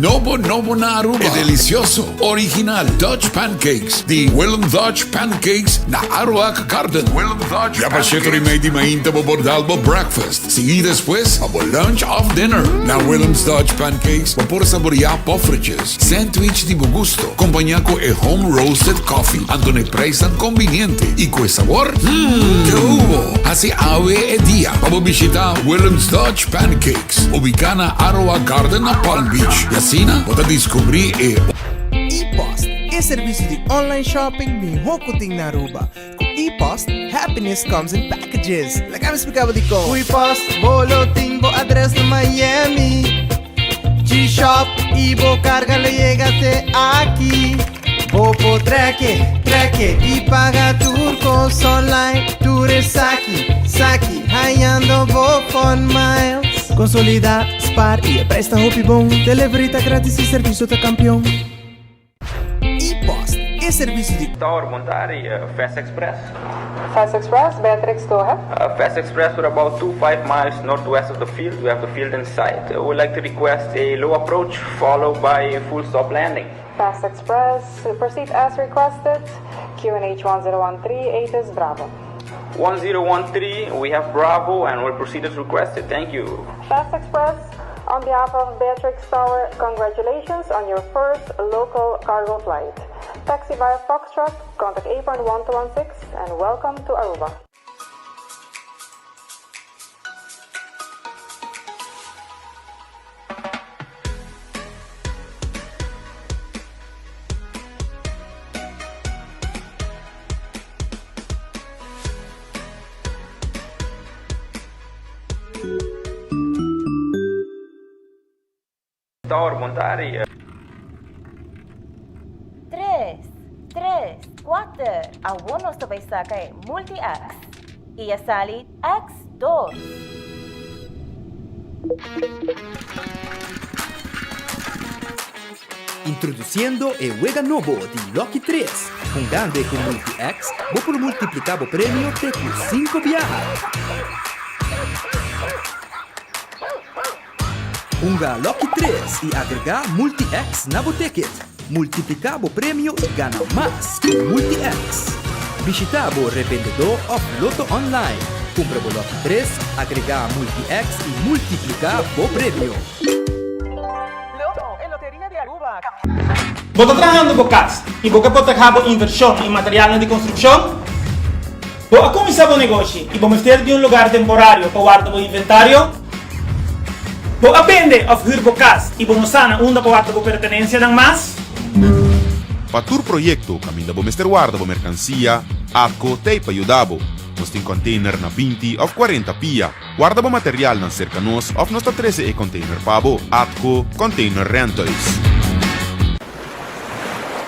Nobo nobo na Aruba, e delicioso, original Dutch Pancakes di Willem Dutch Pancakes na Aruac Garden. Willem Dutch Ya pa sheto di mei di mainta bo por dal bo breakfast, sigui despues pa bo lunch of dinner. Na Willem's Dutch Pancakes bo por saborea poffertjes, sandwich di bo gusto, compaña cu e home roasted coffee, anto n'e prijsnan conviniente y cu e sabor, hmm, ke hubo! Haci awe e dia pa bo bishita Willem's Dutch Pancakes, ubica na Aroa Garden na Palm Beach, y asina bo ta descubri e. E-Post, e servicio di online shopping miho cu tin na Aruba. Cu E-Post, happiness comes in packages. Laga mi splica bo dicon. Cu E-Post, bo lo tin bo adres na Miami. G-Shop y bo carga lo yega te aki. Bo por treke, treke y paga tur cos online. Tur esaki, saki, hayando bo fun miles. Consolida, spaar y e prijs ta hopi bon. Delivery ta gratis y servicio ta campeon. E-Post, e servicio di. Tower, bon tardi, Fast Express. Fast Express, Beatrix, go ahead. Fast Express, we're about two five miles northwest of the field, we have the field in sight. We would like to request a low approach followed by a full stop landing. Fast Express, proceed as requested, QNH 1013, ATIS Bravo. 1013, we have Bravo and we'll proceed as requested, thank you. Fast Express, on behalf of Beatrix Tower, congratulations on your first local cargo flight. Taxi via Foxtrot, contact apron 1216 and welcome to Aruba. Tower, bon tardi. Tres, tres, kuater, awor nos ta bai saka e Multi-X. I a sali X dos. Introduciendo e wega nobo di Lucky Tres. Hungando e cu Multi-X, bo por multiplica bo premio te cu cinco biaha. Hunga Lucky Tres y agrega Multi-X na bo ticket. Multiplica bo premio y gana mas cu Multi-X. Bishita bo revendedor of Lotto Online. Cumpra bo Lucky Tres, agrega Multi-X y multiplica bo premio. Lotto, e loteria di Aruba. Bo ta trahando bo cas y bo ke protehá bo invershon y materialnan di construcshon? Bo a cuminsá bo negoshi y bo mester di un lugar temporario pa warda bo inventario? Bo a bende of huur bo cas y bo no sa na unda pa warda bo pertenencianan mas? Pa tur proyecto caminda bo mester warda bo mercancia, ATCO t'ey pa yuda bo. Nos tin container na 20 of 40 pia. Warda bo materialnan serka nos òf nos ta trese e container pa bo. Atco Container Rentals.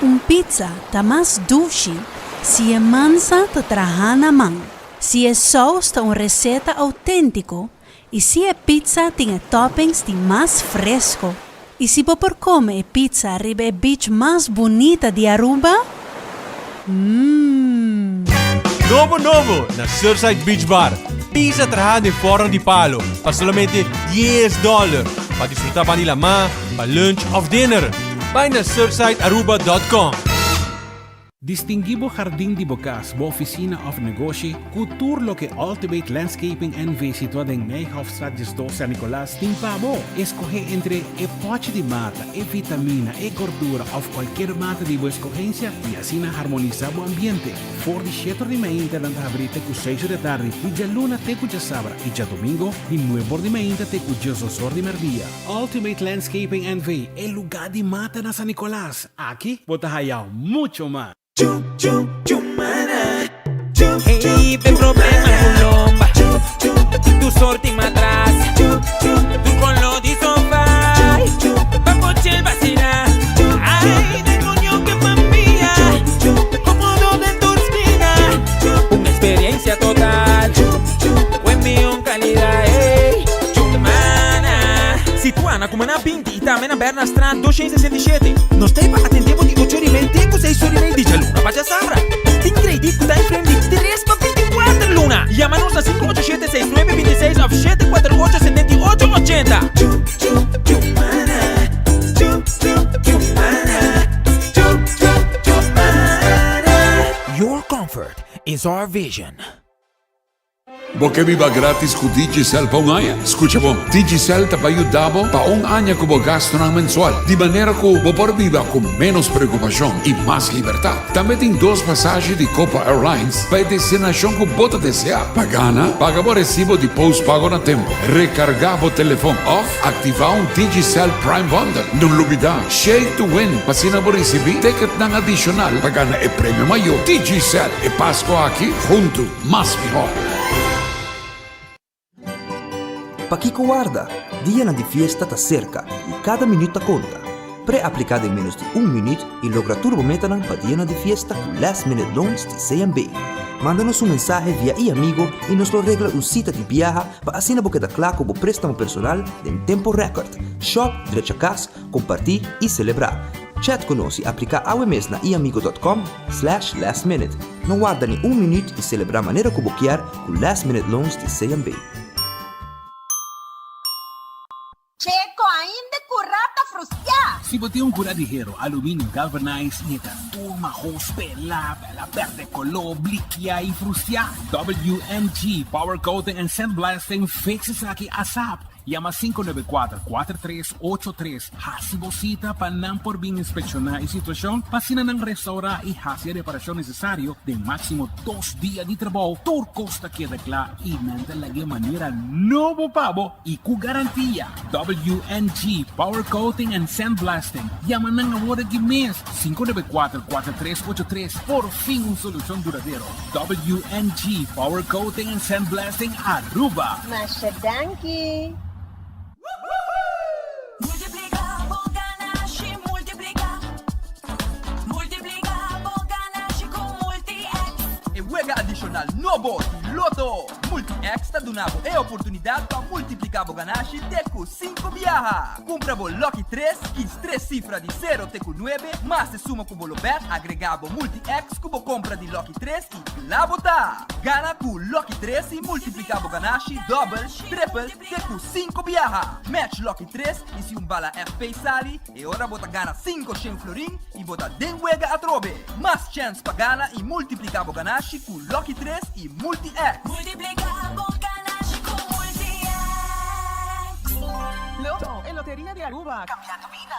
Un pizza ta mas dushi si e mansa ta traha na man, si e saus ta un receta autentico y si e pizza tin e toppings di mas fresco. Y si bo por come e pizza riba e beach mas bunita di Aruba? Mmm. Nobo nobo na Surfside Beach Bar. Pizza traha den forno di palo pa solamente dies dollar. Pa disfruta bandi lamá, pa lunch of dinner. Bai na surfsidearuba dot com. Distinguí bo hardin di bo kas, bo ofisina òf negoshi ku tur loke Ultimate Landscaping NV. situá den Nijhoffstraat 12 San Nicolas tin pa bo. Eskohé entre e pòchi di mata, e vitamina, e gordura òf kualkier mata di bo eskohensia i asina harmonisá bo ambiente. For di shete or di mainta nan ta habrí te ku seis or di atardi, di djaluna te ku djasabra i djadomingo di nuebe or di mainta te ku diesdos or di mèrdia. Ultimate Landscaping NV. E lugá di mata na San Nicolas. Aki bo ta haya mucho mas. Hey, pe problema cu lomba Tu sorti matras Tu color di sofá Pa pochel vacila Ay, demonio que familia Cómodo den tur esquina Un experiencia total Buen mion calidad ey Chumana Situa na Cumaná 20 y tambe na Bernardstraat 267. Nos ta ei pa atendé bo di ocho ora y mei te ku seis ora y mei di djaluna pa djasabra. Tin kredit ku time frame di tres pa 24 luna. Yama nos na 587 6926 òf 748 78 80. Your comfort is our vision. Bo ke biba gratis ku Digicel pa un aña? Skucha bon, Digicel ta bai yuda bo pa un aña ku bo gastunan mensual, di manera ku bo por biba ku ménos preokupashon i mas libertat. Tambe tin dos pasashi di Copa Airlines pa e destinashon ku bo ta deseá. Pa gana, paga bo resibo di postpago na tempu, rekargá bo telefon òf aktivá un Digicel Prime Bundle. No lubidá, Shake to Win pa asina bo risibí ticketnan adishonal pa gana e premio mayó. Digicel, e Pasko aki huntu! Mas mihó. Pakiko warda? Dianan di fiesta ta serka i kada minüt ta konta. Pre-apliká den ménos di un minüt i logra tur bo metanan pa dianan di fiesta ku Last Minute Loans di CMB. Manda nos un mensahe via iAmigo i nos lo regla un sita di biaha pa asina bo keda kla ku bo préstamo personal den tempo rèkòrt. Shòp, drecha kas, kompartí i selebrá. Chat ku nos i apliká awe mes na iamigo dot com slash last minute. No warda ni un minüt i selebrá manera ku bo kier ku Last Minute Loans di CMB. Checo ainda cu rata frustia. Si bo tin un cura di hero, aluminio galvanized y e ta tur mahos, pela, pela perde color, blikia y frustia, WMG Power Coating and Sandblasting fix esaki asap. Yama 594 4383 Hasi bo sita pa nan por bin inspekshoná e situashon pa asina nan restourá i hasi e reparashon nesesario den máksimo dos dia di trabou. Tur kos ta keda kla i nan ta lag'é manera nobo pa bo i ku garantia. WNG Power Coating and Sandblasting. Yama nan awor aki mes, 594 4383. Por fin un solushon duradero. WNG Power Coating and Sandblasting Aruba. Masha danki! Multiplica bo ganashi, multiplica. Multiplica bo ganashi cu Multi-X. E wega adishonal nobo di Lotto! Multi-X ta duna bo e oportunidat pa multipliká bo ganashi te ku sinku biaha. Kumpra bo Lucky tres, kis tres sifra di sero te ku nuebe, mas e suma ku bo lo bèt, agregá bo Multi-X ku bo kompra di Lucky tres i kla bo ta! Gana ku Lucky tres i multipliká bo ganashi dòbel, tripel, Te ku sinku biaha! Match Lucky tres i si un bala FP sali, e ora bo ta gana 500 florin i bo ta den wega atrobe! Mas chèns pa gana i multipliká bo ganashi ku Lucky tres i Multi-X! Multipliká bo ganashi ku Multi-X! Lotto, e loteria di Aruba, cambiando bida!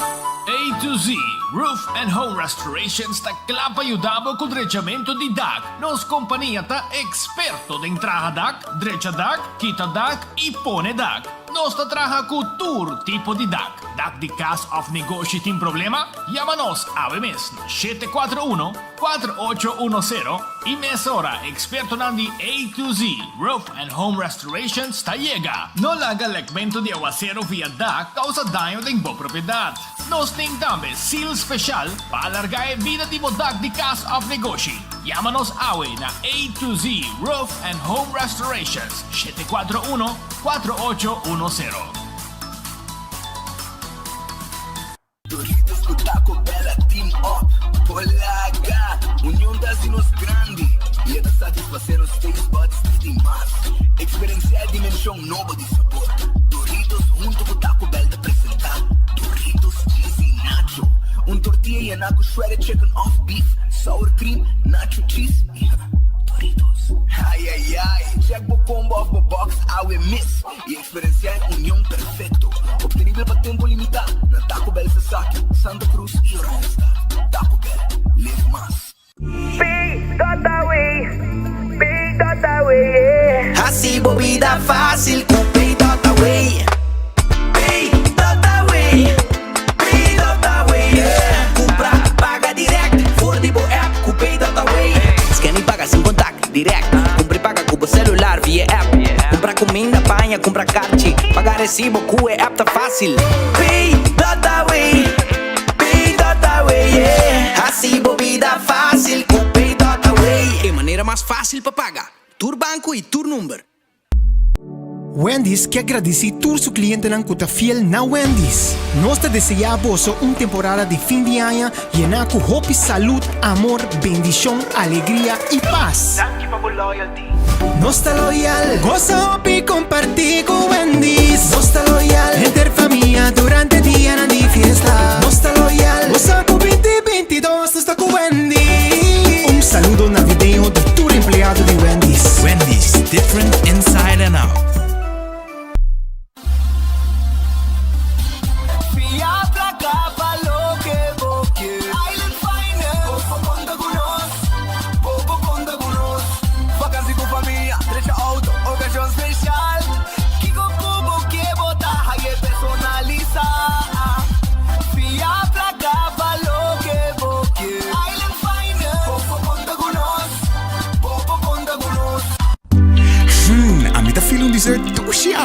A to Z Roof and Home Restorations ta kla pa yuda bo ku drechamentu di dak. Nos kompania ta eksperto den traha dak, drecha dak, kita dak i pone dak. Nos ta traha ku tur tipo di dak. Dak di kas òf negoshi tin problema? Yama nos awe mes na 741 4810 i mesora ekspertonan di A to Z Roof and Home Restorations ta yega. No laga lekmentu di awasero via dak kousa daño den bo propiedat. Nos tin tambe seal speshal pa alargá e bida di bo dak di kas òf negoshi. Yama nos awe na A to Z Roof and Home Restorations, 741 4810. Doritos cu Taco Bell a team up Polaga! Union ta haci nos grandi y e ta satisface nos taste buds di di mas. Experiencia e dimension nobo di sabor. Doritos hunto cu Taco Bell ta presenta Doritos Cheesy Nacho, un tortilla yena cu shredded chicken of beef, sour cream, nacho cheese y Doritos. Ay ay ay! Check bo combo of bo box awe mes y Experiencia e union perfecto, obtenibel pa tempo limita na Taco Bell Sasaki, Santa Cruz y Oranjestad. Taco Bell, live mas. Pay.away, Pay.away, yeah. Hasi bo bida fácil ku Pay.away. Pay.away, Pay.away, yeah. Kumpra, paga direct for di bo app ku Pay.away. Scan i paga sin contact, direct. Kumpra i paga ku bo celular via app. Kumpra kuminda, paña, kumpra karchi. Paga resibo ku e app ta fácil. Pay.away, Pay.away, yeah. Hasi bo bida fácil ku Pay.away. E manera mas fácil pa paga. Tur banko i tur number. Wendy's ke gradisí tur su klientenan ku ta fiel na Wendy's. Nos ta deseá boso un temporada di fin di aña yená ku hopi salud, amor, bendishon, alegria i pas. Danki pa bo loyalty. Nos ta loyal. Gosa hopi kompartí ku Wendy's. Nos ta loyal. Henter famia durante dianan di.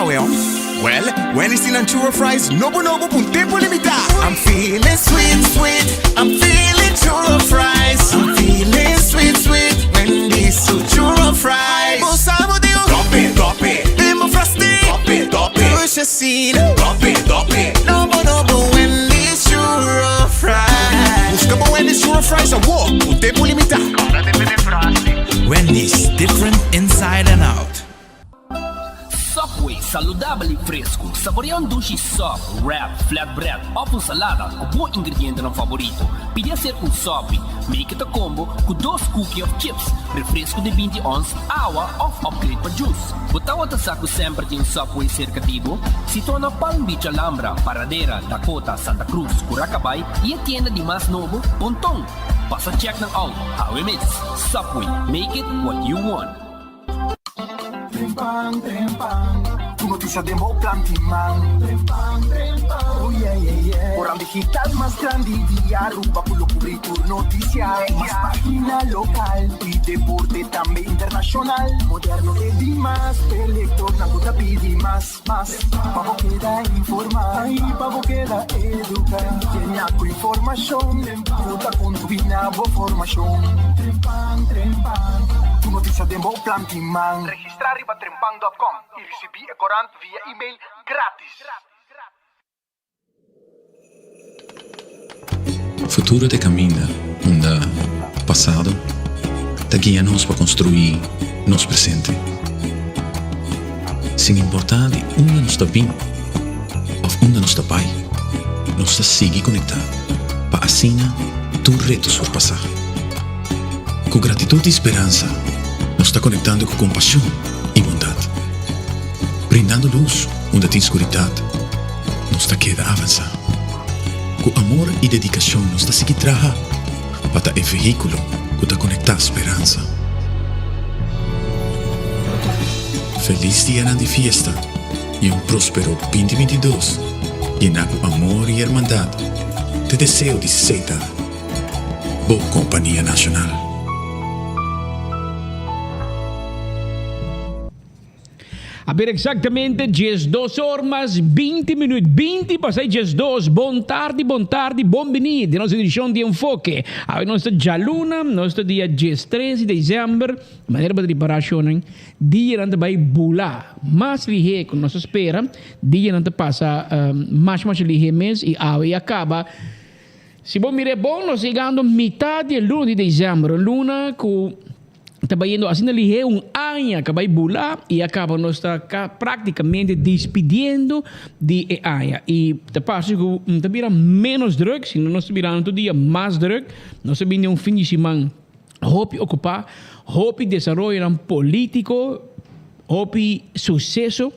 awe, oh? Well, Wendy's tin nan churro fries nobo nobo pa un tempo limita! I'm feeling sweet, sweet, I'm feeling churro fries. I'm feeling sweet, sweet, Wendy's su churro fries. Bo sa bo di un Top it, top it. Den bo frosty. Top it, top it. Dushi asina. Top it, top it. Nobo nobo Wendy's churro fries. Busca bo Wendy's churro fries awor, un tempo limita. Wendy's, different inside and out. Subway, saludabel y fresco. Saborea un dushi sub, wrap, flatbread of un salada cu bo ingredientenan favorito. Pidi hacer un subby. Make it a combo cu dos cookie of chips, refresco di binti ons, awa of upgrade pa juice. Bo tawata sa cu semper tin un Subway cerca di bo? Situa na Palm Beach Alhambra, Paradera, Dakota, Santa Cruz, Curacabay y e tienda di mas nobo, Ponton. Pasa check nan out, awe mes. Subway, make it what you want. Trempan, trempan, Tur noticia den bo plan tin man. Trempan, trempan, oh yeah, yeah, yeah. Oran digital mas grandi di Aruba cu lo cubri tur noticia. Mas pagina local y deporte tambe internacional. Moderno e di mas, e lectornan cu ta pidi mas, mas. Pa bo keda informa y pa bo keda educa. Yena cu informacion cu ta contribui na bo formacion. Trempan, trempan, Tur noticia den bo plan tin man. Registra riba trempan dot com y ricibi e corant via email gratis. Futuro ta e kaminda unda pasado ta guia nos pa konstruí nos presente. Sin importá di unda nos ta bin òf unda nos ta bai, nos ta sigui konektá pa asina tur reto surpasá. Ku gratitut i speransa nos ta konektando ku kompashon i bondat, brindando lus unda tin skuridat. Nos ta keda avansá. Ku amor i dedikashon nos ta sigui traha pa ta e vehíkulo ku ta konektá speransa. Felis dianan di fiesta i un próspero 2022 yená ku amor i hermandat ta e deseo di Seta, bo kompania nashonal. A ber exactamente diesdos or mas binti minuut, binti pasa e diesdos. Bon tardi, bon tardi, bon bini den nos edicion di Enfoke. Awe nos ta djaluna, nos ta dia diestres di december. Manera bo ta ripara shownan, dianan ta bay bula mas lihe cu nos ta spera. Dianan ta pasa mas mas lihe mes y awe ya caba. Si bo mira e bon, nos yegando mitad di e luna di december, un luna cu ta bayendo asina lihé un aña ka bay bula y a caba nos ta practicamente despidiendo di e aña y ta parce cu no ta bira menos druk sino nos ta birando tur dia mas druk. Nos ta bini un fin di siman hopi ocupa, hopi desaroyonan politico, hopi suceso.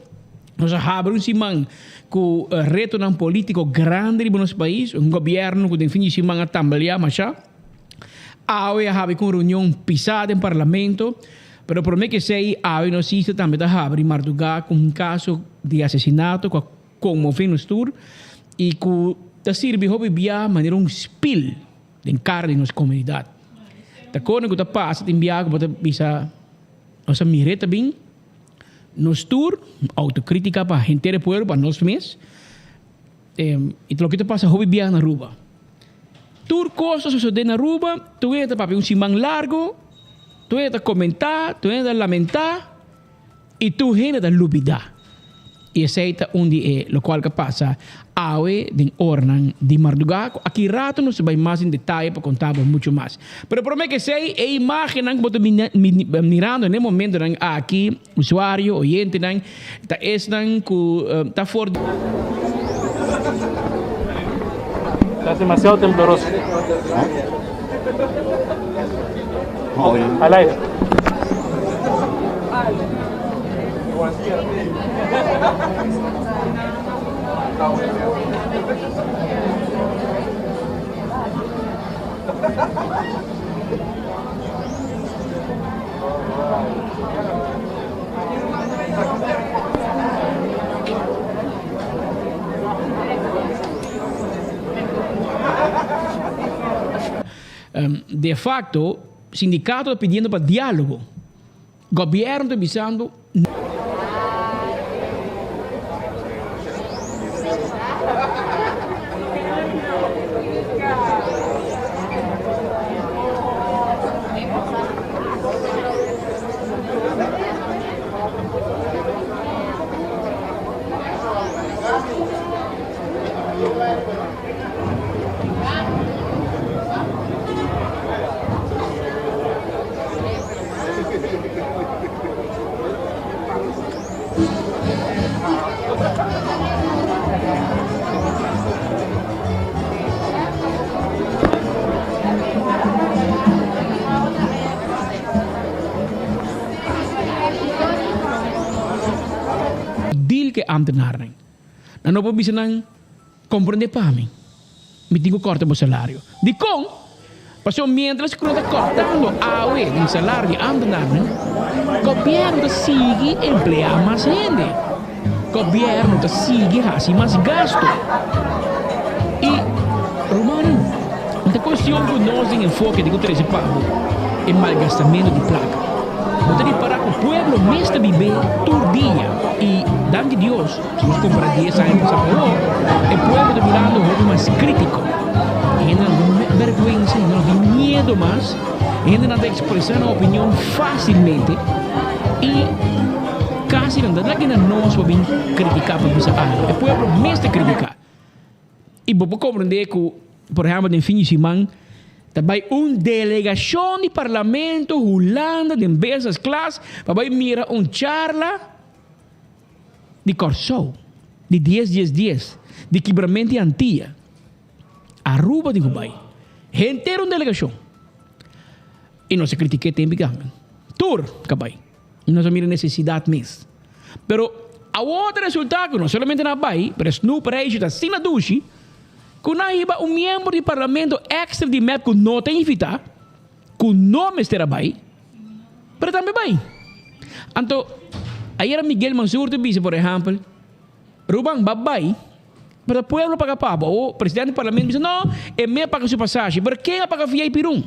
Nos a habri un siman cu retonan politico grandi riba nos pais, un gobierno cu den fin di siman a tambalea masha. Awe a habri ku un reunion pisá den parlamento, pero promé ku esei awe nos isla tambe ta habri mardugá ku un kaso di asesinato ku a konmové nos tur i ku ta sirbi hopi bia manera un spil den kara di nos komunidat. Ta kone ku ta pasa tin bia ku bo ta bisa nos a mir'é ta bin, nos tur, outokritika pa henter e pueblo, pa nos mes, i ta loke ta pasa hopi bia na Aruba. Tur kos ta sosodé na Aruba, tur hende ta papia un siman largo, tur hende ta komentá, tur hende ta lamentá i tur hende ta lubidá. I esei ta un di e lokual ku a pasa awe den oranan di mardugá ku aki rato nos ta bai mas den detaye pa konta bo muchu mas. Pero promé ku esei, e imágennan ku bo ta mirando na e momentonan aki, usuario, oyentenan, Ta esnan ku ta for di. Estás demasiado tembloroso. Al aire. De facto, sindicato ta pidiendo pa dialogo. Gobierno ta bisando. ambtenaren. Nan no por bisa nan, Komprendé pa mi, mi tin ku kòrta bo salario. Dikon? Pasobra miéntras ku nan ta kòrtando awe den salario di ambtenarnan, gobièrnu ta sigui empleá mas hende. Gobièrnu ta sigui hasi mas gastu. I, rumannan, no ta kuestion ku nos den enfoke di ku trese pa bo e malgastamentu di plaka. Bo ta ripará ku pueblo mes ta bib'é tur dia i, danki Dios, Si nos compara dies aña pasa pa awor, e pueblo ta birando hopi mas critico. E hendenan no tin berguensa, e hendenan no tin miedo mas, e hendenan ta expresa nan opinion facilmente y casi nan ta laga na nos pa bin critica pa bisa algo. E pueblo mes ta critica. Y bo por comprende cu, por ehempel, den fin di siman ta bay un delegacion di parlamento Hulanda den business class pa bay mira un charla di Kòrsou, di dies dies dies, di kibramento di Antia, Aruba di Hubei, henter un delegashon. I nos a kritik'é tempu i kambe. Tur ka bai. Nos a mira nesesidat mes. Pero awor ta resultá ku no solamente nan a bai, pero e snoepreisje ta asina dushi ku nan a hiba un miembro di parlamento èkstra di mep ku no ta invitá, ku no mester a bai, pero tambe bai. Anto, ayera Miguel Mansur ta bisa, por ehèmpel, Ruban, ba bai, pero ta pueblo paga pa bo. Awor, presidente di parlamento bisa, no, e me a paga su pasashi, pero ken a paga VIP room?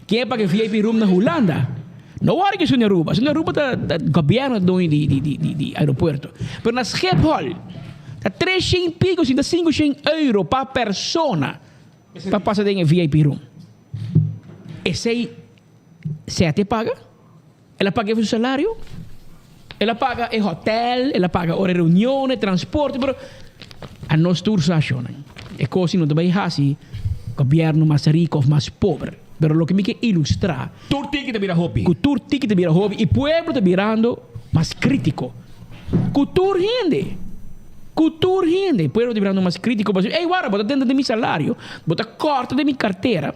Ken a paga VIP room na Hulanda? No wòrdu ku esun di Aruba. Esun di Aruba ta gobièrnu ta doño di aeropuerto. Pero na Schiphol, ta tres shen i piko, sinta sinku shen euro pa persona pa pasa den e VIP room. Esei Sete paga? El a paga su salario? El a paga e hotel, el a paga ora e reunion, e transporte, pero a nos tur sa shonnan. E cos no ta bay haci gobierno mas rico of mas pober. Pero loke mi ke ilustra. Tur tiki ta bira hopi. Cu tur tiki ta bira hopi y pueblo ta birando mas critico. Cu tur hende. Cu tur hende. Pueblo ta birando mas critico pasobra, ey wara bo ta tenta den mi salario, bo ta corta den mi cartera.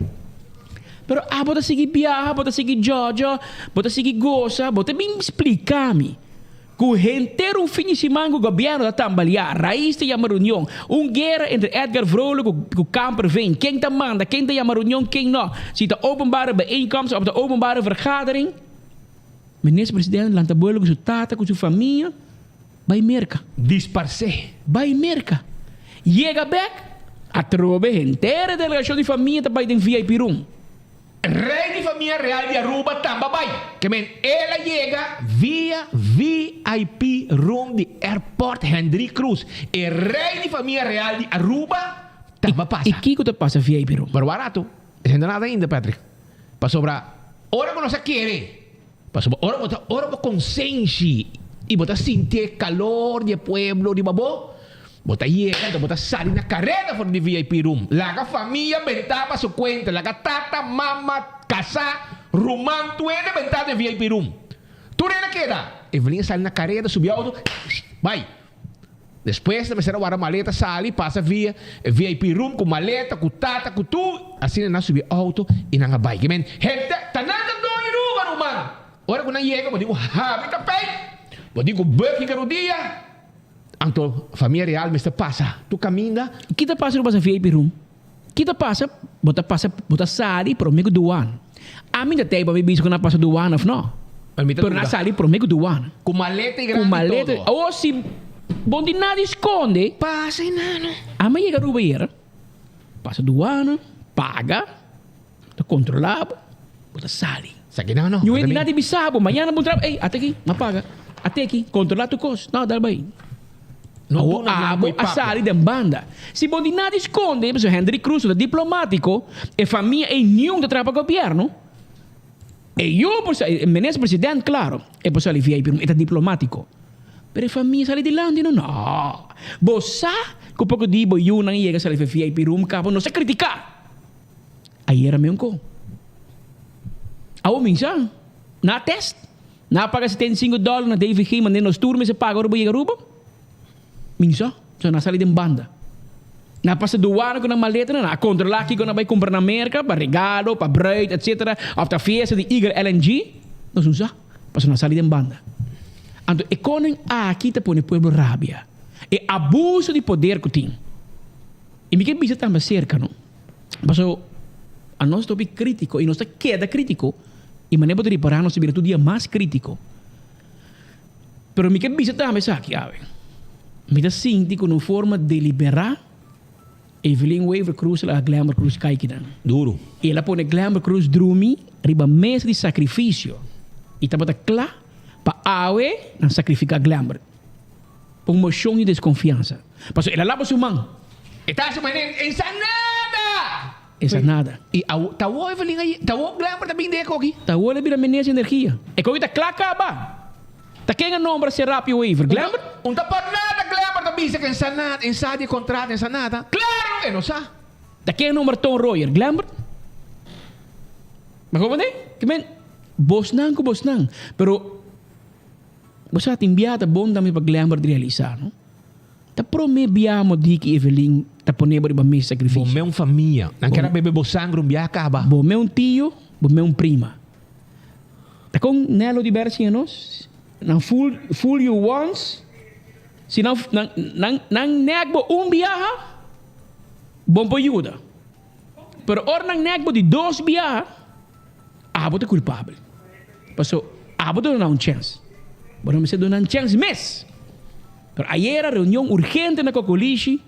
Pero abo ta sigui biaha, bo ta sigui djòdjò, bo ta sigui gosa, bo ta bin splika mi ku henter un fin di siman ku gobièrnu ta tambaliá, Rais ta yama reunion, un guera entre Edgar Vrolijk ku ku Kamperveen, ken ta manda, ken ta yama reunion, ken no, si ta openbare bijeenkomst of ta openbare vergadering. Minister president lanta buelo ku su tata ku su famia bai Merka. Disparsé. Bai Merka. Yega bek, atrobe henter e delegashon di famia ta bai den VIP room. Rei di famia real di Aruba tamba bai. Ke men el a yega via VIP room di airport Hendrik Croes. E rei di famia real di Aruba tamba pasa. I kiko ta pasa VIP room? Pero wak rato, esei no nada ainda Patrick. Pasobra ora ku nos a kere, pasobra ora bo ta ora bo konsenshi i bo ta sinti e kalor di e pueblo riba bo, bo ta yega anto bo ta sali na kareda for di VIP room. Laga famia bentá pa su kuenta, laga tata, mama, kasá, ruman, tur hende bentá den VIP room. Tur hende a keda. Evelyn a sali na kareda, subi outo, bai. Despues ta mester a warda maleta sali pasa via e VIP room ku maleta, ku tata, ku tur. Asina nan subi auto i nan a bai. Ki men hende ta nan ta doi Aruba ruman. Ora ku nan yega bo tin ku habri tapijt, bo tin ku buk hinka rudia. Anto famia real mester pasa tur kaminda. Ki ta pasa ora bo pasa VIP room? Ki ta pasa? Bo ta pasa, bo ta sali prome ku duana. Ami ta tei pa mi bisa ku nan pasa duana of no. Pero nan sali prome ku duana. Ku maleta i grandi Ku maleta. todo. Awor si bo no tin nada di skonde. Pasa e nano. Ami a yega Aruba ayera. Pasa duana, paga, ta kontrola bo, bo ta sali. Sa ki nano. Ñu hende nada di bisa bo. Mañana bo entra, ey, ata aki, m'a paga. Ate aki, kontrola tur kos. No, dal bai. No Awor duna nan abo koe a papia. sali den banda. Si bo di nada skonde, pasobra Hendrik Croes ta diplomátiko, e famia ei niun ta traha pa gobièrnu. E yu por sa, e minister president klaro, e por sali VIP room, e ta diplomátiko. Pero e famia sali dilanti no? No. Bo sa ku poko di bo yunan yega sali for VIP room kaba nos a kritiká. Ayera mi un ko. Awor mi sa, na test. Nan a paga 75 dòler na DVG manera nos tur mester paga ora bo yega Aruba? Mi no sa. So nan a sali den banda. Nan a pasa duana ku nan maletanan, nan a kontrolá kiko nan bai kumpra na Merka pa regalo, pa bruid etc. Òf ta fiesta di Eagle LNG. Nos no sa. Pasobra nan a sali den banda. Anto e konen aki ta pone pueblo rabia. E abuso di poder ku tin. I mi ke bisa tambe aserka no. Paso anos ta hopi kritiko i nos ta keda kritiko i manera bo ta ripará nos ta bira tur dia mas kritiko. Pero mi ke bisa tambe esaki awe. Mi ta sinti ku na un forma deliberá Evelyn Wever Croes a laga Glenber Croes kai kinan. Duru. I el a pone Glenber Croes drumi riba mesa di sakrifisio i tabata kla pa awe nan sakrifiká Glenber. Pa un moshon di deskonfiansa. Pasobra el a laba su man. E ta hasi manera en sa nada! En sa nada. I awo, ta awo Evelyn a ye, ta awo Glenber ta bin den e koki. Ta awo el a bira menes energia. E koki ta kla kaba. Ta ken a nombra Serapio Wever? Glenber? Un ta por nada Glenber ta bisa ku en sa nada, en sa di e kontrato, en sa nada. Klaro, e no sa. Ta ken a nombra Ton Royer? Glenber? Bo comprende? Ke men, bosnan ku bosnan. Pero. Bo sa tin bia ta bon tambe pa Glenbert realisa, no? Ta prome bia mo di ki Evelyn ta pone bo riba mes sacrificio. Bo me un famia. Nan kier a bebe bo sangre un bia caba. Bo me un tio, bo me un prima. Ta con Nelo di ber siña nos? Nan fool, fool you once, si nan, nan, nan, nan nek bo un biaha, bon por yuda. Pero ora nan nek bo di dos biaha, Abo ta kulpabel. Paso abo ta duna un chèns. Bo no mester duna un chèns mes. Pero ayera reunion urgente na Kokolishi,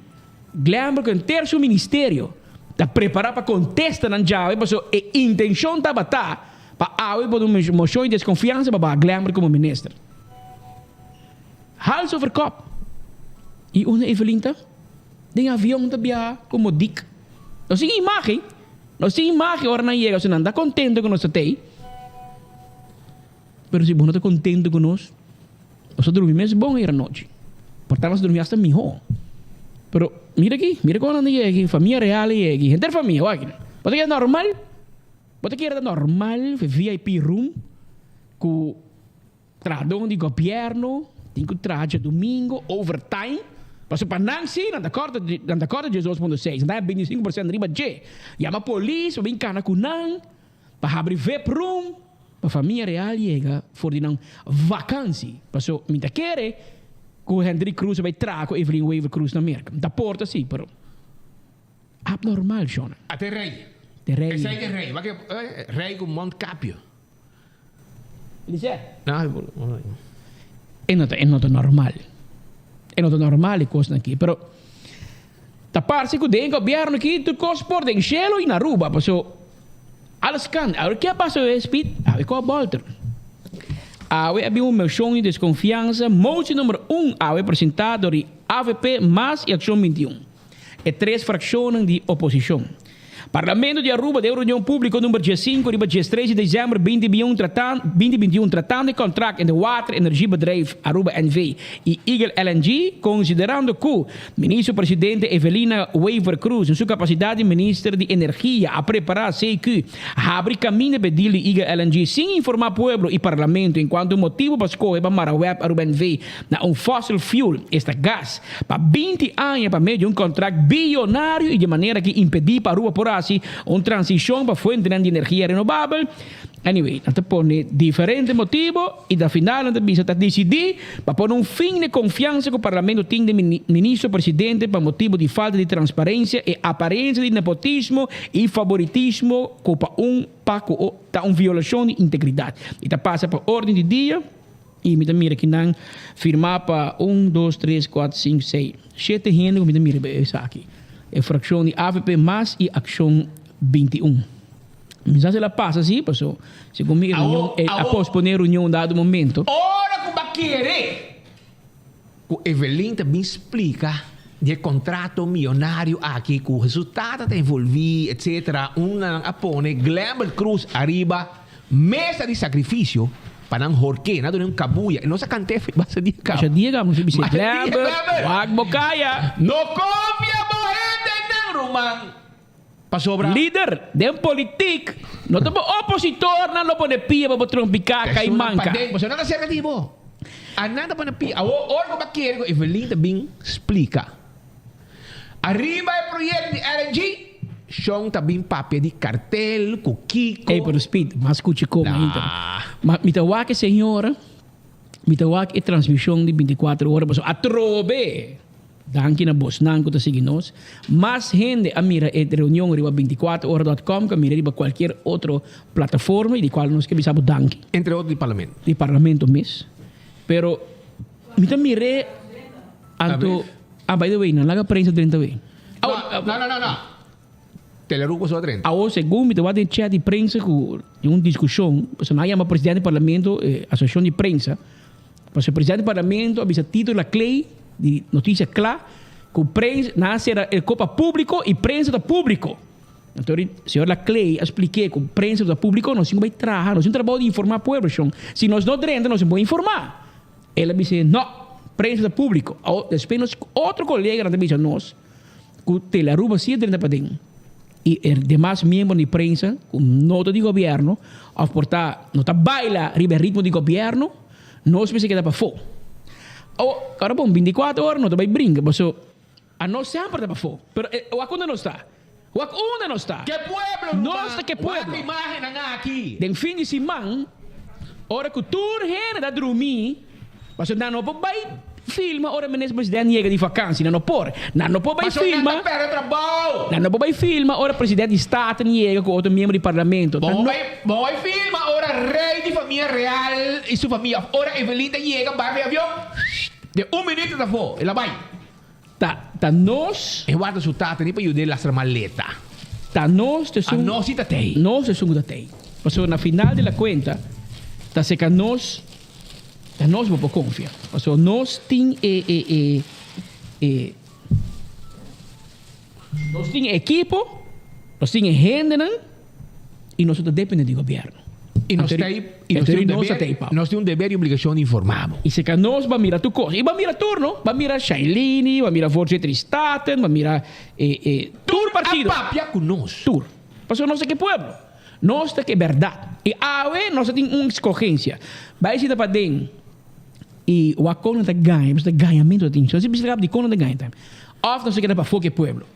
Glenbrook ku henter su ministerio ta prepará pa kontesta nan djawe paso e intenshon tabata pa awe por un moshon di deskonfiansa pa baha Glenbrook komo minister. Hals over kop. I unda Evelyn ta? Den avion ta biaha komo dik. Nos tin imagen. Nos tin imagen ora nan yega, si nan ta contento cu nos ta tey. Pero si bo no ta contento cu nos, nos ta drumi mes bon ayer anochi. Por ta nos drumi hasta miho. Pero mira aki, mira con nan ta yega aki, famia real a yega aki, henter famia, wak aki nan. Bo ta kere normal? Bo ta kere ta normal VIP room cu Trahadónan di gobièrnu tin ku traha djadumingu overtime, pasobra pa nan si nan ta kòrta nan ta kòrta 12.6, nan ta haña 25% riba dje. Yama polis pa bin kana ku nan, pa habri vip room, pa famia real yega for di nan vakansi. Pasobra mi ta kere ku Hendrik Croes a bai traha ku Evelyn Wever Croes na Merka. Mi ta porta si, pero abnormal, shona. Ate rei. Te rei. Esei te rei. Wak e rei ku mondkapje. E no ta e no ta normal. E no ta normal e kosnan aki. Pero ta parse ku den gobièrnu aki tur kos por den shelu i na Aruba. Paso alles kan. Awor ke a pasa awe Speed? Awe ku a bolter. Awe a bin un moshon di deskonfiansa, motie number un awe presentá dor di avp, mas i Akshon 21. E tres frakshonnan di oposishon. Parlamento di Aruba den reunion publico number diescinco riba diestres di december binti binti un tratando e contract entre Water Energiebedrijf Aruba NV y Eagle LNG considerando cu Ministro Presidente Evelina Wever Croes en su capacidad di Minister di Energia a prepara CQ habri caminda p'e deal di Eagle LNG sin informa pueblo y Parlamento encuanto motibo pa scoge pa mara web Aruba NV na un fossil fuel, esta gas, pa 20 aña pa medio di un contract biyonario y di manera ki impedi pa Aruba por haci un transicion pa fuentenan di energia renobabel. Anyway, nan ta pone diferente motibo y na final nan ta bisa ta dicidi pa pone un fin n'e confiansa cu Parlamento tin den Ministro Presidente pa motibo di falta di transparencia e aparencia di nepotismo y favoritismo cu pa un pa cu ta un violacion di integridad y ta pasa pa orden di dia. I mi ta mira ki nan firmá pa un, dos, tres, kuater, sinku, sei, shete hende ku mi ta mira riba esaki. E frakshon di avp mas i Akshon 21. Mi sa si el a pasa si, paso segun mi e reunion e a posponé e reunion un dado momento. Ora ku bo a kere ku Evelyn ta bin splika di e kontrato miyonario aki ku su tata ta envolví etcetera, unda nan a pone Glenbert Croes ariba Mesa di sacrificio pa nan horke, nan duna un cabuya, y nos a cant'e basta dia caba. Masha dia caba nos a bisa, Masha dia, Glenbert, Glenbert, wak bo caya. No confia bo hendenan, ruman, pasobra. Lider, den politik, no ta bo opositornan lo pone pia pa bo trompica, cay Personan manca. paden, pasobra nan ta cerca di bo. A nan ta pone pia. Awor, ora cu bo a kere cu Evelyn ta bin splica. Ariba e proyecto di LNG, Shon ta bin papia di cartel cu kico. Ey, pero Speed, mas scucha como ainda. Ma mi ta wak e señora, Mi ta wak e transmishon di bintikuater ora pasobra atrobe! Danki na bosnan ku ta sigui nos. Mas hende a mira e reunion riba bintikuater ora dòt kòm ku a mira riba kualkier otro plataforma i di kual nos ke bisa bo danki. Entre otro di parlamento. Di parlamento mes. Pero mi ta mir'é anto, ah by the way nan laga prensa drenta wei. No, no, no, no. Teleruco so a drenta. Awor segun mi ta wak den chat di prensa ku tin un diskushon, pasobra nan a yama presidente di parlamento, e asosiashon di prensa, pasobra presidente di parlamento a bisa Tito Laclay di Noticia Cla ku prensa, nan a sera e kopa públiko i prensa ta públiko. Anto ri señor Laclay a splik'é ku prensa ta públiko, nos tin ku bai traha, nos tin trabou di informá pueblo shon. Si nos no drenta nos no por informá. El a bis'é no, prensa ta públiko. Awor despues nos otro koleganan ta bisa nos. Ku Telearuba si a drenta paden i e demas miembronan di prensa ku no ta di gobièrnu òf por ta no ta baila riba e ritmo di gobièrnu, nos mester keda pafó. Awor, ora bon bintikuater ora no ta bai brinka paso anos semper ta pafó, pero wak unda nos ta? Wak unda nos ta? Ke pueblo ruman? Nos ta ke pueblo. Wak imágennan aki. Den fin di siman, ora ku tur hende ta drumí, pasobra nan no por bai filma ora minister president yega di vakansi, nan no por. Nan no por bai Pasobra nan filma. ta pèrdè trabou. Nan no por bai filma ora president di Staten yega ku otro miembro di parlamento. Bo Nan no. bai, bo bai filma ora rei di famia real i su famia òf ora Evelyn ta yega bai pa e avion, den un minuut e ta afó, el a bai. Ta ta nos. E warda su tata ni pa yud'é lastra maleta. Ta nos ta esun. A nos si ta tei. Nos ta esun ku ta tei. Pasobra na final di la kuenta ta seka nos, ta nos bo por konfia. Pasobra nos tin e e e e nos tin e ekipo, nos tin e hendenan. I nos no ta depende di gobierno. I nos ta i nos tin un deber, nos tin un deber i obligashon di informá bo. I seka nos ba mira tur kos. I ba mira tur no. Ba mira Shailini, ba mira voorzitter di Staten, ba mira e e tur partido. Tur a papia ku nos. Tur. Pasobra nos ta ke pueblo. Nos ta ke bèrdat. I awe nos ta tin un eskogensia. Bai sinta paden i wak kon nan ta gaña, pasobra ta gañamentu ta tin. So si bisa di kon nan ta gaña tambe. Òf nos ta keda pafó ke pueblo.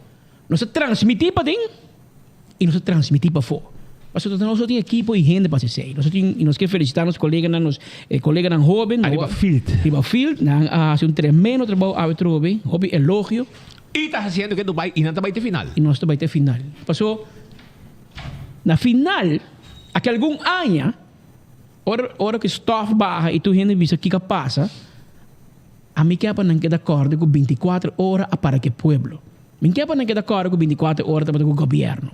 Nos ta transmití paden i nos ta transmití pafó. Pasobra nos no tin ekipo i hende pa hasi esei. Nos tin, i nos ke felisitá nos koleganan, nos koleganan hóben. Ariba field. Riba field. Nan a hasi un tremendo trabou awe trobe. Hopi elogio. I ta hasiendo ke Dubai i nan ta bai te final. I nos ta bai te final. Paso na final, aki algun aña, ora ora ku stòf baha i tur hende bisa kiko a pasa, ami ke pa nan keda kòrda ku bintikuater ora a para ke pueblo. Mi ke pa nan keda kòrda ku bintikuater ora tabata ku gobièrnu.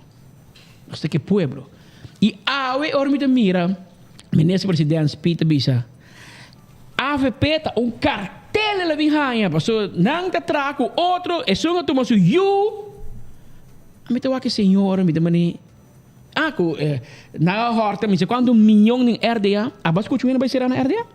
Nos ta ke pueblo. I awe ora mi ta mira Minister President Speed ta bisa avp ta un kartel el a bin haña pasobra nan ta traha ku otro esun a tuma su yu. Mi ta wak e señora mi ta mane ah ku nan a hòrta mi sa kuantu miyon den RDA. Abo a skucha un hende bai sera na RDA?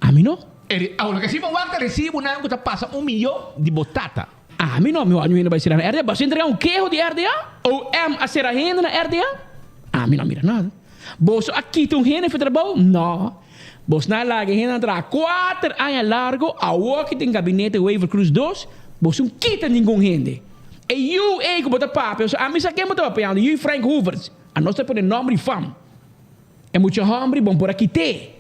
Ami no. Awor loke si bo wak ta resibunan ku ta pasa un miyon di bo tata. Ami no, mi wak hende bai sera na RDA. Bo a entrega un keho di RDA? OM a sera hende na RDA? Ami no a mira nada. Boso a kita un hende for trabou? No. Bosnan a laga e hendenan traha kuater aña largo, awor ki tin gabinete Wever Croes dos, boso no kita ningun hende. E yu ei ku bo ta papia, ami sa ken bo ta papiando, yu Frank Hoevertsz. Anos ta pone nomber di fam. E mucha hombre bon por a kit'é.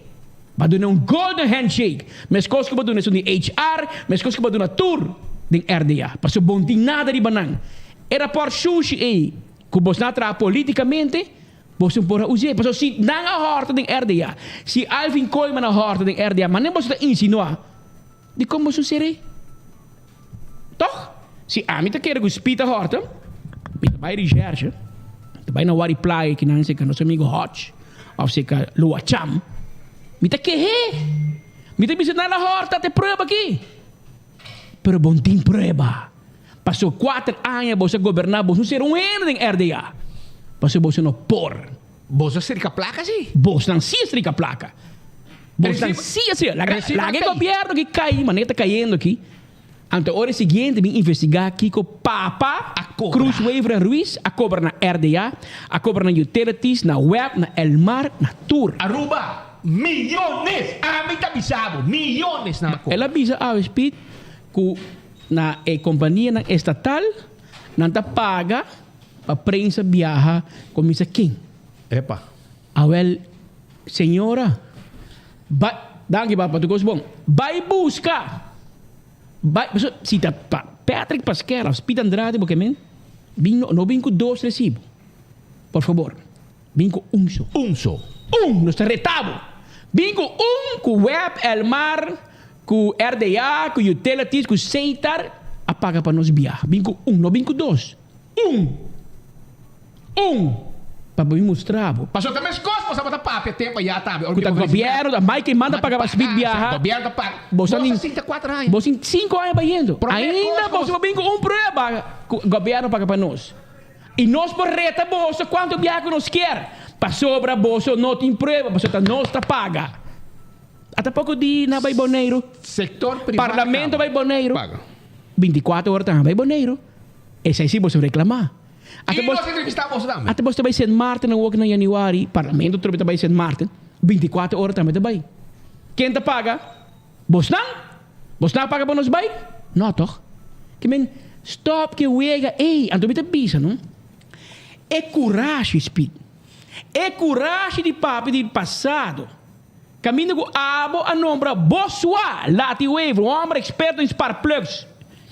Bo a duna un golden handshake, meskos ku bo a duna esun di HR, meskos ku bo a duna tur den RDA. Pasobra bo no tin nada riba nan. E rapòrt shushi ei ku bosnan a traha politikamente, boso no por a us'é. Pasobra si nan a hòrta den RDA, si Alvin Koeiman a hòrta den RDA, manera boso ta insinuá, dikon boso ser'é? Tòg? Si ami ta kere ku Speed a hòrta, mi ta bai Recherche, mi ta bai na Wari Playa kinan serka nos amigo Hodge òf serka Loacham, mi ta keh'é. Mi ta bisa nan a hòrta te prueba aki. Pero bo no tin prueba. Pasobra kuater aña boso a goberná, boso no ser un hende den RDA. Pasobra boso no por. Boso a strika plaka si? Bosnan si a strika plaka. Bosnan si a strika. Laga laga e gobierno aki kai manera ta kayendo aki. Anto ora e siguiente bin investiga kiko papa Cruz Wever en Ruiz a kobra na RDA, a kobra na Utilities, na web, na Elmar, na tur. Aruba, millones! Ami ta bisa bo, millones nan a kobra. El a bisa awe Speed ku na e kompanianan estatal nan ta paga Pa prensa biaha cuminsa ken? Epa. Awel señora ba. Danki papa, tur kos bon. Bai buska. Bai, paso si ta pa Patrick Pasquel of Speed Andrade bo ke men, bin no, no bin ku dos resibo. Por fabor, bin ku un so. Un so. Un! Nos ta reta bo. Bin ku un ku web, Elmar, ku RDA, ku Utilities, ku Setar a paga pa nos biaha. Bin ku un, no bin ku dos. Un! Un! Pa bo bin mustra bo. Pasobra ta meskos bo tabata papia tempu ayá tambe. Ku ta gobièrnu ta Mike manda paga pa Smith biaha. Gobièrnu ta paga. Bo sa nin. 64 aña. Bo sin sinku aña bayendo. Ainda bo bo bin ku un prueba ku gobièrnu paga pa nos. I nos por reta boso kuantu biaha ku nos kier. Pasobra boso no tin prueba pasobra ta nos ta paga. Ata poko di na bai Boneiru. Sektor privado. Parlamento bai Boneiru. 24 ora ta bai Boneiru. Esei si boso reclama. Ata I nos entrevista boso tambe. Ata boso ta bai Sint Maarten awor na januari, parlamento trobe ta bai Sint Maarten, 24 ora tambe ta bai. Ken ta paga? Bosnan? Bosnan a paga pa nos bai? No toch? Ke men stop ke wega ey. Anto mi ta bisa no, e curashi Speed, e curashi di papia di pasado, Caminda cu abo a nombra Boswa Lati Wever, un homber experto in sparkplugs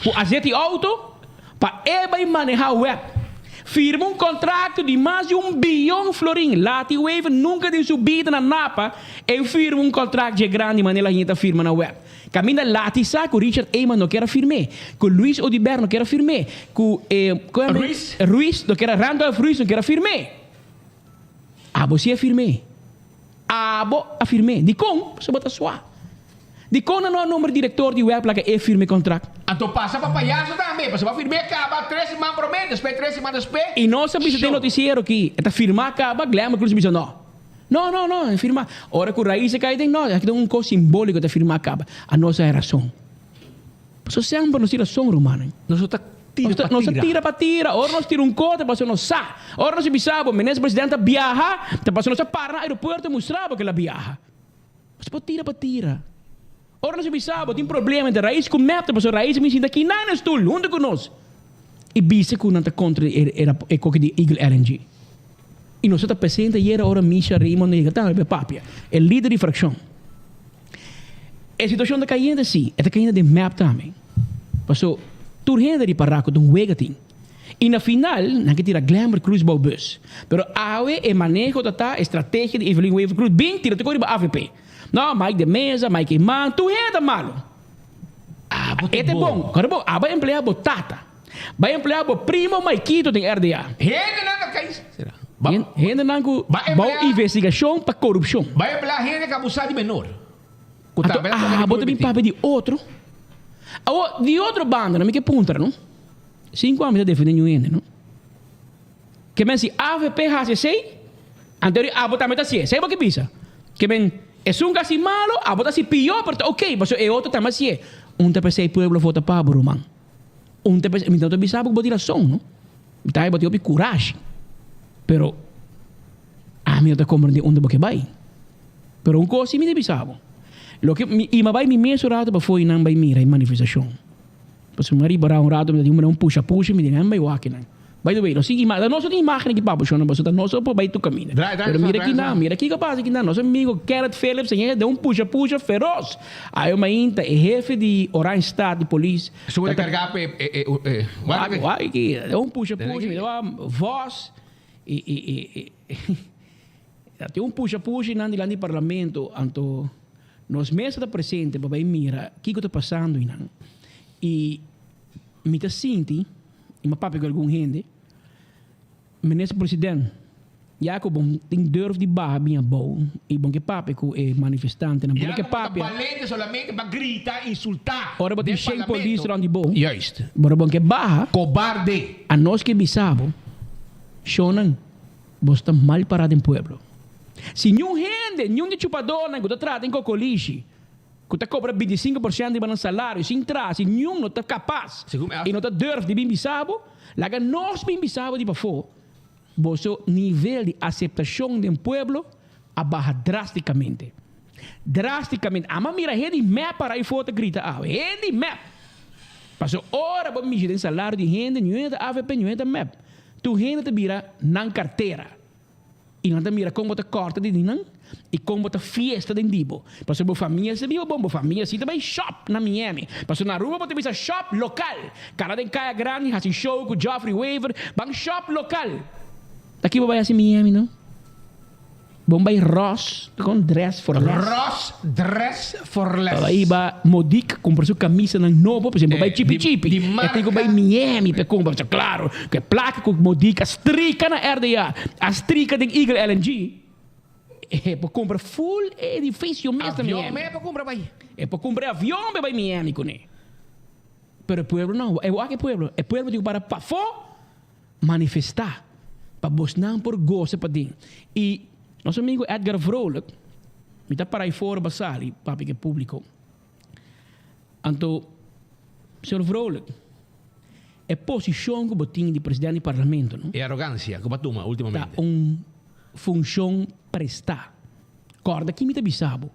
cu azet y auto, pa e bay maneha web. Firma un contracto di mas di un biyon florin. Lati Wever nunca den su bida na Napa e firma un contract dje grandi manera la hende ta firma na web. Caminda Lati sa cu Richard Eman no kier a firm'é, cu Luis Oduber no kier a firm'é, cu Ruiz? Ruiz no kier a, Randolph Ruiz no kier a firm'é. Abo si a firm'é. Abo a firm'é. Dikon? Pasobra bo ta sua. Dikon nan no a nombra direktor di web laga e firma e kontrakt? Anto pasa pa payaso tambe, pasobra bo a firm'é kaba tres siman promé, despues tres siman despues. I nos a bisa den notisiero ki e ta firmá kaba, Glenn Cruz a bisa no. No, no, no, e firmá. Ora ku Raiz a kai den, no, aki ta un kos simbóliko ta firmá kaba. A nos a e rason. Pasobra semper nos tin rason, rumannan. Nos no ta tira pa tira. Nos ta tira pa tira. Ora nos tira un kos, ta pasobra nos sa. Ora nos a bisa bo, Minister President a biaha, ta pasobra nos a para na aeropuerto i mustra bo ku el a biaha. Nos por tira pa tira. Ora nos a bisa bo, tin problema entre Raiz ku mep, ta pasobra Raiz a bin sinta kinan na e stul huntu ku nos i bisa ku nan ta kontra e koki di Eagle LNG. I nos ta presente ayera ora Misha Raymond a yega tambe pa e papia, e lider di frakshon. E situacion ta cayente si, e ta cayente den mep tambe. Paso tur hende ripara cu ta un wega tin. Y na final nan ke tira Glenbert Cruz bou bus. Pero awe e maneho ta ta e strategia di Evelyn Wever Cruz bin tira tur riba avp. No, Mike de Meza, Mike Eman, tur hende ta malo. E ta bon, ora bo aba emplea bo tata. Bai emplea bo primo Maikito den RDA. Hendenan ta kai. Será? Hendenan ku bou investigacion pa corupcion. Bai emplea hende ku abusa di menor. Ku Anto tambe ta toka di abo ta bin prohibiti. papia di otro. Awor, di otro banda no mi ke puntra no. Sin ku ami ta defende niun hende no. Ke men si avp hasi esei, anto ri abo tambe ta hasié. Esei bo ke bisa. Ke men esun ku hasi malo, abo ta hasi pió, pero ta oke, pasobra e otro tambe hasié. Un ta p'esei pueblo vota pa bo, ruman. Un ta pensa, mi no ta bisa bo ku bo tin rason, no. Mi ta haña bo tin hopi kurashi. Pero ami no ta komprendé unda bo ke bai. Pero un kos si mi ta bisa bo, loke mi ima bai mi mes un ratu pafó i nan bai mira e manifestashon. Pasobra mi a ripará un ratu mi ta tin un pusha pusha, mi di nan bai wak nan. By the way, nos tin imagen, nos no tin imagen aki papo shona, pasobra ta nos por bai tur kaminda. Pero mira kinan, mira kiko a pasa kinan. Nos amigo Kenneth Phillips a yega den un pusha pusha feroz. Ayo mainta e hefe di Oranjestad di polis. Su a carga pa e e e wak wak aki den un pusha pusha mi ta vos y y y y tin un pusha pusha nan dilanti di parlamento anto nos mes ta presente pa bai mira kiko ta pasando einan y mi ta sinti y mi a papia cu algun hende Minister President, ya cu bon tin durf di baha bin abou y bon ke papia cu e manifestantenan, bon ke papia. Ya cu bo ta balente solamente pa grita, insulta Ora bo tin den shen polis parlamento. rond di bo, Juist. bo bon ke baha. Cobarde. A nos ke bisa bo, shownan, bo sta mal para den pueblo. Si niun hende, niun di chupadornan cu ta traha den cocolishi, Ku ta kobra 25% riba nan salario sin traha, si niun no ta kapas i no ta durf di bin bisa bo, laga nos bin bisa bo di pafó, boso nivel di aseptashon den pueblo a baha drastikamente. Drastikamente. Ama mira hende di mep para ayfó ta grita awe. Hende di mep! Pasobra ora bo mishi den salario di hende, niun hende ta avp, niun hende ta mep. Tur hende ta bira nan kartera. I nan ta mira kon bo ta kòrta di nan. I kon bo ta fiesta den di bo. Pasobra bo famia si ta biba bon, bo famia si ta bai shop na Miami. Pasobra na Aruba bo ta bisa shop lokal. Kana den Kaya Grandi hasi show ku Geoffrey Wever, ban shop lokal. Ta ki bo bai hasi Miami no? Bon bai Ross, kon dress for less. Ross dress for less. Bai ba Modique kumpra su kamisanan nobo, pasobra bo bai chipi chipi. E tin ku bai Miami pa e kumpra. Pasobra klaro ku e plaka ku Modique a strika na RDA, a strika den Eagle LNG. E por kumpra full e edifisio mes na Miami. Avion mes por kumpra bai. E por kumpra e avion pa bai Miami kuné. Pero e pueblo no. E wak e pueblo. E pueblo tin ku para pafó manifestá pa bosnan por gosa paden. I nos amigo Edgar Vrolijk, mi ta para aifor ba sali papia ku e públiko. Anto, señor Vrolijk, e posishon ku bo tin di presidente di parlamento, no? E arogansia ku bo a tuma ultimamente. Ta un funshon prestá. Kòrda ki mi ta bisa bo.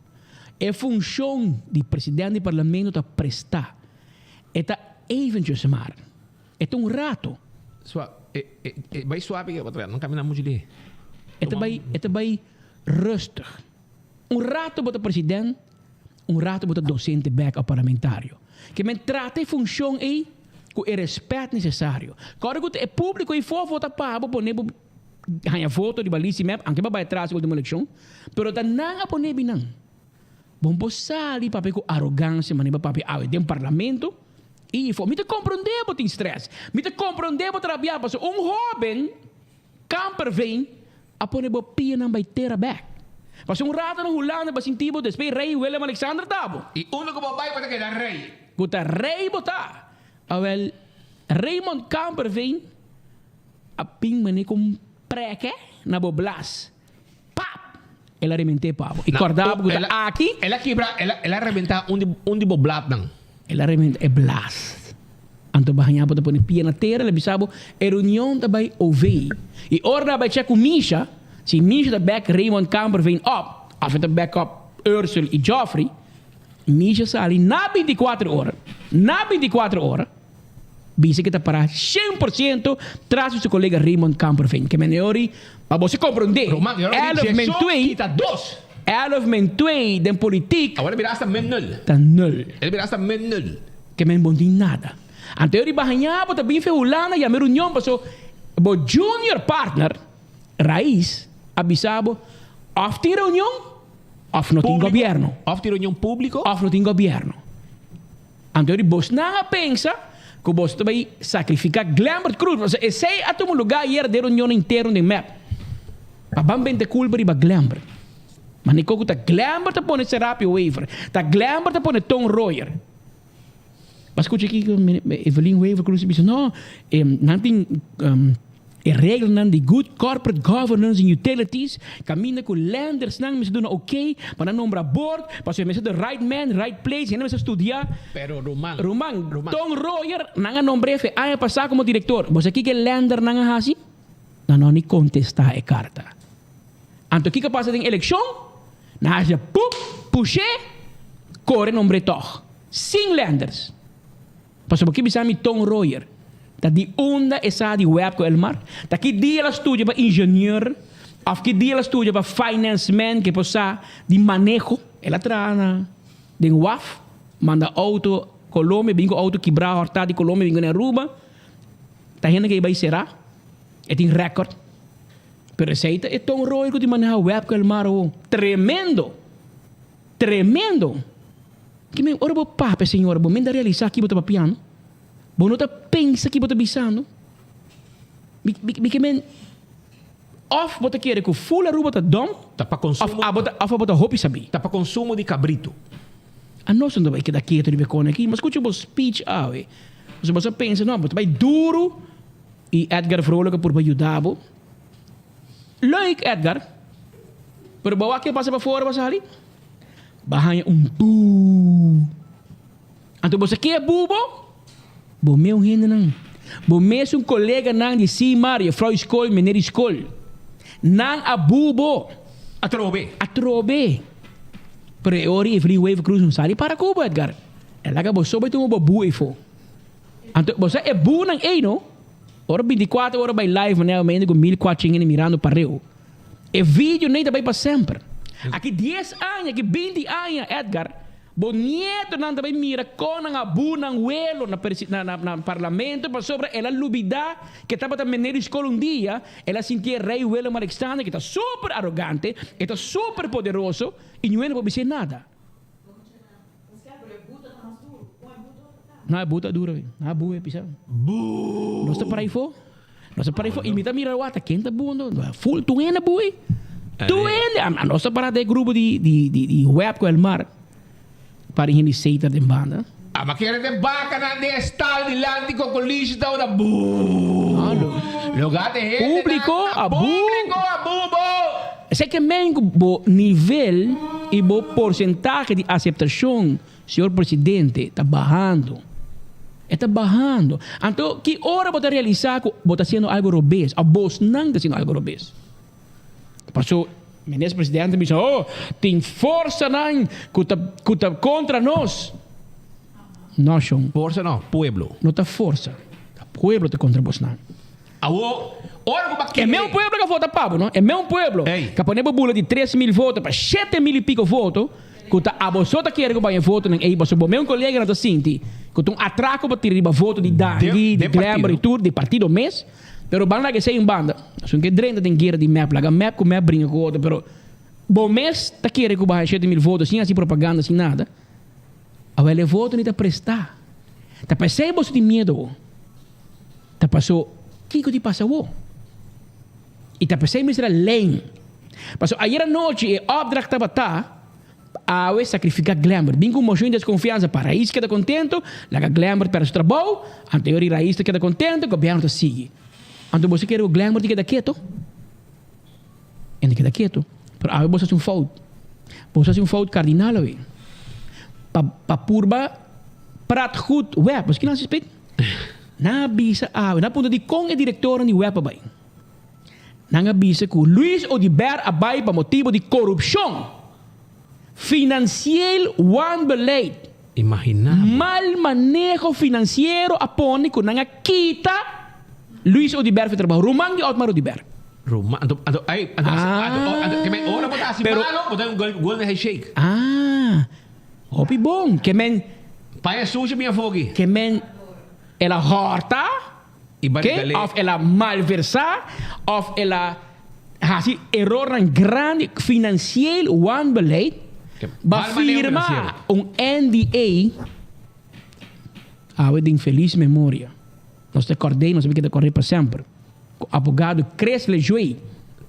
E funshon di presidente di parlamento ta prestá. E ta eventjes maar. E ta un rato. Sua, e, e, e bai suave ke patrón, no camina mucho lihe. E ta bai, e ta bai rustig. Un rato bo ta president, un rato bo ta docente bek of parlamentario. Ke men trata e funcion ei ku e respet necesario. Kòrda ku ta e publico ei for vota pa bo pone bo haña voto riba lista di mep, anke bo a bai atras e ultimo eleccion, pero ta nan a pone binan. Bo no por sali papia ku arogansia manera bo papia awe den parlamento i ifo. Mi ta komprondé bo tin strès, mi ta komprondé bo ta rabiá pasobra un hóben Kamperveen a pone bo pianan bai tera bèk. Pasobra un rato na Hulanda bo a sinti bo despues rei Willem Alexander ta bo. I unda ku bo bai bo ta keda rei. Ku ta rei bo ta. Awèl Raymond Kamperveen a bin manera ku un prèkè na bo blas. Pap! El a rement'é pa bo. I kòrda bo ku ta aki. El a kibra, el a, el a rebentá un di, un di bo blatnan. El a rebentá e blas. Anto bo haña bo ta pone pia na tera, el a bisa bo, e reunion ta bai OV. I ora nan a bai chèk ku Misha, si Misha ta bèk Raymond Kamperveen òp, òf e ta bèk òp Ursel i Geoffrey, Misha sali na bintikuater ora, na bintikuater ora, Bisa ke ta pará 100% tras di su kolega Raymond Kamperveen. Ke men e ori pa bo si komprondé. Roman, e ora di Elf men Jesús twee, kita dos. Elf men twee den politiek. Awor e bira hasta men nul. Ta nul. El bira hasta men nul. Ke men bo no tin nada. Anto e ori bahañá bo ta bin fe Hulanda yama e reunion paso bo junior partner, Rais, a bisa bo of tin reunion of no tin Público. gobierno. Of tin reunion público. Of no tin gobierno. Anto di bosnan a pensa ku boso ta bai sakrifiká Glembert Cruz, pasobra esei a tuma lugá ayera den reunion interno den mep. Pa ban benta kulpa riba Glembert. Ma ni koko ta Glembert ta pone Serapio Wever, ta Glembert ta pone Ton Royer. Bo a skucha kiko Evelyn Wever Cruz a bisa? No, nan tin E reglanan di Good Corporate Governance in Utilities kaminda ku lendersnan mester duna ok pa nan nombra board, pasobra mester the right man, right place, hende mester studia. Pero Ruman, Ruman, Ton Royer nan a nombr'é fe aña pasá komo direktor. Bo sa kiko e lendernan a hasi? Nan no a ni kontestá e karta. Anto kiko a pasa den elekshon? Nan a hasi pup, push'é, kore nombr'é tòg. Sin lenders. Pasobra ki bisa mi Ton Royer ta di unda e sa di web ku Elmar? Ta ki dia el a studia pa ingenieur of ki dia el a studia pa finance man ke por sa di maneho? El a traha na den waf, manda auto Colombia, bin ku auto kibrá hortá di Colombia bin ku na Aruba. Ta hende ke bai será, e tin record. Pero esei ta e Ton Royer ku tin maneha web ku Elmar awo. Tremendo! Tremendo! Ki men ora bo papia, señora, bo men ta realisa ki bo ta papiando? Bo no ta pensa ki bo ta bisando? Mi, mi, mi ke men of bo ta kere ku full Aruba ta dom, Ta pa consumo. of abo ta, of abo ta hopi sabi. Ta pa consumo di cabrito. Anos no ta bai keda ketu riba e kona aki. Ma skucha bo speech awe. Pasobra bo sa pensa, no, bo ta bai duru i Edgar Vrolijk a purba yuda bo. Leuk Edgar, pero bo wak ke pasa pafora bo sali? Bo a haña un buu. Anto bo sa ke buu bo? Bo mes un hendenan. Bo mes un koleganan di Simar, juffrouw di skol, meneer di skol. Nan a buu bo. Atrobe. Atrobe. Pero e ora Evelyn Wever Croes no sali para ku bo Edgar. E laga bo so bai tuma bo buu eyfo. Anto bo sa e buunan ey no. Ora binticuater ora bai live manera mi hende cu mil cuachen hende mirando pareu. E video nei ta bai pa semper. Aki dies aña, aki binti aña, Edgar, bo nietonan ta bai mira kon nan a bu nan welo na presi na na na parlamento pasobra el a lubidá ke tabata meneer di skol un dia, el a sintié Rei Willem Alexander ke ta super arogante, e ta super poderoso i niun hende por bis'é nada. No e buta duro bi. No a bu e pisa. Nos ta para ifo. Nos ta para ifo. Y mi ta mira wata ken ta bundo. Full tu hende bui. Tu hende. A nos ta para den grupo di di di di web cu Elmar. Para hende Satan den banda. A ma kere den bakanan den e stal dilanti Cocolishi ta ora bu. Lugar de hende Publico a bu. Publico a bu bo. Esey ke men cu bo nivel y bo porcentahe di aceptacion Señor Presidente, ta bahando. E ta bahando. Anto, ki ora bo ta realisa cu bo ta haciendo algo robes, of bosnan ta haciendo algo robes? Paso, Minister Presidente bisa, oh, tin forsanan cu ta, cu ta contra nos. No, shon. Forsa no, pueblo. No ta forsa. Ta pueblo ta contra bosnan. Awo, ora cu bo a E meun pueblo cu a vota pa bo, no? E meun pueblo cu a pone bo bula di 3000 voto pa 7000 y pico voto, cu ta abo so ta kere cu baña votonan ey, pasobra bo meun coleganan ta sinti cu ta un atraco pa tira riba voto di Dangui, di Glenbrook y tur, di partido mes. Pero ban laga esey un banda. Asun ke drenta den guera di mep, laga mep cu mep bringa cu otro, pero bo mes ta kere cu baha 7000 voto sin haci propaganda, sin nada. Awel e voto ni ta presta. Ta pa esey boso tin miedo bo. Ta paso kiko di pasa awo? I ta pesey mester a leen. Paso ayer anochi e opdracht tabata awe sacrifica Glenbert. Bin cu mocion di desconfiansa pa Rais keda contento, laga Glenbert perde su trabou, anto e ora Rais ta keda contento, gobierno ta sigui. Anto boso kere cu Glenbert di keda keto? E no keda keto. Pero awe boso haci un fout. Boso haci un fout cardinal awe. Pa pa purba praat goed web. Boso kina haci spit? Nan a bisa awe, nan a puntra dikon e direktornan di web a bai. Nan a bisa ku Luis Oduber a bai pa motibu di korupshon, finansieel wanbeleid. Imagina bo. Mal maneho finansiero a pone ku nan a kita Luis Oduber for trabou, ruman di Otmar Oduber. Ruman, anto, anto, ay, anto, anto, anto, ke men ora bo ta hasi malo, bo ta un golden handshake. Ah. Hopi bon. Ke men. Paña sushi bin afó aki. Ke men el a hòrta, ke, òf el a malversá, òf el a hasi erornan grandi finansieel wanbeleid, ba firma un NDA, awe den felis memoria. Nos ta kòrd'é, nos ta keda kòrd'é pa semper. Ku abogado Chris Lejuey.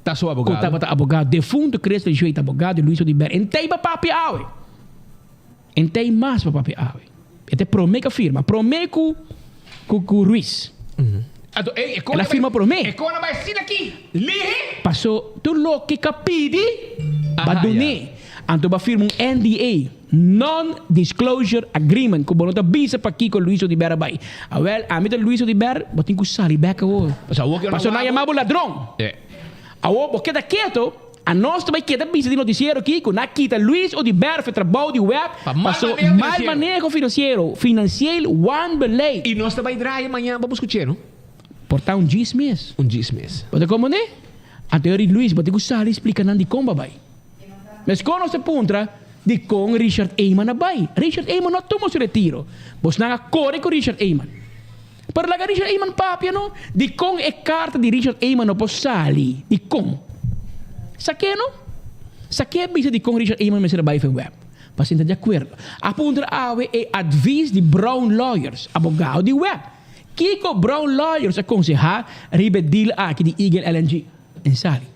Ta su abogado. Ku tabata abogado. Defunto Chris Lejuey ta abogado di Luis Oduber. En tei pa papia awe. En tei mas pa papia awe. E ta e promé ku a firma. Promé ku ku ku Ruiz. Anto ey e El a firma promé. E kona bai asina aki. Lihe. Paso tur loke ka pidi ba dun'é. Anto ba firma un NDA, Non Disclosure Agreement, ku bo no ta bisa pakiko Luis Oduber a bai. Awel, ami ta Luis Oduber, bo tin ku sali bek awor. Pasobra nan a yama bo ladron. Awor bo keda keto, anos ta bai keda bisa di notisiero aki ku nan a kita Luis Oduber for e trabou di web paso mal maneho finansiero, financieel wanbeleid. I nos ta bai draai mañan pa bo skuch'é, no? Por ta un djis mes. Un djis mes. Bo ta komprendé? Anto e Luis, bo tin ku sali splika nan dikon bo a bai. Meskos nos ta puntra dikon Richard Eman a bai. Richard Eman no a tuma su retiro. Bosnan a kore ku Richard Eman. Pero laga Richard Eman papia no. Dikon e karta di Richard Eman no por sali? Dikon? Sa ke no? Sa ke a bisa dikon Richard Eman mester a bai fen web? Pa sinta di akuerdo. A puntra awe e advis di Brown Lawyers, abogado di web. Kiko Brown Lawyers a konsehá riba e deal aki di Eagle LNG? En sali.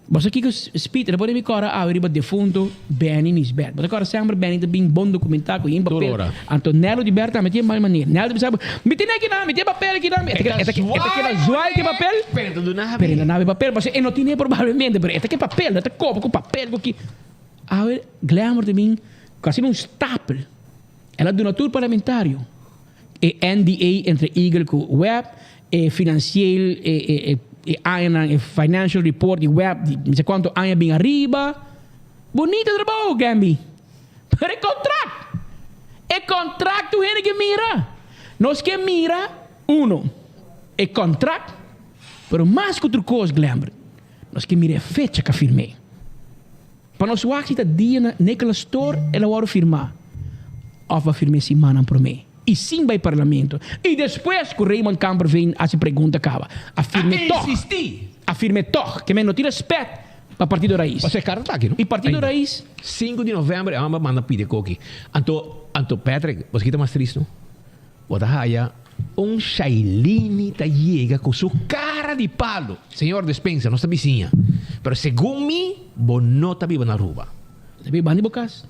Bo sa kiko Speed ta pone mi kòrda awe riba defunto Benny Nisbet. Bo ta kòrda semper Benny ta bin bon dokumentá ku yin papel. Anto Nello di Berta tambe tin mal manera. Nello ta bisa bo, Mi tene akinan, mi tin e papel akinan. E ta keda zwaai ku e papel. Pero e ta duna Pero e ta duna e papel. Pasobra e no tene probablemente, pero e ta ke papel, e ta kopa ku papel ku ki. Awe Glamour ta bin ku asina un stapel. El a duna tur parlamentario e NDA entre Eagle ku web, e financieel, e e añanan, e financial report di web di mi sa kuantu aña bin ariba. Bunita trabou, Gamby. Pero e contract! E contract tur hende ke mira. Nos ke mira, uno, e contract, pero mas ku tur kos, Glenbert, nos ke mira e fecha ku a firm'é. Pa nos wak si ta dia na Nicholas Store el a wòrdu firmá òf a firm'é simannan promé i sin bai parlamento i despues ku Raymond Kamperveen hasi pregunta kaba a firm'é A tòg. insistí. A firm'é tòg. Ke men no tin rèspèt pa Partido Rais. Pasobra e karta ta aki no. I Partido Ainda. Rais. Sinku di novèmber e hòmber manda pidi e koki. Anto anto Patrick, bo sa kita mas trist no? Bo ta haya un Shailene ta yega cu su cara di palo. Señor Despensa, nos ta bisiña, pero segun mi bo no ta biba na Aruba. E ta biba di bo cas?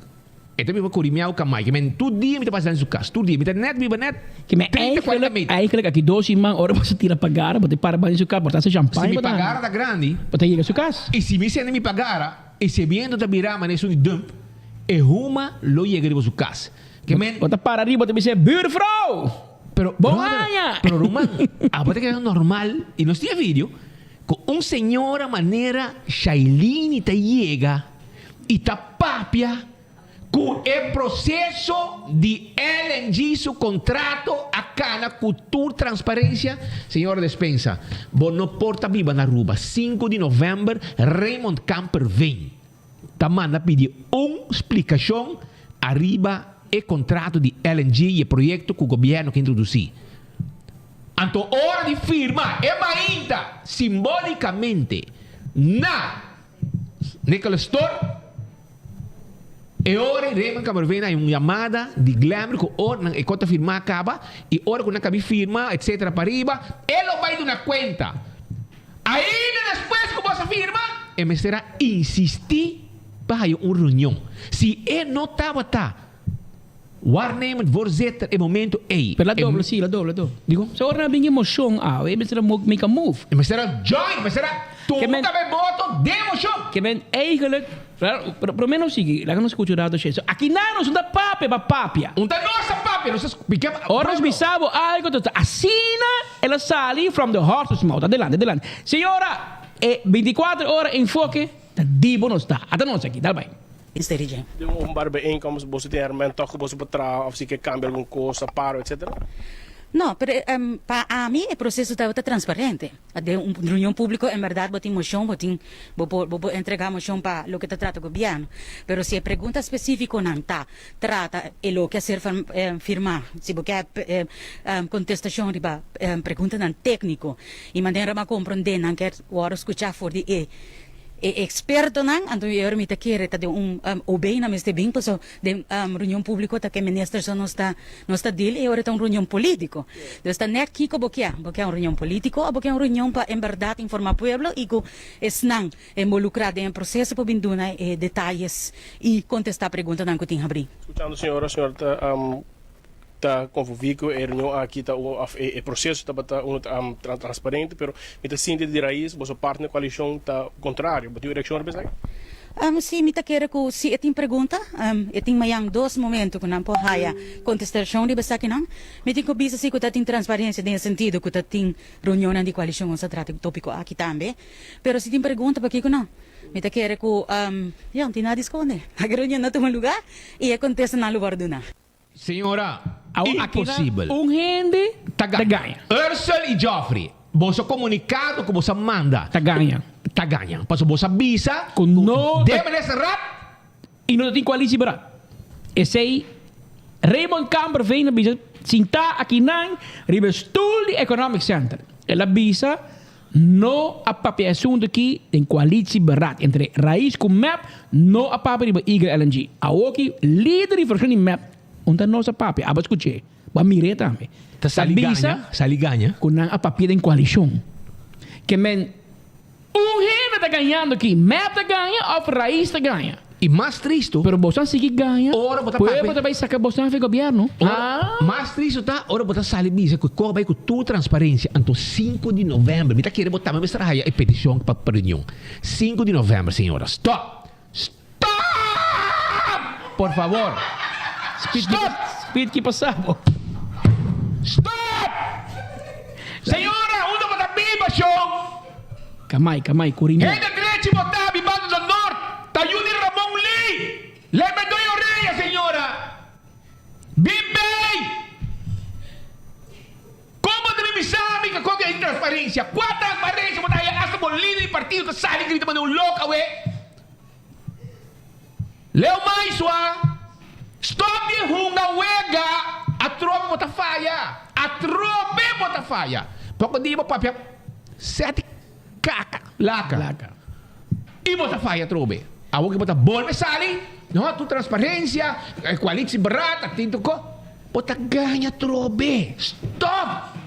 E ta biba Curimiao, Camay. Ke men tur dia mi ta pasa den su cas, tur dia. Mi ta net biba net Ke men 30, 40 eigenlijk, meter. eigenlijk aki dos siman ora bo sa tira pagara, bo ta para banda di su cas, bo ta haci Si champagne mi bo ta pagara ta grandi. Bo ta yega su cas. Y si mi sende mi pagara y si e biento ta bira manera esun di dump, e huma lo yega riba su cas. Ke men. Bo ta para riba, bo ta bisa, Buurvrouw! Pero, Bon brother, aña! Pero ruman, abo ta keda normal, y nos tin e video, cu un señora manera Shailene ta yega y ta papia cu e proceso di LNG su contrato a cana cu tur transparencia. Señora Despensa, bo no por ta biba na Aruba. Sinku di november Raymond Kamperveen ta manda pidi un splicacion ariba e contrato di LNG y e proyecto cu gobierno ke introduci. Anto ora di firma e mainta simbolicamente na Nicholas Store, e ora y Raymond Kamperveen hay un yamada di Glenbrook cu ora nan e cos ta firma caba y ora cu nan cabi firma etc. Pariba, e lo bay duna cuenta. Ainda despues ku bos a firma, e mester a insistí pa haya un reunion. Si e no tabata waarnemend voorzitter e momento ei, Pero la e. dobla, sí, la dobla, dobla. Dico? So ora nan a bin emocion awe, e mester a make a move. E mester a join, mester a tuma tambe boto den emocion. Ke men eigenlijk, pero prome nos sigui, laga nos scucha un rato shey. So aki nan nos no ta papia pa papia. Un ta nos ta papia, nos ta splica. Ora nos bisa bo algo, ta asina el a sali from the horse's mouth. Adelante, adelante. Señora, e binticuater ora enfoke ta di bo nos ta. Ata nos aki, dal bai. Den un openbare bijeenkomst boso tin herment toch ku boso por traha of si ke kambia algun kos, paro etc. No, pero pa ami e proceso tabata transparente. Den un reunion publico en berdad bo tin mocion, bo tin bo por bo por entrega mocion pa loke ta trata gobierno. Pero si e pregunta specificonan ta trata e loke a ser firma, si bo ke contestacion riba preguntanan tecnico y manera bo a comprende nan kier worde scucha for di e E expertonan, anto mi ora mi ta kere ta den un obey nan mester bin paso den reunion publico ta ke minister so nos ta nos ta deal y ora ta un reunion politico. Dus ta net kico bo kia, bo kia un reunion politico o bo kia un reunion pa en berdad informa pueblo y cu esnan involucra den e proceso por bin duna e detayes y contesta preguntanan cu tin habri. Escuchando señora, señora ta ta convivi cu e reunion aki ta un of e proceso tabata uno transparente pero mi ta sinti di raiz boso parti na coalicion ta contrario. Bo tin un reaccion riba esaki? Si, mi ta kere cu si e tin pregunta e tin mayan dos momento cu nan por haya contestacion riba esakinan. Mi tin cu bisa si cu ta tin transparencia den e sentido cu ta tin reunionnan di coalicion nos a trata e topico aki tambe. Pero si tin pregunta pakico no? Mi ta kere cu ya no tin nada di sconde. Aki reunion na tuma lugar y e contestanan lo worde duna. Señora, imposibel. Un hende ta gaña. Ursel y Geoffrey, boso comunicado cu boso a manda. Ta gaña. Ta gaña. Pasobra boso a bisa cu no den minister Raad. Y no ta tin coalitie beraad. Esey Raymond Kamperveen a bisa sinta akinan riba e stoel di Economic Center. El a bisa No a papia e asunto aki den coalitie beraad entre Raiz cu mep no a papia riba Eagle LNG. Awoki lider di fraccion di mep un ta nos a papia, abo a scuche, bo a mire tambe. Ta sali gaña, sali gaña. Cu nan a papia den coalicion. Ke men un hende ta gañando aki, mep ta gaña of Raiz ta gaña. Y mas tristo. Pero boso a sigui gaña. Ora bo ta papia. Pueblo ta bay saca boso af e gobierno. Ora, mas tristo ta ora bo ta sali bisa cu e bay cu tur transparencia. Anto sinku di november, mi ta kere bo tambe mester haya e peticion pa reunion. Sinku di november, señora. Stop! Stop! Por favor. Stop! Speed ki pasa bo? Stop! Señora, unda bo ta biba, shon? Kamai, kamai, kurimia. Hende drechi bo ta bibando na Nort ta yu di Ramon Lee. Le me doy orea señora. Bin bay! Con bo ta bin bisa mi cu con e transparencia? Cua transparencia bo ta haya hasta bo lider di partido ta sali grita manda un loco awe? Leo Maiswa, stop di hunga wega, atrobe bo ta faya, atrobe bo ta faya. Poko dia bo papia seti kaka, laka, i bo ta faya atrobe. Awor ki bo ta bolbe sali, no, tur transparencia, koalitie beraad, a tin tur ko, bo ta gaña atrobe. Stop!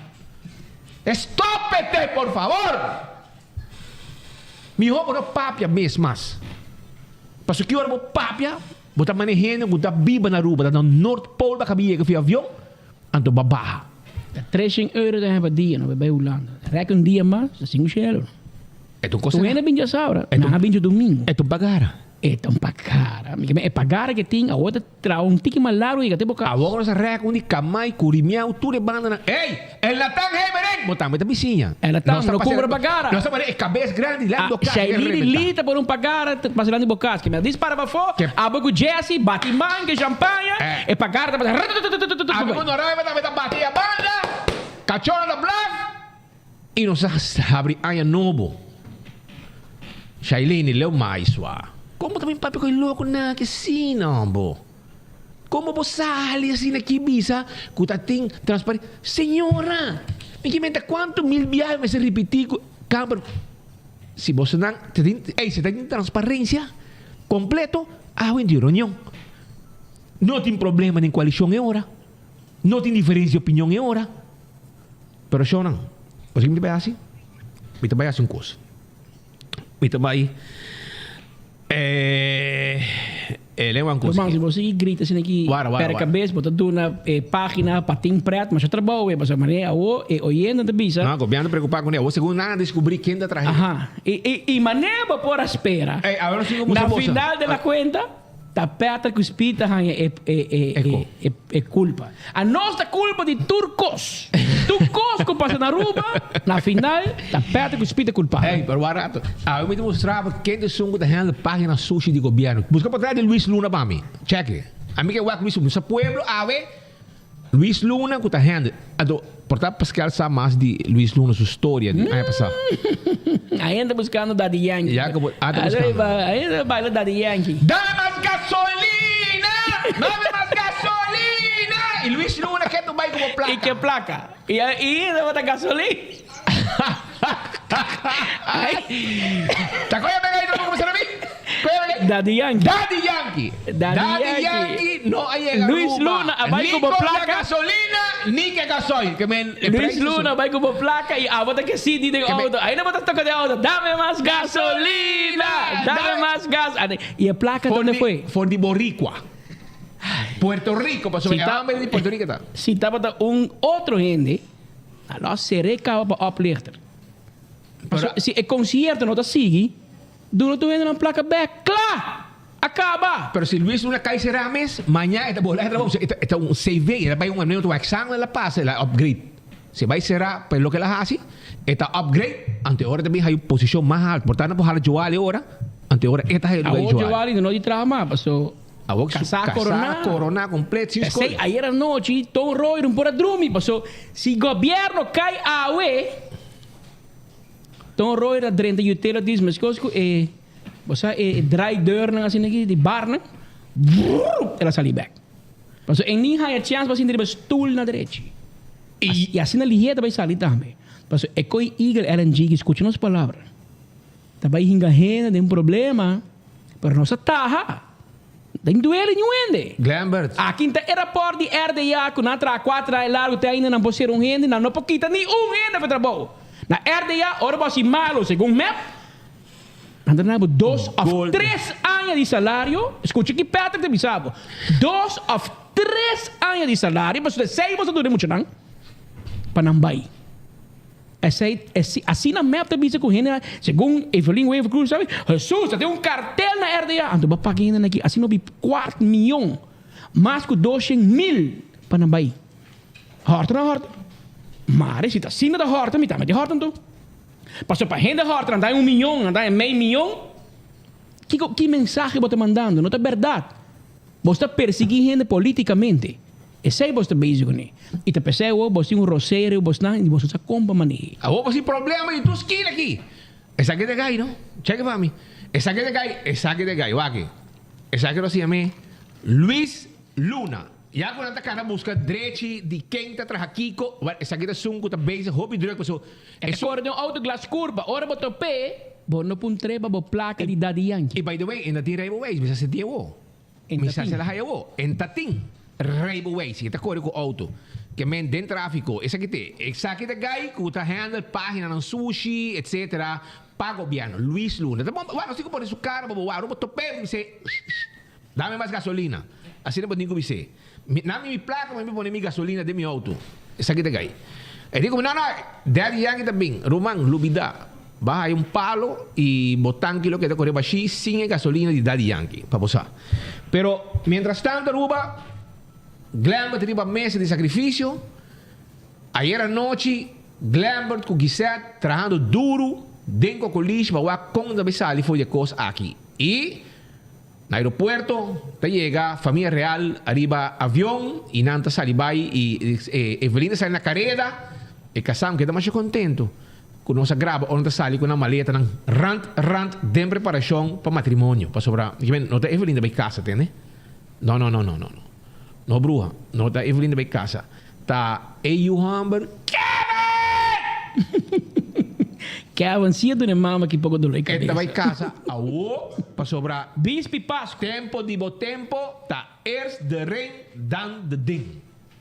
Stopete por favor! Mihó bo no papia mes mas. Pasobra ki ora bo papia, bo ta mane hende ku ta biba na Aruba, ta na Noord Pool baka bi yega via avion, anto bo a baha. Ta treshen euro ta heba dia no bai Hulanda. Rek un dia mas ta sinku shen euro. E ta un cosa. Tu hende bin djasabra, nan a bin djadumingu. E ta un pagara. E ta un pagara. Mi ke men e pagara ke tin awor ta Traha un tiki mas largu yega te bo kas. Awor nos a rek un di Kamai, Kurimiau, tur e bandanan. Ey! El Natan Heberink! Bo tambe ta bisiña. El Natan, no kumpra pagara. Nos ta pone e kabes grandi dilanti bo kas. Shailene di Lee ta pone un pagara pasa dilanti bo kas. Ke mi a dispara pafó, abo ku Jesse, bati man ke shampaña, e pagara ta pasa rrrrrrrrrrrrrrrrrr. Abi ku Noraima tambe ta bati e banda, kachornan ta blaf i nos a habri aña nobo. Shailene leu maiswa. Kon bo ta bin papia ku e lokonan aki asina bo? Kon bo por sali asina aki bisa ku ta tin transparensia? Señora, mi ke menta kuantu mil biaha mi mester ripití ku Kamer si bosonan ta tin, ey, si ta tin transparensia kompleto, awe di reunion. No tin problema den koalishon e ora. No tin diferensia di opinion e ora. Pero shownan, bo sa ki mi ta bai hasi? Mi ta bai hasi un kos. Mi ta bai e lengua un kos Ruman, aki. si bo sigui grita asina aki Wara, wara, perde wara. kabes, bo ta duna e pagina pa tin pret, masha trabou e, pasobra manera awo e oyente ta bisa. No, gobierno ta preocupa cu ne. Awo segun nan a descubri ken ta traha. Aha. I, i, i manera bo por a spera, Ey, awe no sigui como na sa bosa. final de la cuenta, Ta Peter ku Speed ta haña e e e e e e kulpa. A nos ta kulpa di tur kos. Tur kos ku pasa na Aruba, na final ta Peter ku Speed ta kulpabel. Ey, pero wak rato. Awe mi ta mustra bo ken ta esun ku ta handle pagina sushi di gobierno. Buska por tras di Luis Luna pa mi. Check. Ami ke wak Luis Luna. Sa pueblo awe Luis Luna ku ta handle. Anto por ta Pascal sa mas di Luis Luna su storia di aña pasá. Ainda buskando Daddy Yankee. Ya ku bo a ta buskando. Ainda baila Daddy Yankee. Dame mas gasolina! Dame mas gasolina! I Luis Luna ke tu bai ku bo plaka. I ke plaka. I ainda bo ta gasolina. Ta koe pega ahí como se mi? Daddy Yankee. Daddy Yankee. Daddy Yankee. no a yega Luis Aruba. Luna a bai Ni ku bo compra placa. gasolina ni ke gasoil. Ke men e Luis prijs Luna bai ku bo placa y abo ta ke CD den Ke men- auto. Ahí no bo ta toca den auto. Dame mas gasolina. Dame mas gas. Y e placa For donde di- fue? For di Boricua. Puerto Rico, pasobra Si e ta- hamber di Puerto Rico ta. Si tabata un otro hende, a lo seré caba pa oplichter. Paso, si e concierto no ta sigui, duna tur hendenan placa bek. Cla! A caba! Pero si Luis Luna cay será mes, maña e ta bola e trabou. E ta un CV, e ta bay un un examen el a pasa, el a upgrade. Si e bay será pa loke el a haci, e ta upgrade, anto e ora ta bin hay un posicion mas alto. Por tanto, por hala Joali ora, anto e ora e ta haya lugar di Awor Joali. Joali no di traha mas, paso Awor su casá casá coroná. coroná completo sin P'esei scol. ayer anochi Ton Roy no por a drumi, paso si gobierno cay awe, Ton Roy ta drenta utilities meskos ku e bo sa e draaideurnan asina aki di barnan, brrrr, el a sali bek. Paso e ni haya chèns pa sinta riba stoel na drechi. I asina lihé ta bai sali tambe. Paso e koi Eagle LNG ki skucha nos palabra ta bai hinga hende den problema, pero nos a taha. Den duele niun hende. Glenbert. Aki ta e raport di RDA ku nan a traha kuater aña largu te ainda nan por ser un hende, nan no por kita ni un hende pa trabou. Na RDA ora bo hasi malo segun mep, nan ta duna bo dos òf tres aña di salario, skucha ki Patrick ta bisa bo, dos òf tres aña di salario pasobra esei bo ta duna e muchanan pa nan bai. Esei, esi, asina mep ta bisa ku hende, segun Evelyn Wever Croes sabi, Jesus, ta tin un kartel na RDA, anto bo paga hendenan aki, asina hopi kwart miyon, mas ku doshen mil pa nan bai. Hòrta nan hòrta. Mare, si ta asina ta hòrta, mi tambe ta hòrta anto. Pasobra pa hende hòrta nan ta un miyon, nan ta mei miyon. Kiko, ki mensahe bo ta mandando? No ta bèrdat. Bo ta persiguí hende polítikamente. Esei bos ta bezig kuné. I ta p'esei awor bos tin un rosé riba bosnan i bos no sa kon pa maneh'é. Awor bos tin problema di tur skina aki. Esaki ta gai, no? Cheke pa mi. Esaki ta gai, esaki ta gai. Wak aki. Esaki lo siña mi Luis Luna. Ya ku nan ta kana buska drechi di ken ta traha kiko, wèl esaki ta esun ku ta bezig hopi drùk paso E ta kore den un outo glas kurba, ora bo top'é, bo no puntr'é pa bo plaka di Daddy Yankee. I by the way, e no tin rijbewijs, mi sa sinti awo. Mi sa si el a haya awo. E ta tin rijbewijs, e ta kore ku outo. Ke men den trafiko, esaki te. Esaki ta guy ku ta handle paginanan sushi, etcetera, pa gobièrnu. Luis Luna. Ta bon, wak, nos tin ku pone su kara pa bo wak. Ora bo top'é, mi se, Dame mas gasolina. Asina bo tin ku bis'é. Mi, nami mi plaka pa mi pone mi gasolina den mi outo. Esaki ta gai. E di ku mi, no, no, Daddy Yankee ta bin. Ruman, lubidá. Ba haya un palo i bo tanki lo keda kore bashí sin e gasolina di Daddy Yankee, pa bo sa. Pero, mientras tanto Aruba, Glembert riba mesa di sakrifisio. Ayer anochi, Glembert ku Gisette trahando duru den Kokolish pa wak kon ta bai sali for di e kos aki. I. Na aeropuerto ta yega famia real ariba avion y nan ta sali bay y Evelyn ta sali na careda, e casa aunke ta masha contento cu nos a graba ora nan ta sali cu nan maletanan rant rant den preparacion pa matrimonio pasobra no ta Evelyn ta bay casa tende no no no no no no bruha no ta Evelyn ta bay casa ta e yu homber Kevin! Kevin si a duna e mama ki poko dolor di E ta kabesa. bai kasa awo pasobra Bispi Pasku. Tempo di bo tempo ta eerst de ring dan de ding.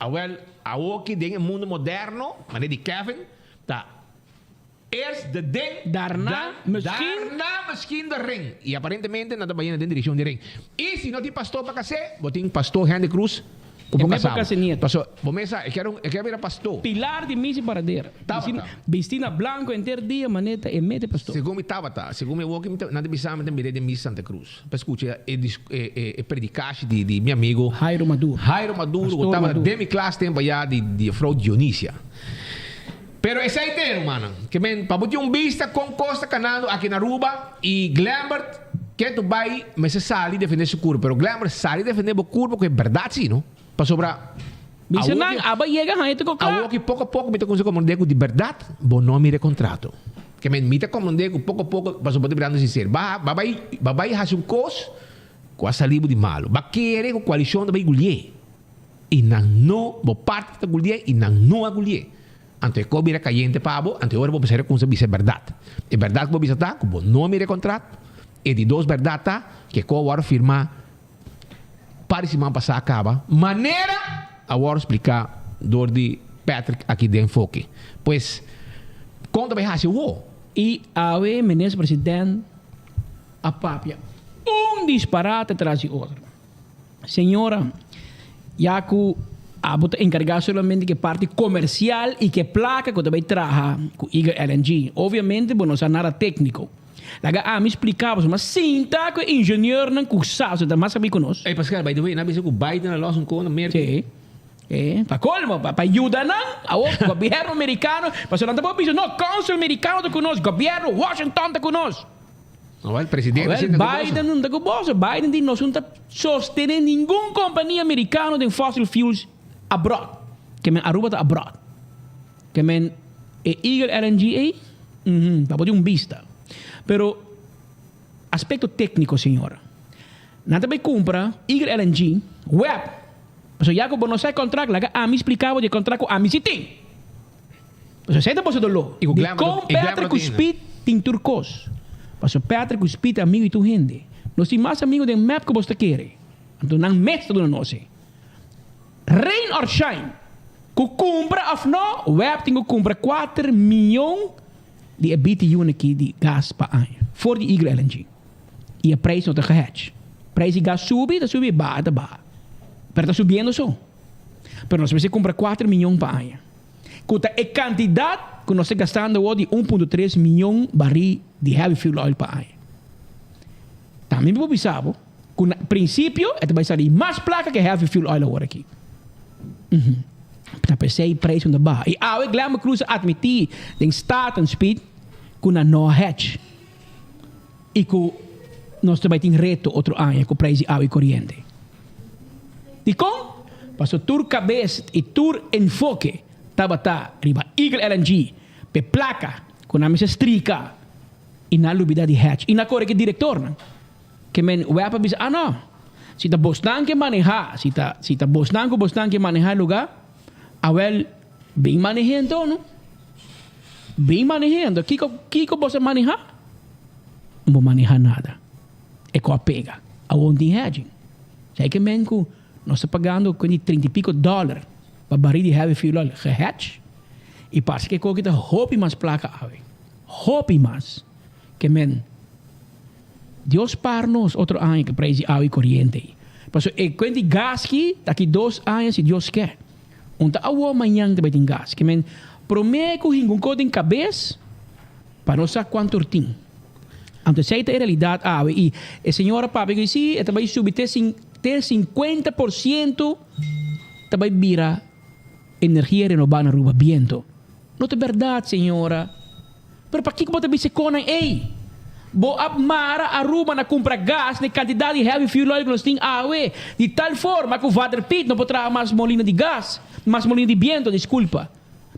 Awel awoki den e mundo moderno, manera di Kevin, ta eerst de ding Daarna dan misschien. daarna misschien de ring. Y aparentemente nan ta bayendo den direccion di ring. Y si no tin pastor pa cas'é, bo tin pastor Henry Cruz cu E bo mes casa por bo. casa nieto. Paso bo mes sa, e kier un e kier bira pastor. Pilar di misa y paradera. Tabata. Bisti na blanco henter dia manera e mete pastor. Segun mi tabata, segun mi woki mi ta, nan ta bisa mi ta mira den misa Santa Cruz pa scucha e dis e e e predicashi di di mi amigo Jairo Maduro. Jairo Maduro cu Pastor tabata Maduro. den mi klas tempo aya di di juffrouw Dionisia. Pero esei te, rumannan. Ke men, pa bo tin un bista kon kos ta kanando aki na Aruba i Glembert ke tu bai mester sali defende su kurpa. Pero Glembert sali defende bo kurpa ku e bèrdat si, no? Pasobra Bisa awor nan, ki aba yega haña te ko kla. awor ki poko poko mi ta kuminsá komprondé ku di bèrdat bo no mira e kontrato. Ke men, mi ta komprondé ku poko poko, pasobra bo ta birando sinser. Ba ba bai ba bai hasi un kos ku a sali bo di malu. Ba kere ku koalishon ta bai gulié. I nan no, bo parti ta gulié i nan no a gulié. Anto e kos bira kayente pa bo, anto e ora bo mester a kumsa bisa e bèrdat. E bèrdat ku bo bisa ta ku bo no a mira e kontrat. E di dos bèrdat ta ku e kos a wòrdu firmá par di siman pasá a kaba, manera a wòrdu spliká dor di Patrick aki den Foki. Pues, kon ta bai hasi awor? I awe Minister President a papia un disparate tras di otro. Señora, ya cu abo ta encarga solamente cu e parti comercial y cu e placa cu ta bay traha cu Eagle LNG, obviamente bo no sa nada tecnico. Laga ami splica bo, ma sinta cu e ingenieurnan cu sa, ta mas sabi cu nos. Ey Pascal, by the way, nan a bisa cu Biden a los un con na Merca. Sí. Eh, pa colmo, pa yuda nan, awor gobierno Mericano, pasobra nan ta por bisa, no, council Mericano ta cu nos, gobierno Washington ta cu nos. Awel, presidente Awel, sinta ku boso. Biden no ta ku boso. Biden di nos no ta sostene ningun kompania merikano den fossil fuels abroad. Ke men Aruba ta abroad. Ke men e Eagle LNG ei, uhum, pa bo tin un bista. Pero aspekto tekniko, señora. Nan ta bai kumpra Eagle LNG web. Pasobra ya ku bo no sa e kontrakt, laga ami splika bo di e kontrakt ku ami si tin. Pasobra esei ta boso doló. I ku Glamour Dikon i Glamour Patrick ku tin. Speed tin tur kos? Pasobra Patrick ku Speed ta amigu di tur hende. Nos tin mas amigu den mep ku bos ta kere. Anto nan mes ta duna nos e. Rain or shine, ku kumpra òf no, web tin ku kumpra kuater mion di e BTU-nan aki di gas pa aña for di Eagle LNG. I e preis no ta gehedge. Preis di gas subi, ta subi, baha, ta baha. Pero ta subiendo so. Pero nos mester kumpra kuater mion pa aña. Ku ta e kantidat ku nos ta gastando awor di un punto tres mion barí di heavy fuel oil pa aña. Tambe mi por bisa bo ku na prinsipio e ta bai sali mas plaka ku e heavy fuel oil awor aki. Ta p'esei preis no ta baha. I awe Glenn Cruz a atmití den Staten Speed ku nan no a hedge i ku nos ta bai tin reto otro aña ku preis di awa i koriente. Dikon? Pasobra tur kabes i tur enfoke tabata riba Eagle LNG p'e plaka ku nan mester strika i nan lubida di hedge. I nan kore ku e direktornan. Ke men web a bisa, ah no! Si ta bosnan ke manehá, si ta si ta bosnan ku bosnan ke manehá e lugá, awèl bin maneh'é anto no. Bin maneh'é anto. Kiko kiko bos a manehá? No bo manehá nada. E ku a pega. Awor no tin hedging. Sa ke men ku nos ta pagando ku di trinta i piko dòler pa barí di heavy fuel oil gehedge i parse ke koki ta hopi mas plaka awe. Hopi mas. Ke men Dios par nos otro aña ke prijs di awa i koriente ei. Pasobra e kuent di gas ki ta aki dos aña si Dios ke. Un ta awor mañan ta bai tin gas. Ke men prome ku hinka un kos den kabes pa nos sa kuantu or tin. Anto esei ta e realidat awe i e señora papia ku si e ta bai subi te te 50% ta bai bira energia renobá na Aruba biento. No ta bèrdat señora. Pero pakiko bo ta bisa e konan ei? Bo a mara Aruba na kumpra gas na e kantidat di heavy fuel oil ku nos tin awe, di tal forma ku Vader Piet no por traha mas molina di gas, mas molina di biento, diskulpa.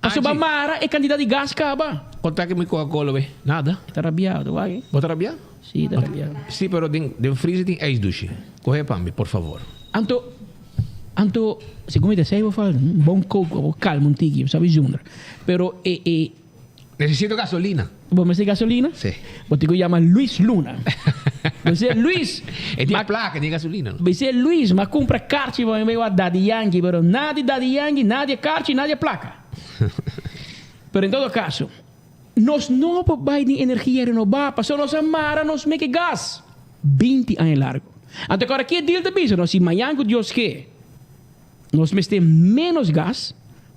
Pasobra bo a mara e kantidat di gas kaba. Konta ki mi Coca-Cola we? Nada. E ta rabiado, wak e? Bo ta rabia? Si, e ta rabiado. Si, pero den den freezer tin ijs dushi. Kohe pa mi, por favor. Anto, anto, segun mi ta esei bo falta, un bon coke pa bo kalma un tiki, bo sabi zundra. Pero e e. Necesito gasolina. Bo mester gasolina? Si. Bo tin ku yama Luis Luna. Bo bisa Luis. E tin plaka, e tin gasolina. Bo bisa Luis, m'a kumpra karchi pa mi bai wak Daddy Yankee, pero nada di Daddy Yankee, nada di e karchi, nada di e plaka. Pero en todo kaso, nos no por bai den energia renobá pasobra nos a mara nos meke gas 20 aña largu. Anto kòrda ki e deal ta bisa nos si mañan ku Dios ke. Nos mester ménos gas,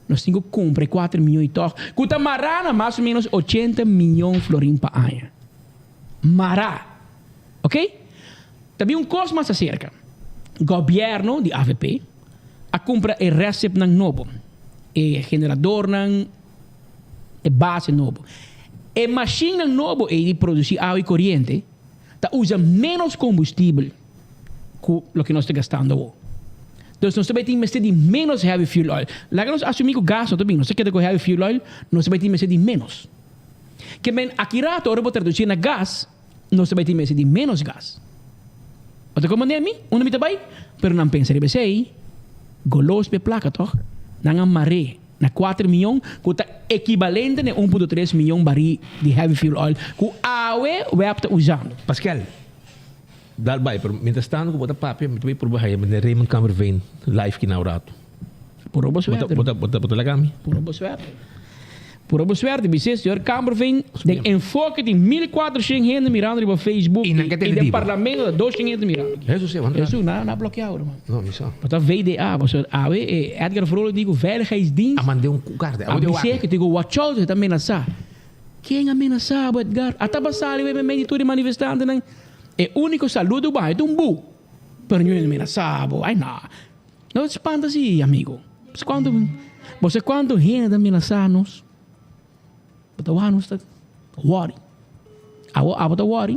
nos tin ku kumpra e kuater mion i tòg, ku ta mará na mas o ménos ochenta mion florin pa aña. Mará! Oké? Ta bin un kos mas aserka. Gobièrnu di avp a kumpra e resepnan nobo, e generadornan, e base nobo. E mashinnan nobo ei di produsí awa i koriente ta usa ménos kombustibel. ku loke nos ta gastando awor. Dus nos ta bai tin mester di ménos heavy fuel oil. Laga nos asumí ku gas no ta bin, nos ta keda ku heavy fuel oil, nos ta bai tin mester di ménos. Ke men aki rato ora bo tradusí na gas, nos ta bai tin mester di ménos gas. Bo ta komprendé mi? Unda mi ta bai? Pero nan pensa riba esei, golos p'e plaka tòg? Nan a mar'é na kuater mion ku ta ekibalente na e un punto tres mion barí di heavy fuel oil ku awe web ta usando. Paskel, Dal bai, pero mientras tanto ku bo ta papia, mi ta bai purba haya meneer Raymond Kamperveen live ki na un rato. Puro bo suerte. Bo ta, bo ta, bo ta laga mi? Puro bo suerte. Puro bo suerte. Bisé señor Kamperveen, den enfoke tin 1400 hende mirando riba Facebook I nan ke i tende den di bo. parlamento ta 200 hende mirando. Hesus, e, wanta. Hesus, nan a blokea ora, man. No, mi sa. Bo ta VDA, pasobra awe e Edgar Vrolijk di ku Veiligheidsdienst. A mand'é un karta. A bisé ku tin ku watch out, e ta menasá. Ken a menasá bo, Edgar? A taba sali wei meimei di tur e manifestantenan. E úniko saludo ku bo haña ta un bu. Pero niun hende menasá bo. Ai no. No ta spanta si, amigo. Bo sa kuantu, bo sa kuantu hende ta menasá nos? Bo ta wak nos ta wòri. Abo, abo ta wòri?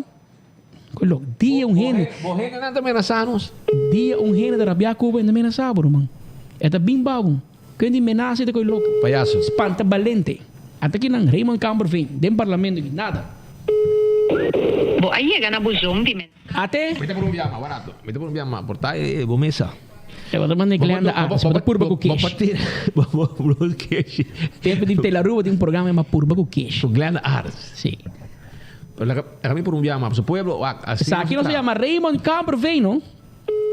Ku lok. Dia un hende. Bo hendenan ta menasá nos? Dia un hende ta rabiá ku bo, e ta menasá bo, ruman. E ta bin pa bo. Ken di menasa e ta koy loko. Payaso. Spanta balente. Ata ki nan Raymond Kamperveen den parlamento aki nada. Bo a yega na buzon di men. Ate. Mi ta por un biaha barato. Mi ta por un biaha ma por ta e bo mesa. E bo ta manda e Glenda Arts. Bo ta purba ku kesh. Bo pa tira bo bo kesh. Tempo di Telaruba tin un programa yama Purba ku Kesh. Ku Glenda Arts. Si. Pero laga mi por un biaha ma pasobra pueblo wak asi. Esaki nos ta yama Raymond Kamperveen no.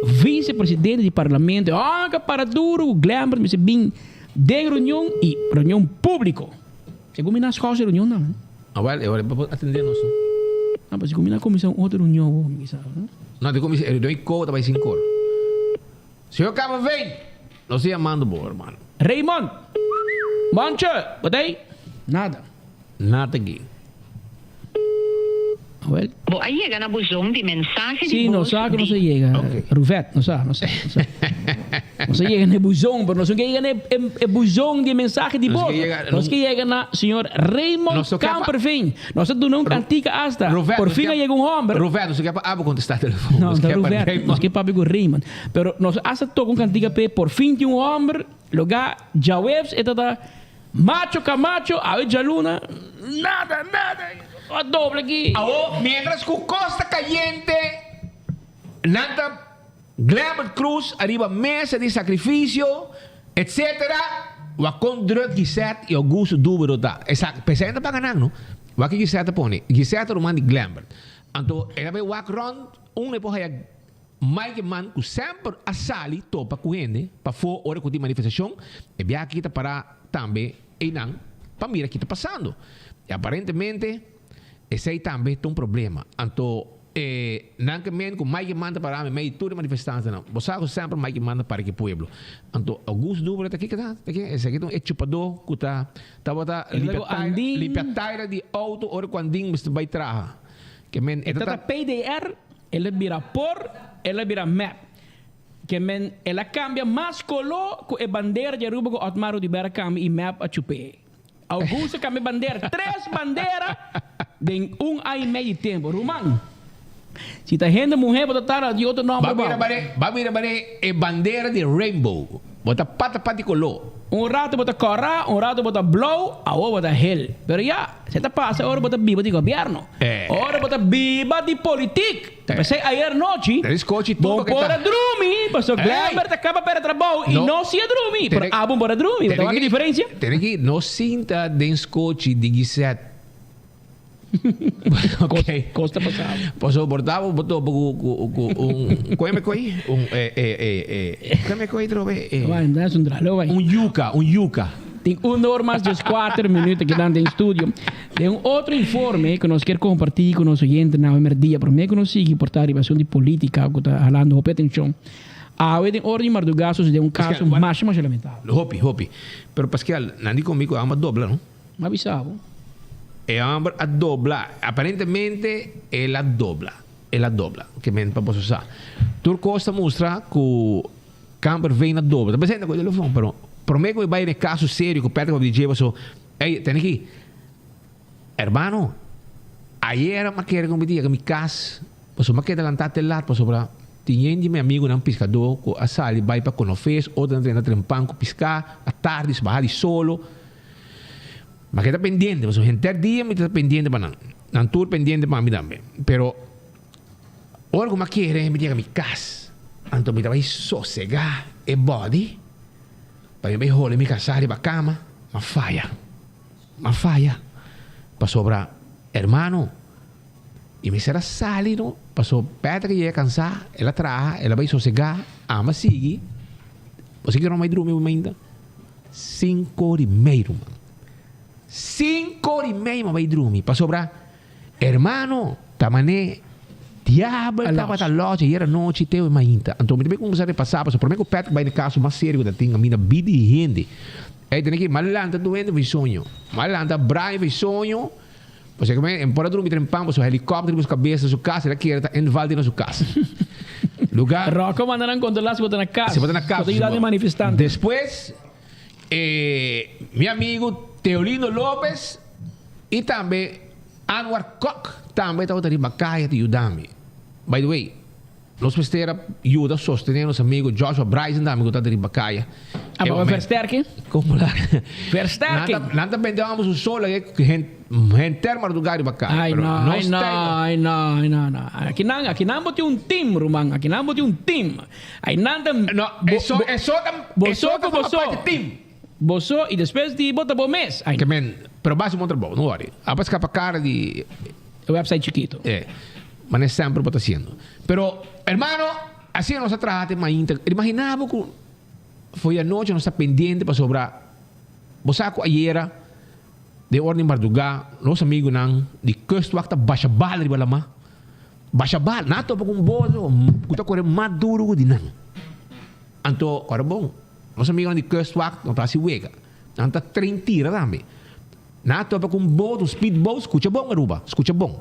Vicepresidente di Parlamento e hòmber a para duro ku Glenbert mester bin den reunion i reunion públiko. Segun mi nan skòs e reunion nan. Awèl, e ora e por atendé nos no. Ah, pero segun mi nan kuminsá un otro reunion awor, mi sa. No, di kuminsá e reunion i koba ta bai sin kor. Señor Kammerveen, nos ta yamando bo, hermano. Raymond! Monche, bo ta ei? Nada. Nada aki. Awel. Bo a yega na buzon di mensahe di Sí, nos bos sa ku nos a di. yega, Ruvet, nos sa, nos sa, nos sa. Nos a yega na e buzon, pero nos no ke yega na e, e buzon di e mensahe di Nos bos. ke yega- Nos ke yega na señor Raymond Nos no ke pa- Kamperveen. Nos a duna un kantika asta. Ruvet, Por nos fin ke- a yega un hòmber. Ruvet, nos no ke pa abo kontestá telefòn. No, Nos ta ke pa Ruvet. Raymond. Nos ke papia ku Raymond. Pero nos asta toka un kantika p'e, por fin tin un hòmber, logá djaweps e ta ta Macho Camacho, awe djaluna, nada, nada, a doble aki. Awo, mientras ku kos ta kayente, nan ta Glembert Cruz ariba mesa di sacrificio etc. Wak con druk Gisette y Augusto Dubero ta. Esaki p'esei nan ta paga nan no. Wak ki Gisette a pone. Gisette ta ruman di Glembert. Anto el a bay wak rond un e por haya Mike Eman cu semper a sali topa cu hende pafo ora cu tin manifestacion. E biaha aki ta para tambe eynan pa mira ki ta pasando. Y aparentemente esei tambe ta un problema. Anto E nan ke men ku Mike manda para mi mei tur e manifestantenan. Bo sa ku semper Mike manda para ki pueblo. Anto Augusto Dubra ta kiko ta? Ta ke? Esaki ta un e chupadó ku ta tabata E ta ku limpia taira, Andin. limpia taira di outo ora ku Andin mester bai traha. Ke men E e ta ta ta. PDR, el a bira por, el a bira mep. Ke men el a kambia mas koló ku e bandera di Aruba ku Otmar Oduber a kambia i mep a chup'é. Augusto cambia bandera, tres bandera den un aña y medio tempo. Ruman, si ta hende muher bo ta tarda di otro nomber Ba mira bo. bare, ba mira bare e bandera di rainbow. Bo ta pata pata di color. Un rato bo ta cora, un rato bo ta blauw, awor bo ta hel. Pero ya, esei ta pasa ora bo ta biba di gobierno. Ora bo ta biba di politiek. Ta p'esei ayer nochi bo por a drumi pasobra Glenber ta kaba pera trabou i no si a drumi pero abo por a drumi bo ta wak e diferensia? Tene ki no sinta den skochi di Gisette Kos ta pasa bo. Pasobra por ta bo topa ku un koe me koe un koe me koe trobe un yuka un yuka. Tin un or mas dieskuater minuut aki nan den studio. Den un otro informe ku nos kier kompartí ku nos oyentenan awe merdia, promé ku nos sigui por ta riba asuntu di polítika ku ta halando hopi atenshon. Awe den ora di mardugá sosodé un kaso masha masha lamentabel. Hopi, hopi. Pero Pascal, nan di komi ku e hòmber a dobla, no? Mi a bisa bo. E hòmber a dobla. Aparentemente el a dobla. El a dobla. Ke men pa boso sa. Tur kos ta mustra ku Kamper Veen a dobla. Ta presente ku e telefòn, pero promé ku mi bai na e kaso serio ku Patrick papia di dje paso, Ey, tene aki. Hermano, ayera m'a kere ku mi yega mi kas, pasobra m'a keda lantá te lat pasobra tin yen di mi amigunan piskadó ku a sali bai pa Konofes, otronan ta yenda Trempan ku piská, atardi su baha di solo. M'a keda pendiente pasobra henter dia mi ta pendiente pa nan, nan tur pendiente pa mi tambe. Pero ora ku m'a kere mi yega mi kas, anto mi ta bai sosegá e bòdi. Pa mi bai hole mi kasá riba kama, m'a faya. M'a faya. Pasobra, hermano, i mester a sali no, paso Patrick a yega kansá, el a traha, el a bai sosegá, ami a sigui. Bo sa kiko bai drumi mainta? Sinku ora i mei, ruman. Sinku ora i mei mi a bai drumi, pasobra. Hermano, ta man'é diabel tabata lòs ayer anochi te mainta. Anto mi ta bin kuminsá repasá pasobra promé ku Patrick bai na kaso mas serio ku ta tin kaminda bida di hende. Ey tene ki m'a lanta tur hende for soño. M'a lanta Brian for soño. Pasobra ku e por a drumi trempan pasobra helikòpter riba su kabes na su kas el a kere ta envaldi na su kas. Lugar. Rocco manda nan kontrolá si bo ta na kas. Si bo ta na kas. Bo ta yuda den manifestante. Despues mi amigu Teolindo Lopez. I tambe Anwar Kok tambe tabata riba kaya ta yuda mi. By the way, nos mester a yuda sostene nos amigo Joshua Bryson tambe ku tabata riba kaya. A baba versterking? Como la? Versterking! Nan ta bende ambos un solo e henter marduga riba kaya. Ay Pero no, nos ay no, ta- ay no, ay no, no. Akinan, akinan bo tin un team, ruman. Akinan bo tin un team. Aynan ta... No, eso, eso ta, Boso eso ta ku forma boso. parte team. Boso y despues di bo ta bo mes. Ay. Ke men, pero basi bon trabou, no worry. A pa scapa cara di. E website chikito. E, mane semper bo ta haciendo. Pero, hermano, asina nos a traha te mainta. Imagina bo cu foi anochi nos ta pendiente pasobra bo sa cu ayera den ora di marduga nos amigunan di Kustwacht ta basha bal riba lama. Basha bal. Nan a topa cu un boto cu ta core mas duro cu di nan. Anto, ora bon. Nos amigonan di Kustwacht no ta hasi wega. Nan ta train tira tambe. Nan a topa ku un boot, un speedboat, skucha bon Aruba, skucha bon.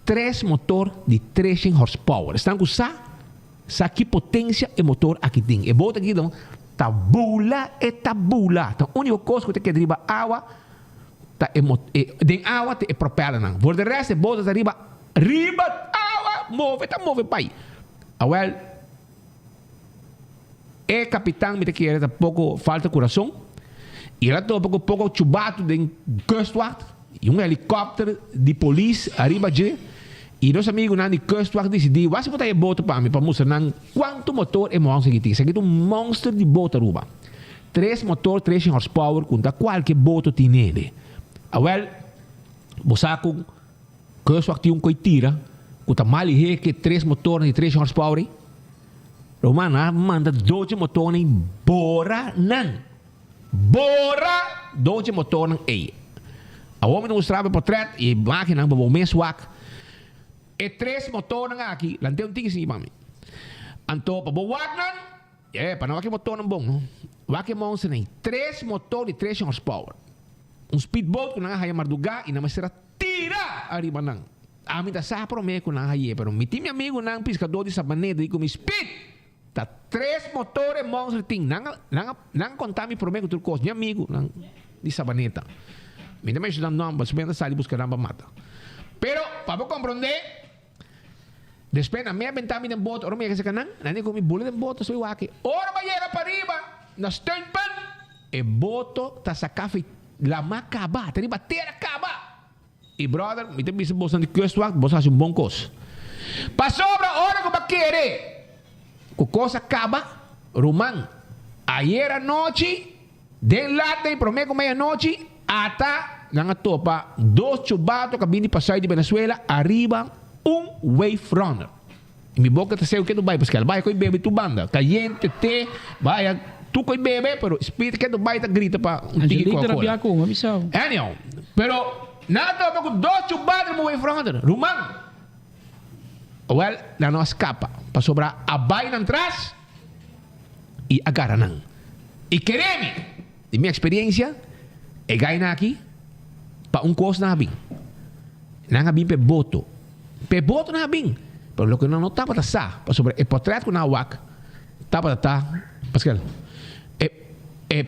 Tres motor di treshen horsepower. Esnan ku sa, sa ki potensia e motor aki tin. E boot aki don ta bula, e ta bula. Ta úniko kos ku ta keda riba awa ta e mo, e den awa ta e propellernan. Voor de rest e boot ta riba, riba awa, move ta move bai. Awel. E kapitan mi ta kere ta poko falta kurason i el a topa ku poko chubatu den kustwacht i un helikòpter di polis ariba dje. I nos amigunan di Kustwacht disidí wasi bo ta e boto pa mi pa mustra nan kuantu motor e monster aki tin. Esaki ta un monster di boto Aruba. Tres motor treshen horsepower ku ta kualke boto tin nele. Awel, bo sa ku Kustwacht tin un koi tira ku ta mas lihé ke tres motornan di treshen horsepower ei? Ruman, nan a manda doce motornan ei bora nan. Bora doce motornan ei. Awor mi ta mustra bo e portret i e imagennan pa bo mes wak. E tres motornan aki, lant'é un tiki sigui pa mi. Anto pa bo wak nan, e pa no wak e motornan bon no. Wak e monsternan ei. Tres motor di tres horsepower. Un speedboat ku nan a haya mardugá i nan mester a tira ariba nan. Ami ta sa promé ku nan a hay'é, pero mi tin mi amigunan piskadó di Sabaneta di ku mi speed. Ta tres motor e monster tin. Nan a, nan a, nan a konta mi promé ku tur kos. Mi amigu nan di Sabaneta. Mi ta menshoná nòmber, su ta sali buska nan pa mata. Pero, pa bo komprondé, despues nan mi a benta mi den boto. Ora mi yega serka nan, nan di ku mi bula den boto soy wak. Ora mi a yega pariba na steunpunt, e boto ta saka fi lamá kaba, ta riba tera kaba. I brother, mi ta bisa boso di kustwacht, boso hasi un bon kos. Pasobra ora ku bo a kere ku kos a kaba, ruman, ayer anochi, den lat den promé ku meianochi, ata nan a topa dos chubato ku a bini pa sùit di Venezuela ariba un wave runner. I mi boka ta seu ke no bai paske al bai koi bebe tur banda, kayente, te, bai tur koi bebe pero spit ke no bai ta grita pa un tiki Angelita Coca-Cola. rabia ku un avisao. Anyhow, pero nan a topa ku dos chubadre mo wave runner, ruman. Well, nan no a skapa pasobra a bai nan tras i a gara nan. I kere mi, di mi eksperiencia, e gainan aki pa un kos nan a bin. Nan a bin pa e boto. Pa e boto nan a bin. Pero loke nan no tabata sa, pasobra e portret ku nan a wak tabata ta, Paskel, e, e,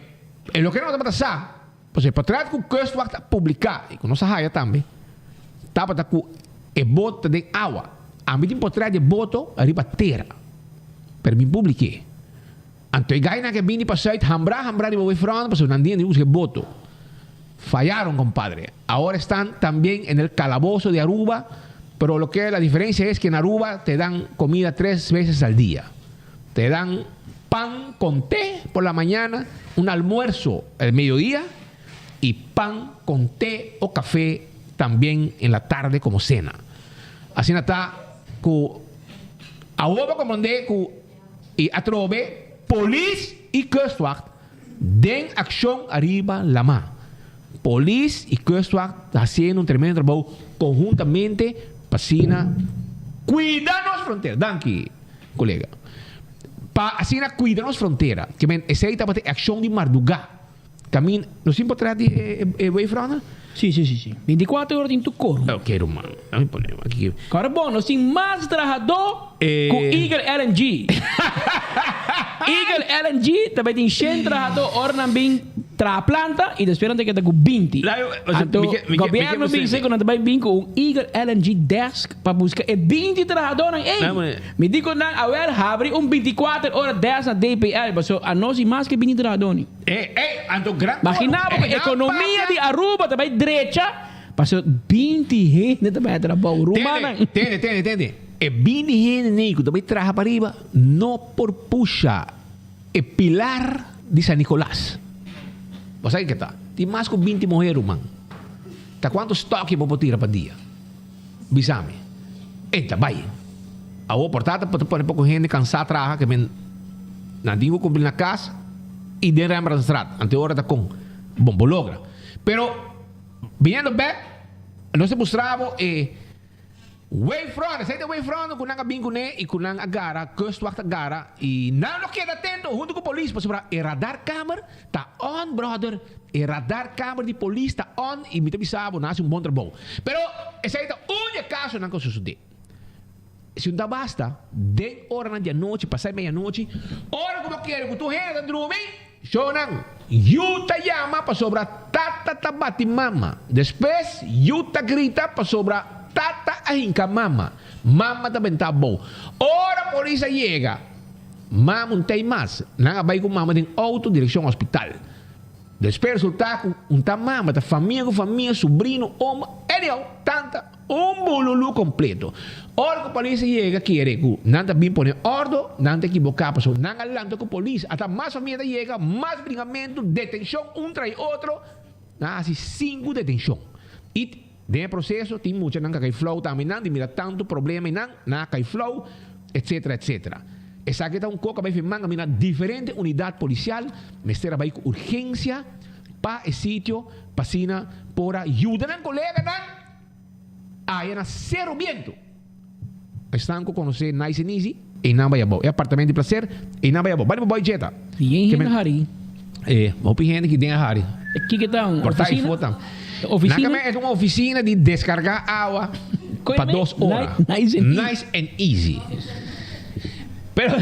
e loke nan no tabata sa, pasobra e portret ku Kustwacht a publiká i ku nos a haya tambe, tabata ku e boto ta den awa. Ami tin portret di e boto riba tera, pero mi publik'é. Anto e gainan ke bini pa sùit hambrá hambrá riba wefrònt pasobra nan dia di buska e boto. Fallaron compadre. Ahora están también en el calabozo de Aruba, pero lo que la diferencia es que en Aruba te dan comida tres veces al día. Te dan pan con té por la mañana, un almuerzo al mediodía y pan con té o café también en la tarde como cena. Asina ta cu awor bo comprende cu I atrobe polis i kustwacht den akshon ariba lamá. Polis i kustwacht ta hasiendo un tremendo trabou konhuntamente pa asina kuida nos frontera. Danki, kolega. Pa asina kuida nos frontera. Ke men esei tabata e akshon di mardugá. Kamin, nos tin por tras di e wave runner? Sí, sí, sí, sí. 24 ora tin tur koro. Ok, ruman. Dame pone aki. Kòrda bon, nos tin mas trahadó ku Eagle LNG. Eagle LNG ta bai tin shen trahadó ora nan bin traha planta i despues nan ta keda ku 20. Anto gobièrnu bisa ku nan ta bai bin ku un Eagle LNG desk pa buska e 20 trahadónan ei. Mi di ku nan, awèl habri un 24 ora desk na DPL pasobra anos tin mas ke 20 trahadó ni. Ey, ey, anto gran Imagina bo ku ekonomia di Aruba ta bai drecha pasobra 20 hende ta bai trabou. Rumannan. Tende, tende, tende. E 20 hende nei ku ta bai traha pariba no por pusha e pilar di San Nicolas. Bo sa ke ta? Tin mas ku 20 muher, ruman. Ta kuantu stoki bo por tira pa dia? Bisa mi. E ta bai. Awor por ta ta pone poko hende kansá traha ke men nan tin ku kumpli na kas i den Rembrandtstraat. Anto e ora ta kon. Bon, bo logra. Pero biniendo bek nos ta mustra bo e wavefront. Esei ta wavefront ku nan a bin kuné i ku nan a gara, kustwacht a gara i nan lo keda atento huntu ku polis pasobra e radarkamer Ta on brother, e radarkamer di polis ta on y mi ta bisa bo nan haci un bon trabou. Pero esey ta un di e casonan cu a sucede. Si un ta basta, den oranan di anochi, pasai medianochi, ora cu bo kere cu tur hende ta drumi, shownan, yu ta yama pasobra tata ta bati mama. Despues yu ta grita pasobra tata a hinca mama. Mama ta benta abou. Ora polis a yega. Mama un tei mas. Nan a bai ku mama den outo direkshon hospital. Despues resultá ku un ta mama, ta famia ku famia, subrino, oma, anyhow, tanta. Un bululu kompleto. Ora ku polis a yega kere ku nan ta bin pone ordo, nan ta ekiboká pasobra nan a lanta ku polis. Ata mas famia ta yega, mas bringamentu, detenshon un tras otro. Nan a hasi sinku detenshon. I den e proseso tin muchanan ku a kai flou tambe nan di mira tantu problema i nan, nan a kai flou, etsetera, etsetera. Esaki ta un kos ku a bai firman kaminda diferente unidat polisial mester a bai ku urgensia pa e sitio pa asina por a yuda nan koleganan aya na Sero Biento. Esnan ku konosé Nice and Easy, einan bai abou. E apartamento di placer, einan bai abou. Bai riba boy Jetta. Di yen hende hari. E, hopi hende ki den a hari. Kiko ta un Por ta oficina? ifo tam. Oficina? Nan e ta un oficina di descarga awa pa dos ora. Nice and easy. Nice and easy. Pero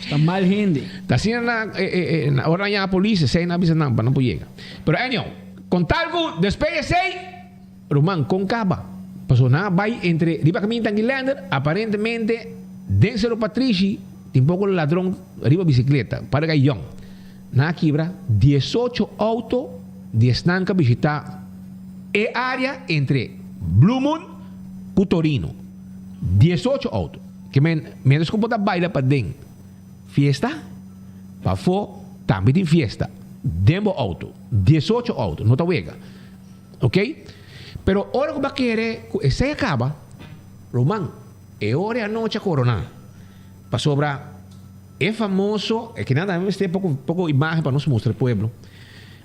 Ta mal hende. Ta asina na e e e ora nan yama polis esei nan a bisa nan pa nan por yega. Pero anyhow, con tal cu despues di esei Ruman, kon kaba? Pasobra nan a bai entre riba kaminda Tanguilander, aparentemente den Sero Patrishi tin poko ladron riba bisikleta, para kai yòn. Nan a kibra diesocho outo di esnan ku a bishitá e área entre Blue Moon ku Torino. Diesocho outo. Ke men, miéntras ku bo ta baila paden fiesta, pafó tambe tin fiesta den bo outo. Diesocho outo, no ta wega. Ok? Pero ora ku bo a kere ku esei a kaba, ruman, e ora e anochi a koroná. Pasobra e famoso, e kinan tambe mester poko poko imagen pa nos mustra e pueblo.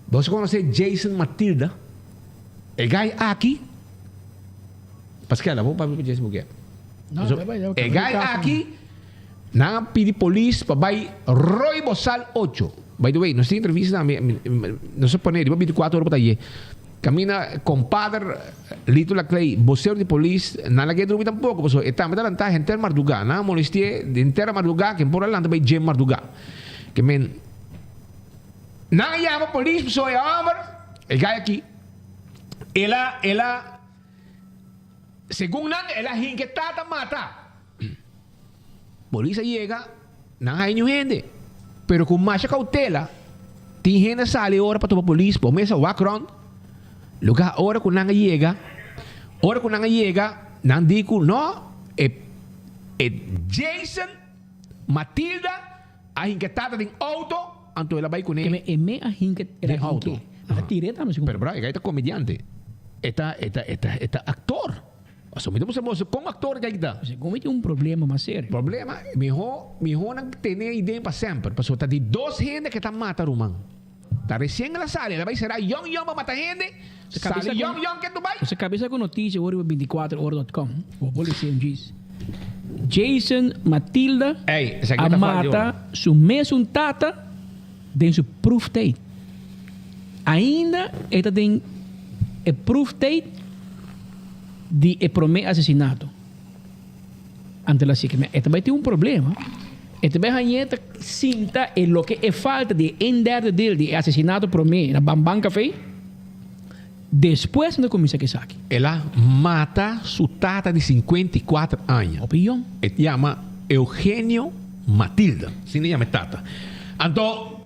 Boso konosé Jason Matilda? E gai aki, Pascal, abo papia ku Jason Buquet. No, So, ya bai, ya e gai aki, nan a pidi polis pa bai Roy Bosal ocho. By the way, nos tin entrevista tambe, nos a pone riba 24 ora pa ta ye. Caminda compadre Lito Laclay, vocero di polis, nan laga e drumi tampoco, pasobra e tambe ta lanta henter marduga. Nan a molesti'e henter a marduga, ken por a lanta bay dje marduga. Ke men, nan a yama polis pasobra e homber, e guy aki, el a, el a, segun nan, el a hinca e tata mata. Polis a yega, nan haña niun hende. Pero ku masha kautela, tin hende a sali ora pa topa polis, bo mes a wak rònt. Lugá ora ku nan a yega, ora ku nan a yega, nan di ku no, e e Jason Matilda a hinka e tata den outo, anto el a bai kuné Keme e me a hinka el a den outo. hink'é. A tir'é tambe segun. Pero bra, e gai ta komediante, e ta e ta e ta e ta aktor. Pasobra mi ta mustra boso kon aktor kijk ta. Segun mi tin un problema mas serio. Problema? Miho, miho nan tene e idea pa semper. Pasobra ta di dos hende ke ta mata ruman. Ta resien el a sali, el a bai sera yong yong pa mata hende, sali yong yong ke Dubai. Boso kabesa ku notisia wor riba binticuatro ora dot com. Bo por lesa un djis. Jason Matilda Ey, esaki a ta falta di mata ora. su mesun tata den su proeftijd. Ainda e ta den e proeftijd. Di e promé asesinato. Anto el a si ke e ta bai tin un problema. E ta bai hañ'é ta sinta e loke e falta di e un derde deel di e asesinato promé na Ban Ban Café. Despues nan ta kuminsá ku esaki. El a mata su tata di 54 aña. Hopi yòn. E yama Eugenio Matilda, asina e yama e tata. Anto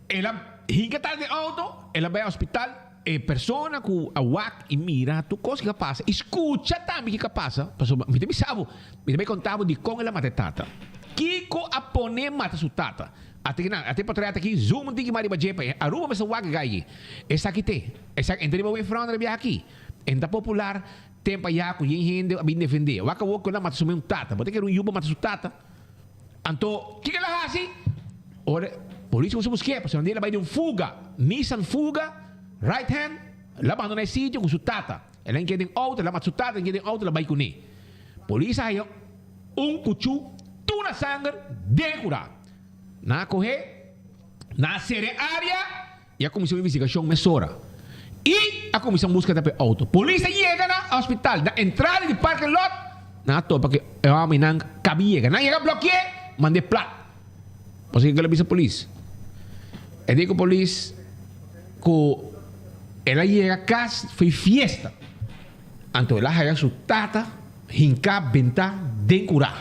el a hinka e tata den outo, el a bai hospital. E persona ku a wak i mira tur kos ki a pasa i skucha tambe kiko a pasa, pasobra mi ta bisa bo, mi ta bai konta bo dikon el a mata e tata. Kiko a pon'é mata su tata? Ata ki nan, ata e potrèt aki, zoom un tiki mas riba dje pa e Aruba mester wak e gai aki. Esaki t'e, esaki, e ta riba Wave Runner e biaha aki. E no ta popular tempu ayá ku yen hende a bin defend'é. Wak awor ku el a mata su mes un tata. Bo ta kere un yu pa mata su tata? Anto, kiko el a hasi? Ora polis kuminsá busk'é, pasobra nan di el a bai den un fuga, Nissan Fuga, right hand, el a bandoná e sitio ku su tata. El a ink'é den outo, el a mata su tata, el a ink'é den outo, el a bai kuné. Polis a haña un kuchú tur na sanger den e kurá. Nan a koh'é, nan a sera e área i a kuminsá un investigashon mesora. I a kuminsá un buskeda pa e outo. Polis a yega na hospital, na entrada di parking lot, nan a topa ku e hòmbernan kabi yega. Nan yega blòki'é, mand'é plat. Pasobra kiko el a bisa polis? E di ku polis ku el a yega kas for e fiesta. Anto el a haya su tata hinká bentá den kurá.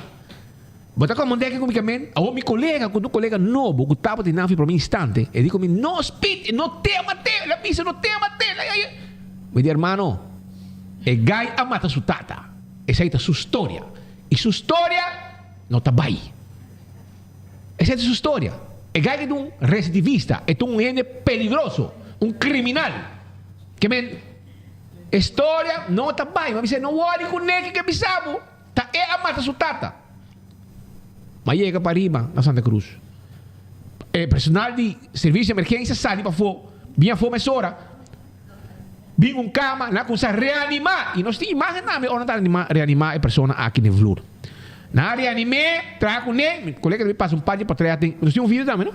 Bo ta komo deke ku mi kamen? Awor mi kolega, ku un kolega nobo ku tabata di nan for e promé instante, e di ku mi, No, Speed, no te a mat'é! El a bisa, No te a mat'é! Mi di hermano, e guy a mata su tata. Esei ta su storia. Y su storia no ta bay. Esei ta su storia. E guy ta un recidivista, e ta un hende peligroso, un criminal. Ke men, e storia no ta bay. Mi a bisa, no worry cu ne ke bisa bo, ta e a mata su tata. Mi a yega pariba na Santa Cruz. E personal di servicio di emergencia sali pafo, bin afo mesora. Bin un kama, nan a kuminsá reanimá. I nos tin imágen tambe ora nan ta animá, reanimá e persona aki den vloer. Nan a reanim'é, traha kuné. Mi kolega tambe pasa un par di potrèt den. Nos tin un video tambe, no?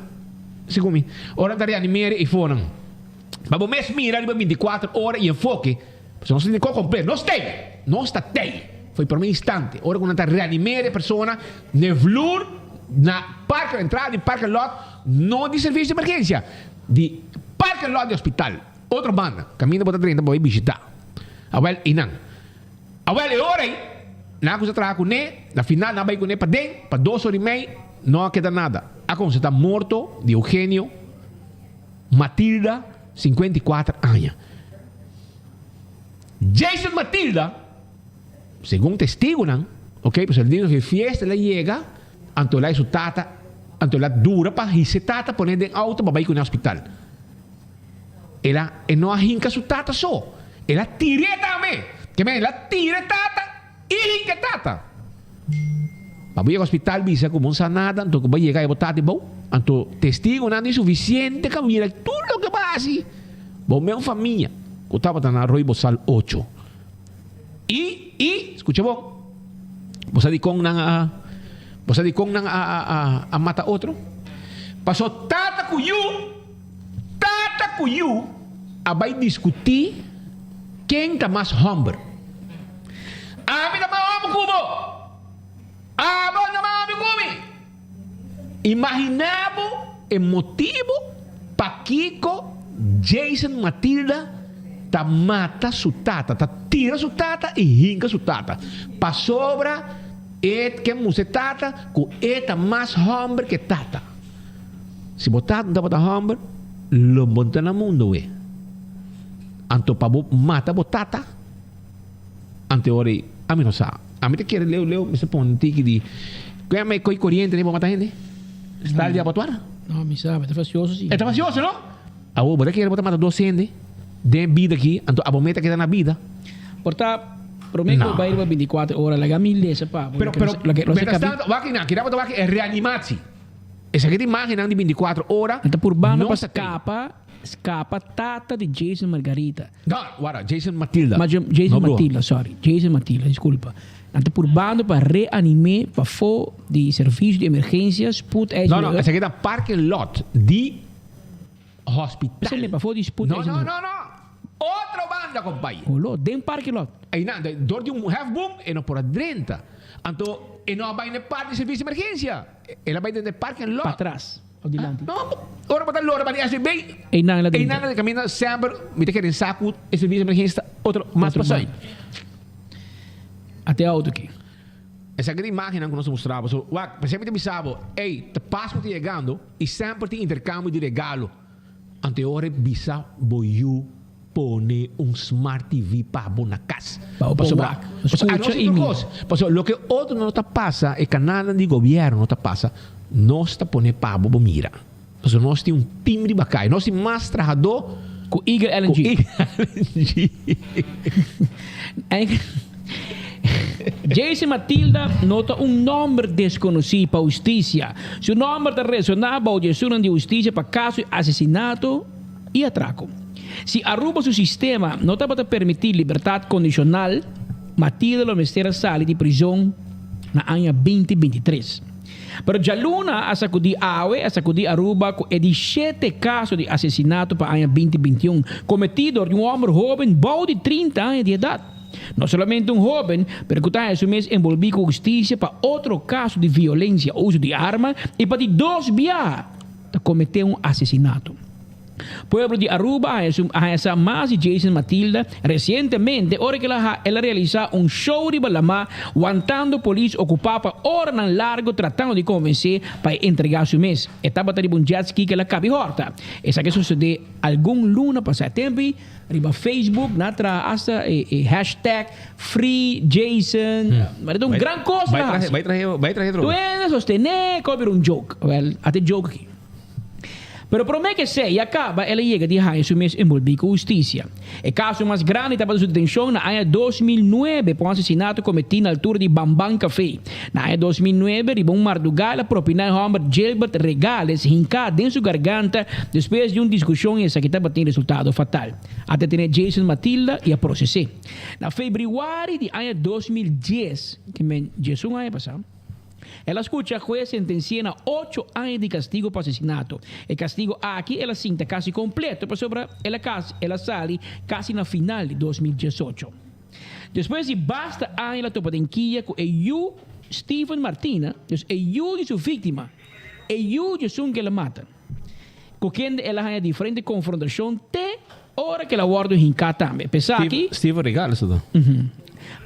Segun mi. Ora nan ta reanim'é ei for nan. Pa bo mes mira riba bintikuater ora i enfoke, pasobra nos tin kos kompleto. Nos t'ei! Nos ta t'ei! For e promé instante, ora ku nan ta reanim'é e persona den vloer, na parke, entrada di parke lòt, no di servisio di emergensia, di parke lòt di hospital. Otro banda, kaminda bo ta drenta bo bai bishitá. Awèl, einan. Awèl, e ora ei, nan a kuminsá traha kuné, na final nan a bai kuné paden, pa dos ora i mei, no a keda nada. A konstatá morto di Eugenio Matilda, 54 aña. Jason Matilda, segun testigunan, ok, pasobra el di nos e fiesta el a yega, anto el a su tata, anto el a dura pa hisa e tata pone den auto pa bai kuné hospital. El a, e no a hinka su tata so, el a tir'é tambe. Ke men, el a tira e tata i hinka e tata. Pa bo yega hospital bisa ku bo no sa nada, anto ku bo a yega e bo tata i bou, anto testigunan tin sufisiente ka mira tur loke bo a hasi. Bo mes un famia ku tabata na Rooi Bosal ocho. I, i, skucha bon, bo sa dikon nan a, bo sa dikon nan a, a, a, a mata otro? Paso tata ku yu. Tata ku yu a bai diskutí ken ta mas hòmber. Ami ta mas hòmber ku bo! Abo ta mas hòmber ku mi! Imaginá bo e motibu pakiko Jason Matilda ta mata su tata, ta tira su tata i hinka su tata. Pasobra e ke mustra e tata ku e ta mas hòmber ku e tata. Si bo tata no tabata hòmber, lo bo no ta na mundu awe. Anto pa bo mata bo tata, anto e ora ei, ami no sa. Ami ta kere leu leu mester pone un tiki di, kue ami koi koriente ni bo mata hende? Style di abatuar? No, mi sa, ta fasioso si. E ta fasioso no? Awor bo ta kere bo ta mata dos hende den e bida aki, anto abo meta keda na bida. Por ta prome ku bo bai riba bintikuater ora, laga mi lesa pa bo. Pero, pero, mientras tanto, wak aki nan, kira bo ta wak e reanimatie. Esaki ta imagennan di binticuatro ora. Nan ta purbando pa scapa scapa tata di Jason Margarita. No, wara, Jason Matilda. Ma Jason Matilda, sorry. Jason Matilda, disculpa. Nan ta purbando pa reanime pafó di servicio di emergencia, spoedeisende No, no, esaki ta parking lot di hospital. Esei pafó di spoedeisende No, no, no, no. Otro banda, compay. Holo, den parking lot. Einan, dor di un hefboom e no por a drenta. Anto e no a bai na e parti di servicio di emergencia. El a bai den e parking lot. Patras of dilanti? No, ora bo ta lora ba di SBB. Einan el a drenta. Einan el caminda semper mi ta kere sa cu e servicio di emergencia ta otro mas pasai. Ate auto aki. Esaki ta imagennan cu nos ta mustra bo. So, wak, p'esei mi ta bisa bo, ey, ta Pascua ta yegando y semper tin intercambio di regalo. Anto e ora e bisa bo yu pone un smart TV pa bo na cas. Pa bo por wak, scucha y mira. Pasobra loke otro no ta pasa, e canalnan di gobierno no ta pasa, nos ta pone pa bo bo mira. Pasobra nos tin un team riba caya. Nos tin mas trahador Cu Eagle LNG. Cu Eagle LNG. Jason Matilda no ta un nomber desconoci pa husticia. Su nomber ta resona bao di esunnan di husticia pa caso di asesinato y atraco. Si Aruba su sistema no tabata permiti libertad condicional, Matilda lo mester a sali di prizon na aña binti binti tres. Pero djaluna a sacudi awe a sacudi Aruba cu e di shete caso di asesinato pa aña binti binti un, cometi dor di un homber hoben bou di trinta aña di edad. No solamente un hoben, pero cu ta haña su mes enbolbi cu husticia pa otro caso di violencia, uso di arma y pa di dos biaha ta comete un asesinato. Pueblo di Aruba a haña sa mas di Jason Matilda resientemente ora ku el a realisá un show riba lamá wantando polis okupá pa oranan largo tratando di konvensé pa e entregá su mes. E tabata riba un jet ski ku el a kabi hòrta. Esaki a sosodé algun luna pasá. E tempu ei riba Facebook nan a traha asta e hashtag FreeJason. Ma ta un gran kos nan a hasi. Tur hende a sostené ku a bira un joke. Wèl, a ta e joke aki. Pero promé ku esei a kaba el a yega di haña su mes enbolbí ku hustisia. E kaso mas grandi tabata su detenshon na aña 2009 pa un asesinato kometí na altura di Bamban Café. Na aña 2009 riba un mardugá el a propiná e hòmber Gilbert Regales hinká den su garganta despues di un diskushon i esaki tabatin resultado fatal. A detené Jason Matilda i a proses'é. Na febrüari di aña 2010, ke men diesun aña pasá, El a skucha hues sentensi'é na ocho aña di kastigu pa asesinato. E kastigu aki el a sinta kasi kompleto pasobra el a kasi el a sali kasi na final di 2018. Despues di basta aña el a topa den kia ku e yu Steven Martina, dus e yu di su víktima, e yu di esun ku el a mata, ku kende el a haña diferente konfrontashon te Ora ku el a wòrdu hinká tambe. P'esaki. Steven Regal esaki ta.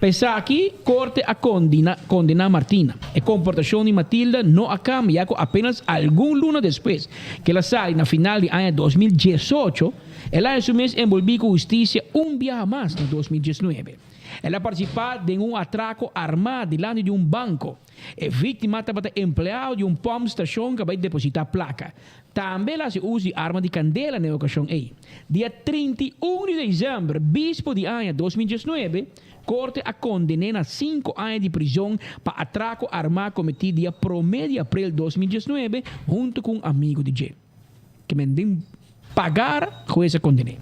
P'esaki korte a kondina kondená Martina. E komportashon di Matilda no a kambia ya ku apenas algun luna despues ku el a sali na final di aña 2018, el a haña su mes enbolbí ku hustisia un biaha mas na 2019. El a partisipá den un atrako armá dilanti di un banko. E víktima tabata empleado di un pòmpstashon ku a bai depositá plaka. Tambe el a hasi uso di arma di kandela na e okashon ei. Dia 31 di desèmber, bispo di aña 2019, korte a konden'é na sinku aña di prizon pa atrako armá kometí dia promé di aprel 2019 huntu ku un amigu di dje. Ke men den pagar, hues a konden'é.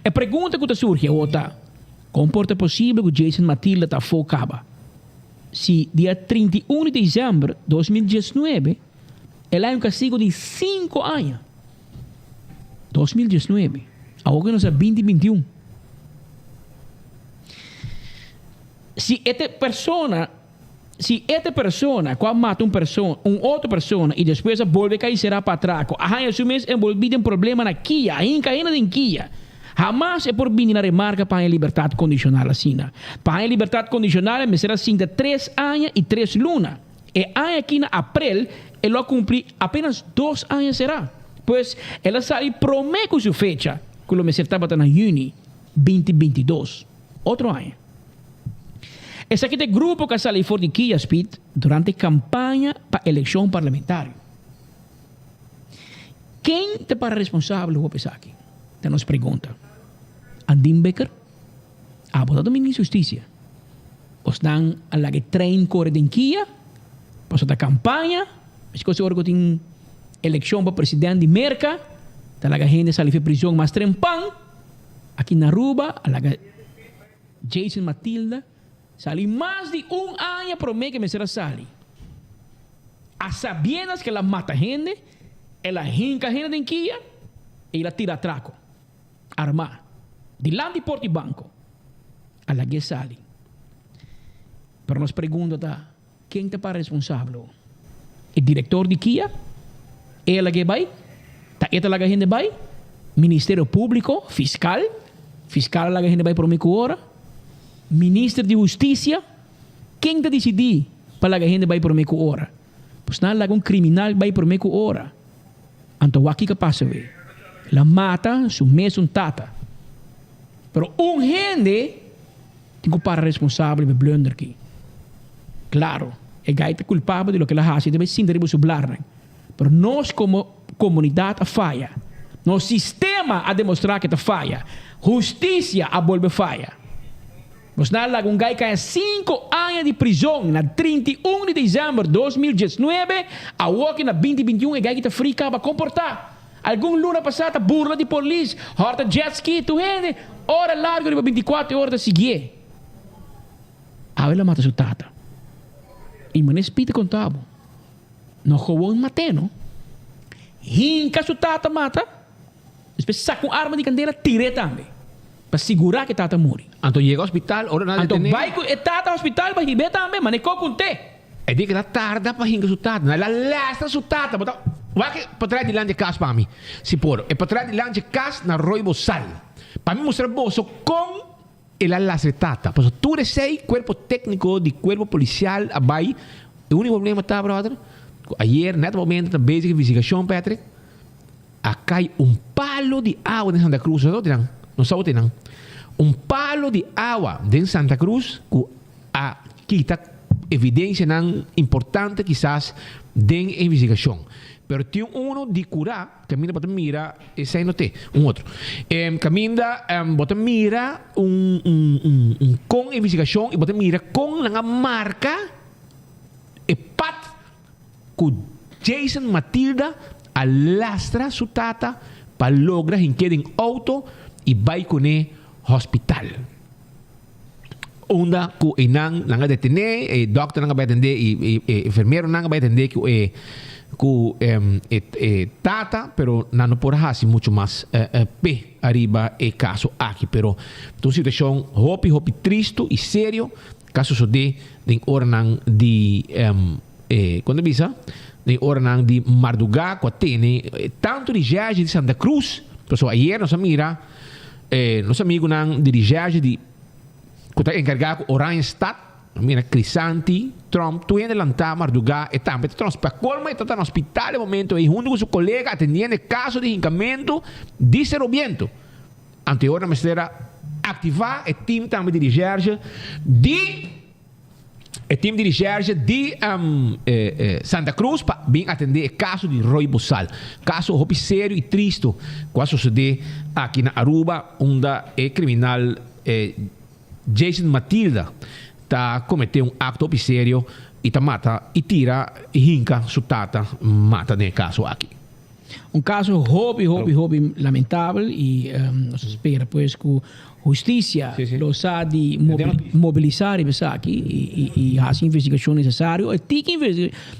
E pregunta ku ta surgi awor ta, kon por ta posibel ku Jason Matilda ta afó kaba si dia 31 di desèmber 2019, El a un castigo di cinco aña. 2019. Awor cu nos a 2021. Si e persona, si e persona cu a mata un persona, un otro persona y despues a bolbe cay sera pa atraco, a haya su mes envolvi den problema na kia, a hinca hende den kia, hamas e por bini na remarca pa haya libertad condicional asina. Pa haya libertad condicional e mester a sinta tres aña y tres luna. E aña aki na aprel e lo a cumpli apenas dos aña será. Pues el a sali prome cu su fecha cu lo mester tabata na juni 2022, otro aña. Esaki ta e grupo cu a sali for di Kia Speed durante campaña pa eleccion parlamentario. Ken ta para responsabel hopi esaki? Ta nos pregunta. Andin Bikker? Abo ta dominio di husticia. Bosnan a laga e trein kore den kia, pasobra ta kampaña, meskos ora ku tin elekshon pa president di Merka, ta laga hende sali for prizon mas trempan, aki na Aruba a laga Jason Matilda sali mas di un aña prome ke mester a sali. A sabiendas ke el a mata hende, el a hinka hende den kia i el a tira atrako. Armá. Dilanti port di banko. A lag'é sali. Pero nos pregunta ta, ken ta para responsabel awor? E direktor di kia? E a lag'é bai? Ta e ta laga hende bai? Ministerio Públiko? Fiskal? Fiskal a laga hende bai promé ku ora? Minister di Hustisia? Ken ta disidí pa laga hende bai promé ku ora? Pues nan a laga un kriminal bai promé ku ora. Anto wak kiko a pasa wei? El a mata su mesun tata. Pero un hende tin ku para responsabel pa e blunder aki. Klaro, e gai ta kulpabel di loke el a hasi, e ta bai sinta riba su blarnan. Pero nos komo komunidat a faya. Nos sistema a demostrá ku e ta faya. Hustisia a bolbe faya. Nos na laga un gai kaya 5 aña di prizon na 31 di december 2019, awoki na 2021 e gai ki ta free kaba komportá. Algun luna pasá ta burla di polis, hòrta jet ski, tur hende ora largu riba 24 ora ta siguié. Awe el a mata su tata. I manera Speed a konta bo, no gewon mat'é no, hinka su tata mata. Despues saka un arma di kandela tir'é tambe pa sigurá ku e tata muri. Anto yega hospital ora nan a Anto detené. bai ku e tata hospital pa hib'é tambe, ma ne ko kunt'é. E di ku el a tarda pa hinka su tata, el a lastra su tata, bo ta. Wak e patras di lanchi kas pa mi, si por. E patras di lanchi kas na Rooi Bosal. Pa mi mustra boso kon el a lastra e tata. Pasobra tur esei kuerpo tékniko di kuerpo polisial a bai. E úniko problema ta, bròder, ku ayer nèt momento ta bezig investigashon, Patrick, a kai un palo di awa den Santa Cruz. No sa No sa nan. Un palo di awa den Santa Cruz ku a kita evidencianan importante kisas den e investigacion. Pero tin uno di cura caminda bo ta mira esey no te un otro caminda bo ta mira un un un con investigacion y bo ta mira con nan a marca e pad cu Jason Matilda a lastra su tata pa logra hink'e den auto y bay cune hospital. Unda ku einan nan a detené, e dòkternan a bai atendé i e enfermeronan a bai atendé ku e ku e tata, pero nan no por a hasi muchu mas p'e ariba e kaso aki. Pero ta un situashon hopi hopi tristu i serio ku a sosodé den oranan di e kon ta bisa? Den oranan di mardugá ku a tene tantu di Jège di Santa Cruz, pasobra ayer nos a mira nos amigunan di di Jège di ku ta enkargá ku Oranjestad, mira Crisanti, Trump, tur hende lantá mardugá, e tambe ta trans pa kolmo e ta ta na hospital e momento ei huntu ku su kolega atendiendo e kaso di hinkamentu di Serobiento. Anto e ora mester a aktivá e tim tambe di recherche di e tim di recherche di Santa Cruz pa bin atendé e kaso di Roy Bosal. Kaso hopi serio i tristo ku a sosodé aki na Aruba unda e kriminal Jason Matilda ta kometé un akto hopi serio i ta mata i tira i hinka su tata mata den e kaso aki. Un kaso hopi hopi hopi lamentabel i nos ta spera pues ku hustisia lo sa di mobilisá riba esaki i hasi investigashon nesesario. E tiki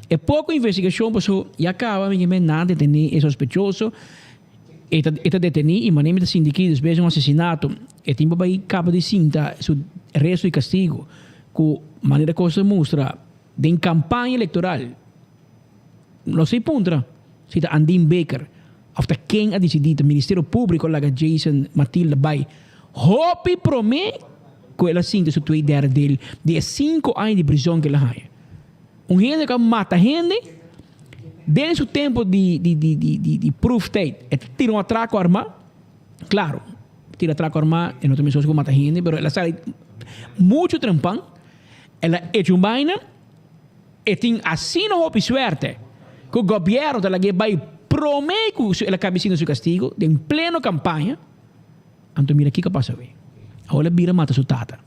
e poko investigashon paso ya kaba mi ke nan a detené e sospechoso. E ta e ta detení i manera mi ta sinti ki despues di un asesinato e tin pa bai kaba di sinta su resto di kastigo ku manera kos ta mustra den kampaña elektoral no si puntra si ta Andin Baker of ta ken a disidí ta Ministerio Públiko a laga Jason Matilda bai hopi promé ku el a sinta su twee derde deel di e sinku aña di prizòn ku el a haña. Un hende ku a mata hende den su tempu di di di di di di proeftijd e ta tira un atrako armá. Klaro, tira atrako armá e no ta meskos ku mata hende, pero el a sali muchu trempan, el a echa un baina, e tin asina hopi suerte ku gobièrnu ta lag'é bai promé ku el a kaba sinta su kastigu den pleno kampaña. Anto mira kiko a pasa awe. Awor el a bira mata su tata.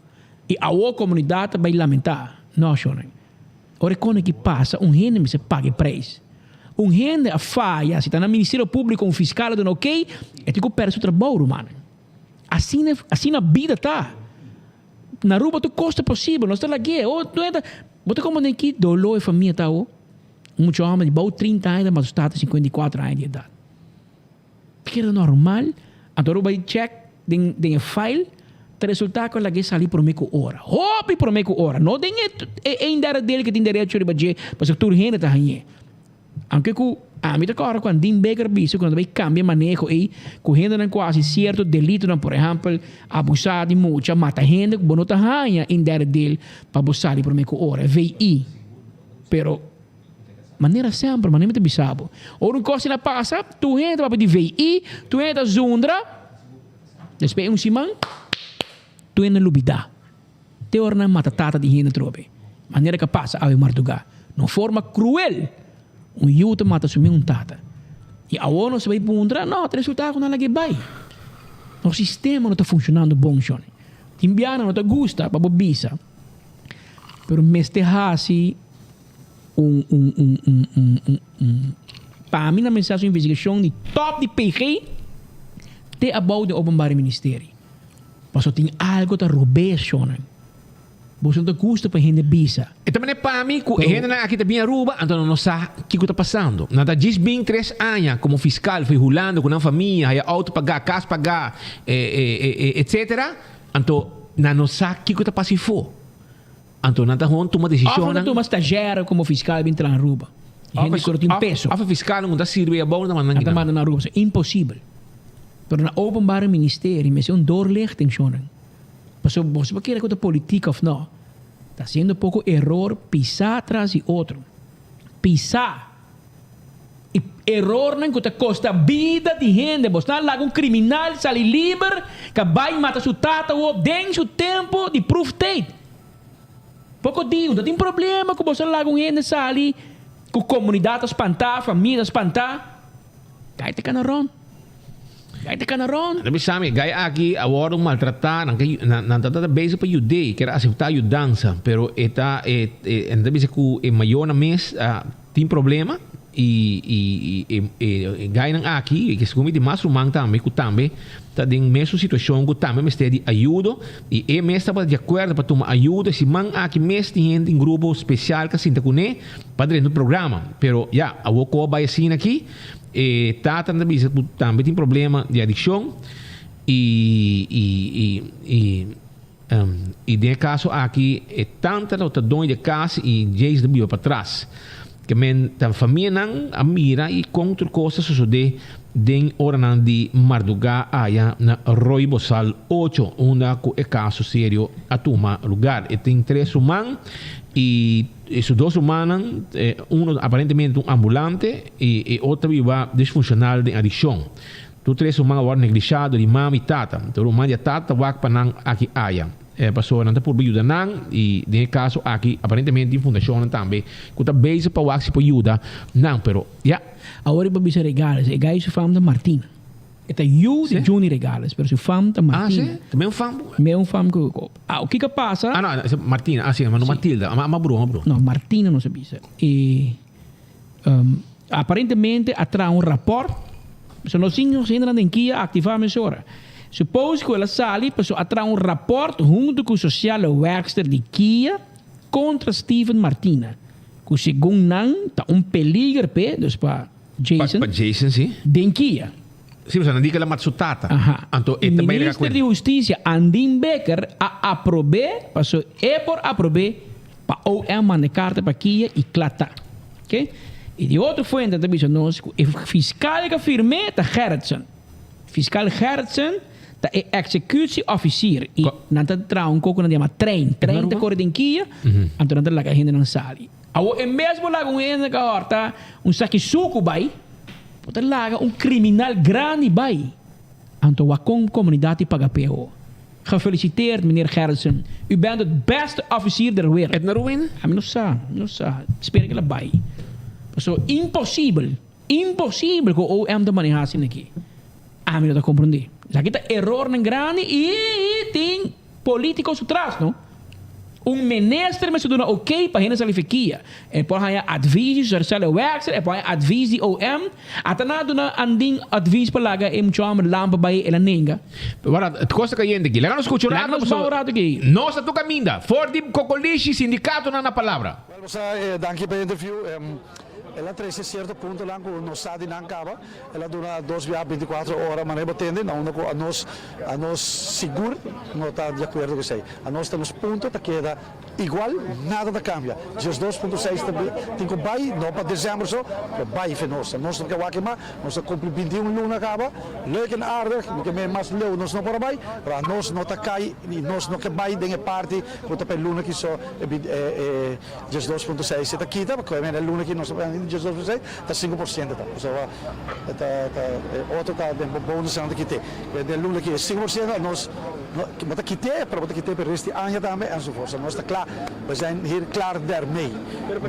I awor komunidat ta bai lamentá. No, shornan. Ora e kos aki pasa, un hende mester paga e preis. Un hende a faya, si ta na Ministerio Públiko, un fiskal a duna okey, e tin ku pèrdè su trabou, rumannan. Asina, asina bida ta. Na Aruba tur kos ta posibel, nos ta lag'é. Oh, no e ta, bo ta komprendé ki doló e famia ta awor? Un mucha hòmber di bou trinta aña ta mata su tata 54 aña di edat. Keda normal, anto ora bo bai check den den e file ta resulta ku a lag'é sali promé ku ora. Hopi promé ku ora, no den e e een derde deel ku tin derecho riba dje pasobra tur hende ta hañ'é. Aunke ku ami ta kòrda ku Andin Baker a bisa ku nan ta bai kambia e maneho ei ku hendenan ku a hasi sierto delitonan, por ehèmpel abusá di mucha, mata hende, ku bo no ta haña een derde deel pa bo sali promé ku ora, VI. Pero. Manera semper, manera mi ta bisa bo. Ora un kos asina pasa, tur hende ta papia di VI, tur hende ta zundra. Despues un siman, tur hende lubida. Te ora nan mata tata di hende atrobe. Manera ku a pasa awe mardugá. Na un forma kruel, un yu ta mata su mes tata. I awor nos ta bai puntra, no, ta resulta ku nan lag'é bai. Nos sistema no ta funshonando bon, shon. Tin biaha nan no ta gusta pa bo bisa, pero mester hasi. Un un un un un un un Pa mi na mester haci un investigacion di top di PG te abou den Openbare Ministerie. Pasobra tin algo ta robes shownan. Boso no ta gusta pa hende bisa. E ta manera pa mi cu e hendenan aki ta bin Aruba anto nan no sa kico ta pasando. Nan ta djis bin tres aña como fiscal for Hulanda cu nan famia, haya auto paga, cas paga, etc. Anto nan no sa kico ta pasa ifo. Anto nan ta hon tuma Of nan desishonnan. ta tuma stagiaire komo fiskal bin traha Aruba. Hende ku tin peso. Of fiscal no ta sirbi abou na manda Nan ta manda na Aruba. Imposibel. Pero na openbare ministerie mester un doorlichting shonan. Pasobra boso por kere ku ta politik of no. Ta hasiendo poko eror pisá tras di otro. Pisá. I erornan ku ta kosta bida di hende. Bos ta laga un kriminal sali liber ka bai mata su tata wop den su tempu di proeftijd. Poko di no tin problema ku bos a laga un hende sali ku komunidat ta spantá, famia ta spantá. Gai ta kana rònt. Gai ta kana rònt. Nan ta bisa mi, gai aki a wòrdu maltratá, nan ke nan ta ta bezig pa yud'é, kier aseptá yudansa, pero e ta e nan ta bisa ku e mayornan mes a tin problema i i e e gainan aki ke segun mi tin mas ruman tambe ku tambe ta den mesun situashon ku tambe mester di ayudo i e mes tabata di akuerdo pa tuma ayudo e siman aki mes tin hende tin grupo spesial ka sinta kuné pa drenta un programa pero ya awor ku a bai asina aki e tata ta bisa ku tambe tin problema di adikshon i i i i I den e kaso aki e tanta lo ta doño di e kas i Jason ta biba patras. Ke men ta famianan a mira i kon tur kos ta sosodé den oranan di mardugá aya na Rooi Bosal ocho unda ku e kaso serio a tuma lugar. E tin tres ruman i su dos rumannan uno aparentemente un ambulante i e otro ta biba disfunshonal den adikshon. Tur tres ruman a wòrdu neglishá dor di mama i tata. Tur ruman di a tata ta wak pa nan aki aya. Pasobra nan ta purba yuda nan i den e kaso aki aparentemente tin fundashonnan tambe ku ta bezig pa wak si por yuda nan. Pero ya. Awor e por bisa Regales, e gai su fam ta Martina. E ta yu di Juni Regales, pero su fam ta Martina. Ah, si? Ta meun fam? Meun fam ku. Ah, kiko a pasa? Ah, no, Martina, ah si, ma no Matilda. Ma broma, bro. No, Martina nos a bisa. E. Aparentemente a traha un raport, pasobra nos tin nos hendenan den kia activa mesora. Suppose cu el a sali pasobra a traha un raport hunto cu sociale werkster di kia contra Steven Martina, cu segun nan ta un peliger p'e, dus pa Jason, Pa Jason, si. den kia. Si, pasobra nan di cu el a mata su tata. Aha. Anto E e ta bay rega cu minister e. di Husticia Andin Bikker a aprob'e, pasobra e por aprob'e Pa OM manda e karta pa kia i kla ta. Oke. I di otro fuente ta bisa nos ku e fiskal ku a firm'é ta Gerritsen. Fiskal Gerritsen ta e executie officier i nan ta traha un koko nan ta yama trein. Trein ta kore den kia, anto nan ta laga e hendenan sali. Awor en bes bo laga un hende ku a hòrta un saki suku bai, bo ta laga un kriminal grandi bai. Anto wak kon komunidat di paga p'e ho. Gefeliciteerd meneer Gerritsen, u bent het beste officier der wereld. Et na ruin? Ami no sa, mi no sa. Spera ku el a bai. Pasobra imposibel, imposibel ku OM ta maneha asina aki. Ami no ta komprondé. Esaki ta erornan grandi i tin politico su tras, no. Un minister mester duna ok pa hende sali fekia. E por haña advies di Sociale Werkster, e por haña advies di OM. Ata nan a duna Andin advies pa laga e mucha homber lampa bai, el a nenga. Wara, kos ta kayente aki. Laga nos skucha un Laga rato nos pasobra ban un rato aki. Nos ta tur kaminda. For di Kokolishi, sindikatonan na palabra. Wel bosa danki pa e interview. El a trece cierto puntonan cu nos sa di nan caba. El a duna dos biaha binticuatro ora manera bo tende na unda cu anos anos sigur no ta di acuerdo cu esey. Anos ta nos punto ta keda igual, nada ta cambia. Diesdos punto seis ta tin cu bay, no pa december so, pero bay fe nos. Anos no ke wak mas, nos a cumpli bintiun luna caba, leuk en aardig, mi ke meen mas leu nos no por a bay, pero anos no ta cay y nos no ke bay den e parti cu ta pa e luna ki so e e. 12.6 e ta kita, pasobra e luna aki nos ta pagando 12.6, ta 5% ta. Pasobra e ta ta e otro ta den bo bonusnan ta kit'é. Pero den luna aki e 5% nos no bo ta kit'é, pero bo ta kit'é pa e rest di aña tambe enzovoorts. Nos ta kla, we zijn hier klaar daarmee.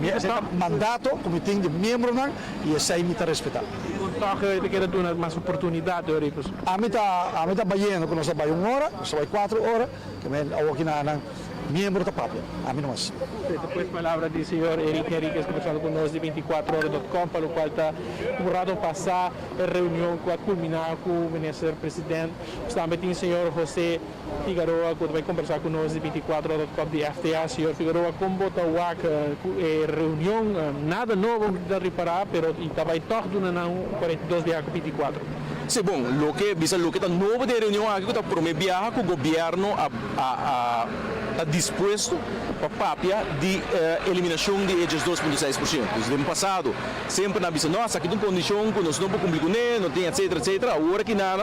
Mi esei ta mandato ku mi tin di miembronan i esei mi ta respetá. Kon tòg e ta keda duna mas oportunidat ora ei pasobra. Ami ta ami ta bayendo ku nos ta bai un ora, nos ta bai kuater ora, ke men awor ki nan Miembro ta papia, ami no mas. Esta pues palabra di señor Eric Henriquez conversando cu nos di 24 ora dot com pa locual ta un rato pasa e reunion cu a culmina cu Minister President. Nos tambe tin señor Jose Figaroa cu ta bay conversa cu nos di 24 ora dot com di FTA. Señor Figaroa con bo ta wak cu e reunion? Nada nobo ta ripara pero y ta bay toch duna nan un 42 biaha cu 24. Si bon, loke bisa loke ta nobo den e reunion aki cu ta prome biaha cu gobierno a a a. ta dispuesto pa papia di eliminashon di e 12.6%. Dus den pasado semper nan a bisa no, esaki ta un kondishon ku nos no por kumpli kuné, no tin etsetera etsetera. Awor aki nan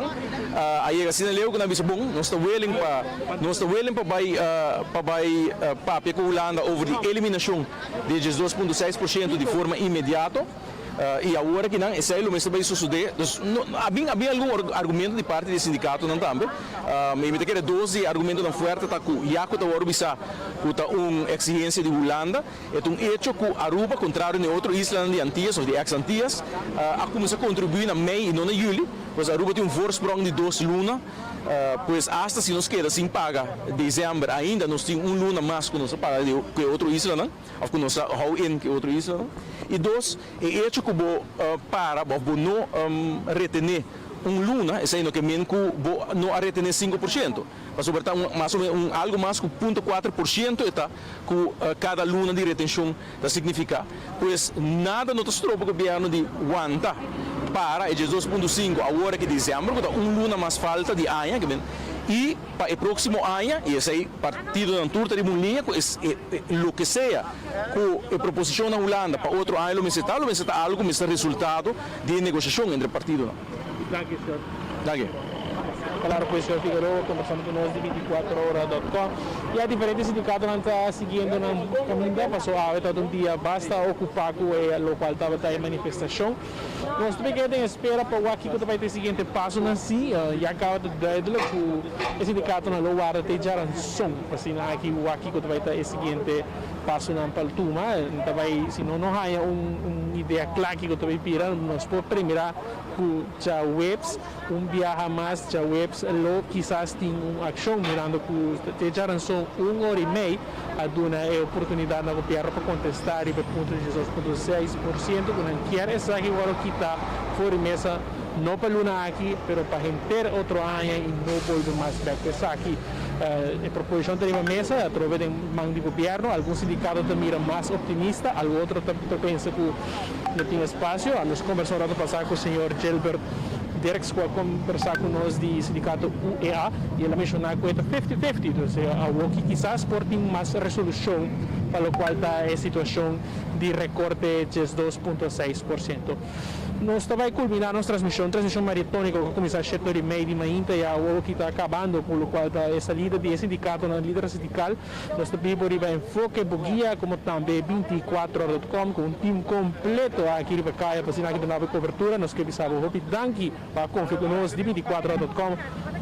a yega asina leu ku nan a bisa bon, nos ta willing pa nos ta willing pa bai pa bai papia ku Hulanda over di eliminashon di e 12.6% di forma inmediato. I awor aki nan esei lo mester bai sosodé. Dus no a bin a bin algun argumento di parti di e sindikatonan tambe. I mi ta kere dos di e argumentonan fuerte ta ku ya ku ta wòrdu bisá ku ta un eksigensia di Hulanda, e ta un echo ku Aruba, kontrario na e otro islanan di Antias òf di eks Antias, a kuminsá kontribuí na mei i no na yüli. Pues Aruba tin un voorsprong di dos luna. Pues asta si nos keda sin paga desèmber ainda nos tin un luna mas ku nos a paga di ku e otro islanan. Of ku nos a hou in ku e otro islanan. I dos, e echo ku bo para of bo no retené un luna, esei no ke men ku bo no a retené 5%. Pasobra ta un mas o menos un algu mas ku punto 4% e ta ku kada luna di retenshon ta signifiká. Pues nada no ta stroba gobièrnu di wanta para e 12.5 awor aki desèmber ku ta un luna mas falta di aña ke men i Pa e próksimo aña, i esei partidonan tur ta riba un liña ku e loke sea ku e proposishon na Hulanda pa otro aña lo mester ta, lo mester ta algu ku mester ta resultado di e negoshashon entre partidonan. Danki, señor. Danki. Claro pues, señor Figueroa conversando cu nos di 24 hora dot com. Ya diferente sindicatonan ta siguiendo nan caminda paso awe tabata un dia basta ocupa cu e locual tabata e manifestacion. Nos ta keda den espera pa wak kiko ta bai ta e siguiente pasonan si ya kaba ta duidelijk ku e sindikatonan lo warda te djaranson pa asina aki wak kiko ta bai ta e siguiente pasonan pa tuma. Ta bai si no no haña un idea kla kiko ta bai bira nos por premira ku djaweps un biaha mas djaweps lo kisas tin un akshon mirando ku te djaranson un ora i mei a duna e oportunidat na gobièrnu pa kontestá riba e punto di 12.6% ku nan kier esaki wòrdu kitá for di mesa no pa luna aki pero pa henter otro aña i no bolbe mas bèk ku esaki. E proposishon ta riba mesa atrobe den man di gobièrnu. Algun sindikato ta mira mas optimista, algun otro ta pensa ku no tin espasio. A nos kombersá un ratu pasá ku señor Gilbert Dirks ku a kombersá ku nos di sindikato UEA i el a menshoná ku e ta fifty fifty, dus awoki kisas por tin mas resolushon pa lokual ta e situashon di rekorte 12.6%. Nos ta bai kulminá nos transmishon, transmishon mariatóniko ku a kuminsá shete ora i mei di mainta i awoki ta kabando ku lokual ta e salida di e sindikatonan, lidernan sindikal. Nos ta bibo riba Enfoke Boguia como tambe 24 dot com cu un team completo aki riba caya pa asina aki duna bo e cobertura. Nos ke bisa bo hopi danki pa a confia cu nos di 24 dot com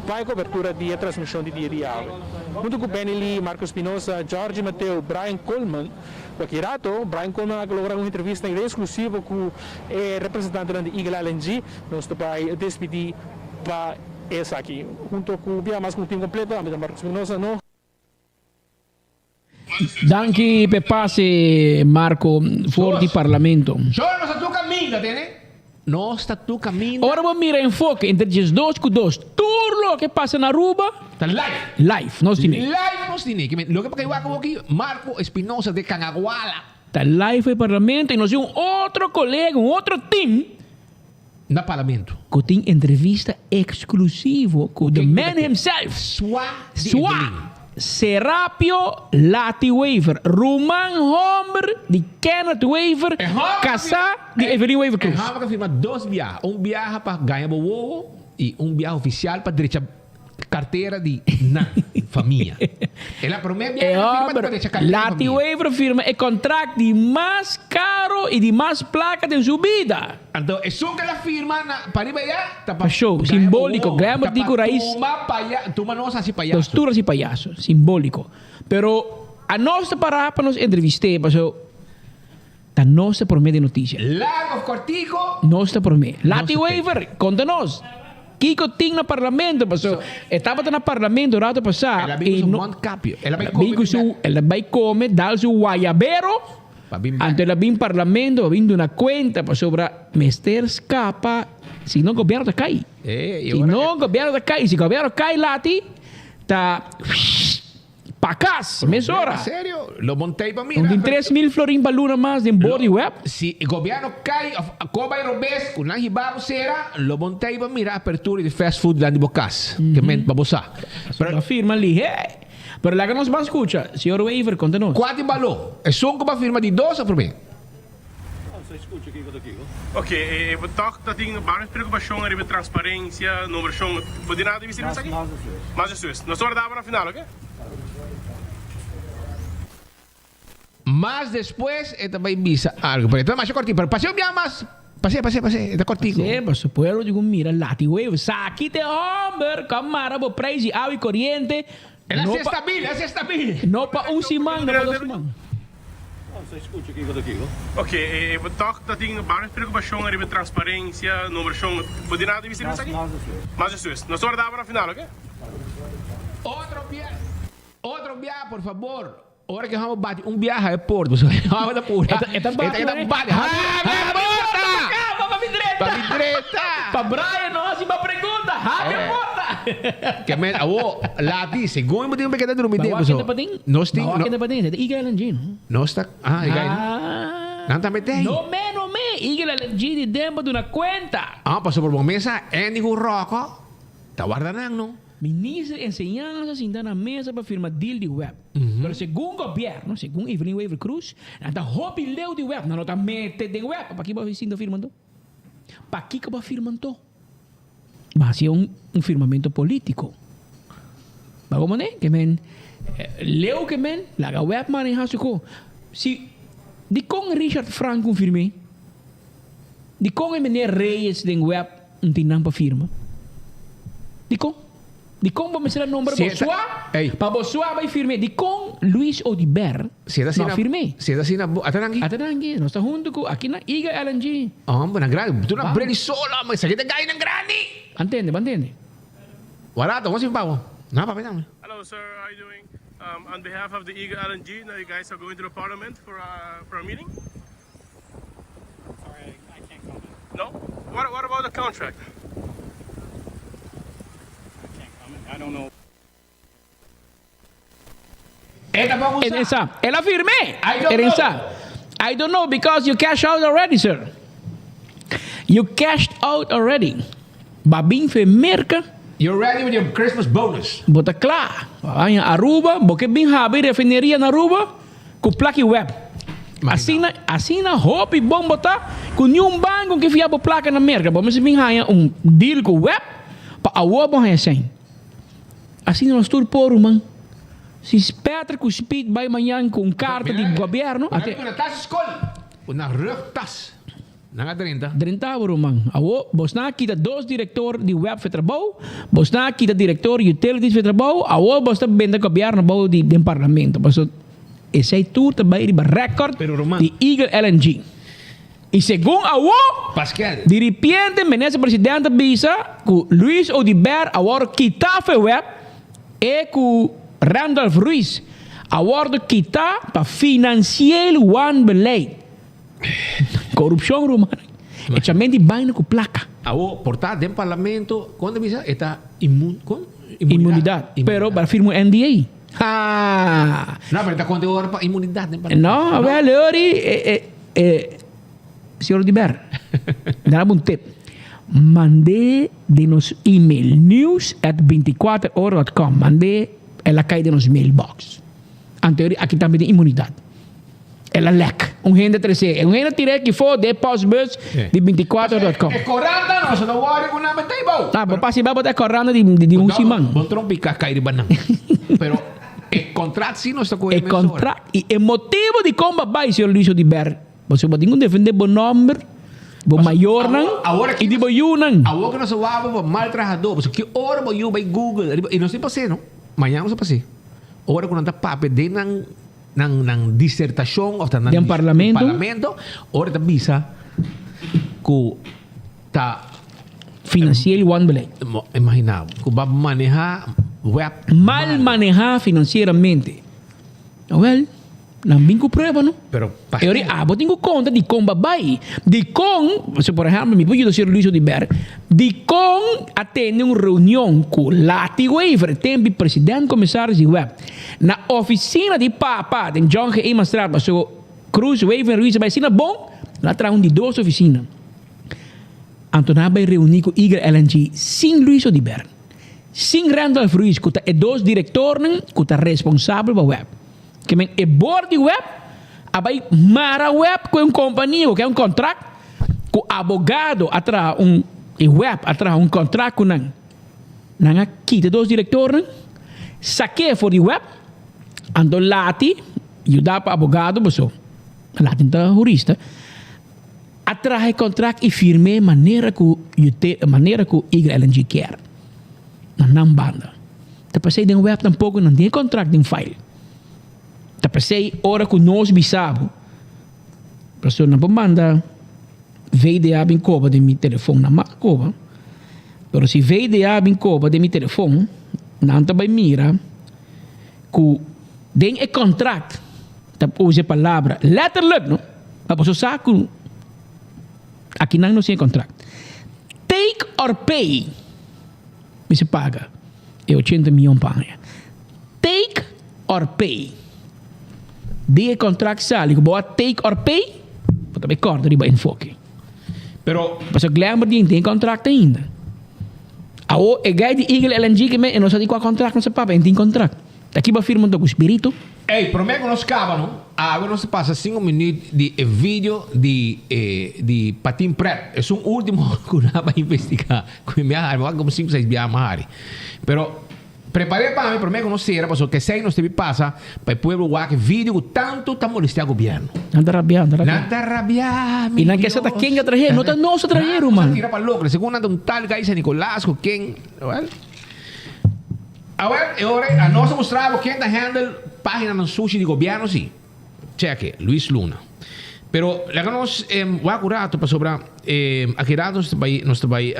pa e cobertura di e transmision di dia di awe. Hunto cu Benny Lee, Marco Espinosa, Georgie Mateo, Brian Coleman. Cu aki rato Brian Coleman a logra un entrevista en exclusivo cu e representantenan di Eagle LNG. Nos ta bay despidi pa esaki. Hunto cu bia mas cu un team completo, ami ta Marco Espinosa. No. Danki p'e pase Marco for di Parlamento. Shor nos ta tur caminda tene. Nos ta tur caminda. Ora bo mira enfoke entre 12 cu dos tur loke pasa na Aruba. Ta live. Live nos tine. Live nos tine. Loke pa kai wak awoki Marco Espinosa de Canaguala. Ta live e Parlamento y nos tin un otro colega un otro team. Na Parlamento. Cu tin entrevista exclusivo cu the man himself. Swa di Swa Evelyn. Serapio Lati Wever, ruman homber di Kenneth Wever, E homber casá di Evelyn Wever E Croes. homber a firma dos biaha, un biaha pa gaña bo wowo y un biaha oficial pa drecha Cartera di nan famia. E la prome E biaha cu firma homber ta decha cartera di Lati famia. Wever firma e contract di mas caro y di mas placa den su bida. Anto esun cu el a firma na pariba ya ta pa Pa show, gaya simbolico, bobo. Glamour Ta di pa cu raiz. tuma paya, tuma nos haci payaso. Nos tur haci payaso, simbolico. Pero anos ta para pa nos entrevist'e paso ta nos ta prome den noticia. Largo of cortico? Nos ta prome. Lati Nos ta Wever, conta nos. Kiko tin na parlamento? Paso e tabata na parlamento rato pasá. El a bin ku su mondkapje. El a bai kome bin ku su, el a bai kome, dal su guayabero. Pa bin bek. Anto el a bin parlamento pa bin duna kuenta pasobra mester skapa si no gobierno ta kai. Eh, y Si ora no gobierno ta kai, si gobierno kai lati ta Pa cas, mesora. Serio? Lo montei pa mira. Un tin 3000 florin pa luna mas den body web. Si e gobierno cay of a bay robes cu nan hiba bo cera, lo montei pa mira apertura di fast food dilanti bo cas. Ke men pa bo sa. Pero a firma lihe. Pero laga nos ban scucha. Señor Wever, conta nos. Cua tin balor? Esun cu bo a firma di dos of prome? Ok, e toch ta tin varios preocupacion ariba transparencia, nombracion. Bo di nada di bisa riba esaki? Mas despues. Nos ta warda bo na final, ok? Mas despues e ta bay bisa algo. Pero e ta masha cortico. Pero pase un biaha mas. Pase, pase, pase. E ta cortico. Pase, paso pueblo di cu mira lati huevo. Saki te homber cu a mara bo prijs di awa y coriente. El a ser stabil, el a ser stabil. No pa un siman, no pa dos siman. Ok, e toch ta tin varios preocupacion ariba transparencia, nombracion. Bo di nada di bisa riba esaki? Mas despues. Nos ta warda bo na final, ok? Otro biaha, otro biaha por fabor. Ora ke hòmber bati un biaha e porta, pasobra e hòmber ta pura. E ta bati, E ta bati, habri e porta! Pa mi drenta! Pa mi drenta! Pa Brian no hasi mas pregunta, habri e porta! Ke men, awo, lati, segun bo tin un keda drumi den, Bawa pasobra kende patin? nos tin, Bawa no, kende patin? Esei ta Eagle LNG, no? nos ta, ah, e gai, Ah. nan tambe ta ei. No me, no me, Eagle LNG di den pa duna kuenta. Ah, pasobra bo mesa Andy ku Rocco ta warda nan, no? Minister Enseñansa sinta na mesa pa firma deal di web. Pero segun gobierno, segun Evelyn Wever Croes, nan ta hopi leu di web, nan no ta mete den web. Pakiko bo sinta firma anto? Pakiko bo firma anto? Bo hasi un un firmamento politico. Bo comprende? Ke men leu ke men laga web maneha su ko. Si dikon Richard Frank un firm'é? Dikon e meneer Reyes den web un tin nan pa firma? Dikon? Dikon bo mester a nombra Si e ta- Bosua Ey. pa Bosua bai firm'é? Dikon Luis Oduber Si e ta no a asina, firm'é? si e ta asina bo, ata nan aki? Ata nan aki, nos ta huntu ku aki na Iga LNG. Homber, nan grandi. Tu na Bam. bredi solo, homber. Esaki ta gai nan grandi. Ban tende, ban tende. Warato, bon sin pago. No, papia nan. Hello sir, how are you doing? Um, on behalf of the Eagle LNG, now you guys are going to the parliament for a, for a meeting? Sorry, I, I can't comment. No? What, what about the contract? I can't comment. I don't know. En esa, el a firm'é. I don't En esa. know. I don't know because you cash out already, sir. You cashed out already. Ba bin fe Merca. You're ready with your Christmas bonus. Bo ta kla. Bo a haña Aruba, bo ke bin habri refineria na Aruba ku plaki web. Asina, asina hopi bon bo ta ku niun banko ke fia bo plaka na Merca. Bo mester bin haña un deal ku web pa awor bo haña sèn. Asina nos tur por ruman. Si Peter ku Speed bai mañan ku un karta di gobierno, Nan ku na tas skol, ku na rugtas. Nan a drenta. Drenta bo ruman. Awo bosnan a kita dos director di web fe trabou, bosnan a kita director utilities fe trabou, awo bos ta benta gobierno bou di den parlamento. Paso esey tur ta bay riba record di Eagle LNG. Y segun awo, Paskel. di ripiente minister president a bisa cu Luis Oduber a wordo kita fe web e cu Randolph Ruiz a wordo kita pa financieel wanbeleid. Corupcion ruman. Echamenti baina cu placa. Awo por ta den parlamento con ta bisa e ta inmun con? Inmunidad. Pero para firma un NDA. Ha! No pero ta conta ora pa inmunidad den parlamento. No, wel Lori e e e señor Oduber dame un tip. Mand'é den nos email news at 24 ora dot com. Mand'é el a cay den nos mailbox. Anto aki tambe tin inmunidad. El a lek. Un hende tres'é. Un hende tir'é kifó den e postbus di binticuatro dot com. E koranta no, so no worry ku nan met'é bou. Ah, bo pasa iba bo ta e koranta di di un siman. Bon trompiká kai riba nan. Pero e kontrat si nos ta kohe E mesora. kontrat i e motibu di kon bo a bai, señor Luis Oduber, pasobra bo tin ku defendé bo nòmber, bo mayornan i di bo yunan. Awor ku nos a wak bo mal trahadó, pasobra ki ora bo yu bai Google riba, i nos tin pas'é no, mañana nos a pas'é. Ora ku nan ta papia den nan. Nan nan disertashon of ta nan Den parlamento. parlamento ora ta bisa ku ta Financieel wanbeleid. Imagina bo ku ba maneha web Mal maneha financieramente. Awel, nan bin ku prueba no. Pero E ora abo tin ku konta dikon ba bai. Dikon, si por ehempel mi por yuda señor Luis Oduber, dikon a tene un reunion ku Lati Wever, tempi president komisaris di web, na oficina di papa den John G. Emanstraat, pasobra Cruz, Wever en Ruiz a bai asina bon, nan a traha un di dos oficina. Anto nan a bai reuni ku Eagle LNG sin Luis Oduber. Sin Randolph Ruiz ku ta e dos direktornan ku ta responsabel pa web. Ke men e board di web a bai mara web ku un kompania ku ke un kontrakt ku abogado a traha un e web a traha un kontrakt ku nan. Nan a kita e dos direktornan, sak'é for di web, anto Lati, yuda pa abogado paso Lati no ta hurista, A traha e contract y firm'é manera cu manera cu Eagle LNG kier. Na nan banda. Ta p'esey den web tampoco nan tin e contract den file. Ta p'esey ora cu nos bisa bo, pasobra nan por manda VDA bin coba den mi telefon, nan mag coba, pero si VDA bin coba den mi telefon, nan ta bay mira cu den e contract ta usa e palabra letterlijk no, pa boso sa cu akinan nos tin e contract. Take or pay, mester paga e ochenta miyon pa aña. Take or pay. Den e contract sali cu bo a take or pay, bo ta bay corda riba enfoke. Pero. Pasobra Glenbert tin e contract ainda. Awo e guy di Eagle LNG ke men e no sa di kua contract nos a papia, e tin contract. Ta ki bo a firma anto ku spiritu? Ey, prome ku nos kaba no, awe nos ta pasa sinku minuut di e video di e di Patin Pret. Esun ultimo ku nan a investiga ku mi a hari, mi wak komo sinku seis biaha mi a hari. Pero Prepar'é pa mi promé ku nos sera pasobra kesei nos debe pasa pa e pueblo wak e video ku tantu ta molestiá gobièrnu. Nan ta rabiá, nan ta rabiá. Nan ta rabiá, mi I nan ke sa ta Dios. ken a trah'é, no ta nos a trah'é, ruman. Nan ta tira pa loko, segun nan ta un tal guy San Nicolas ku ken, well. Awel, e ora ei anos a mustra bo ken ta handle paginanan sushi di gobièrnu si. Cheque, Luis Luna. Pero laga nos wak un rato pasobra aki rato nos ta bai nos ta bai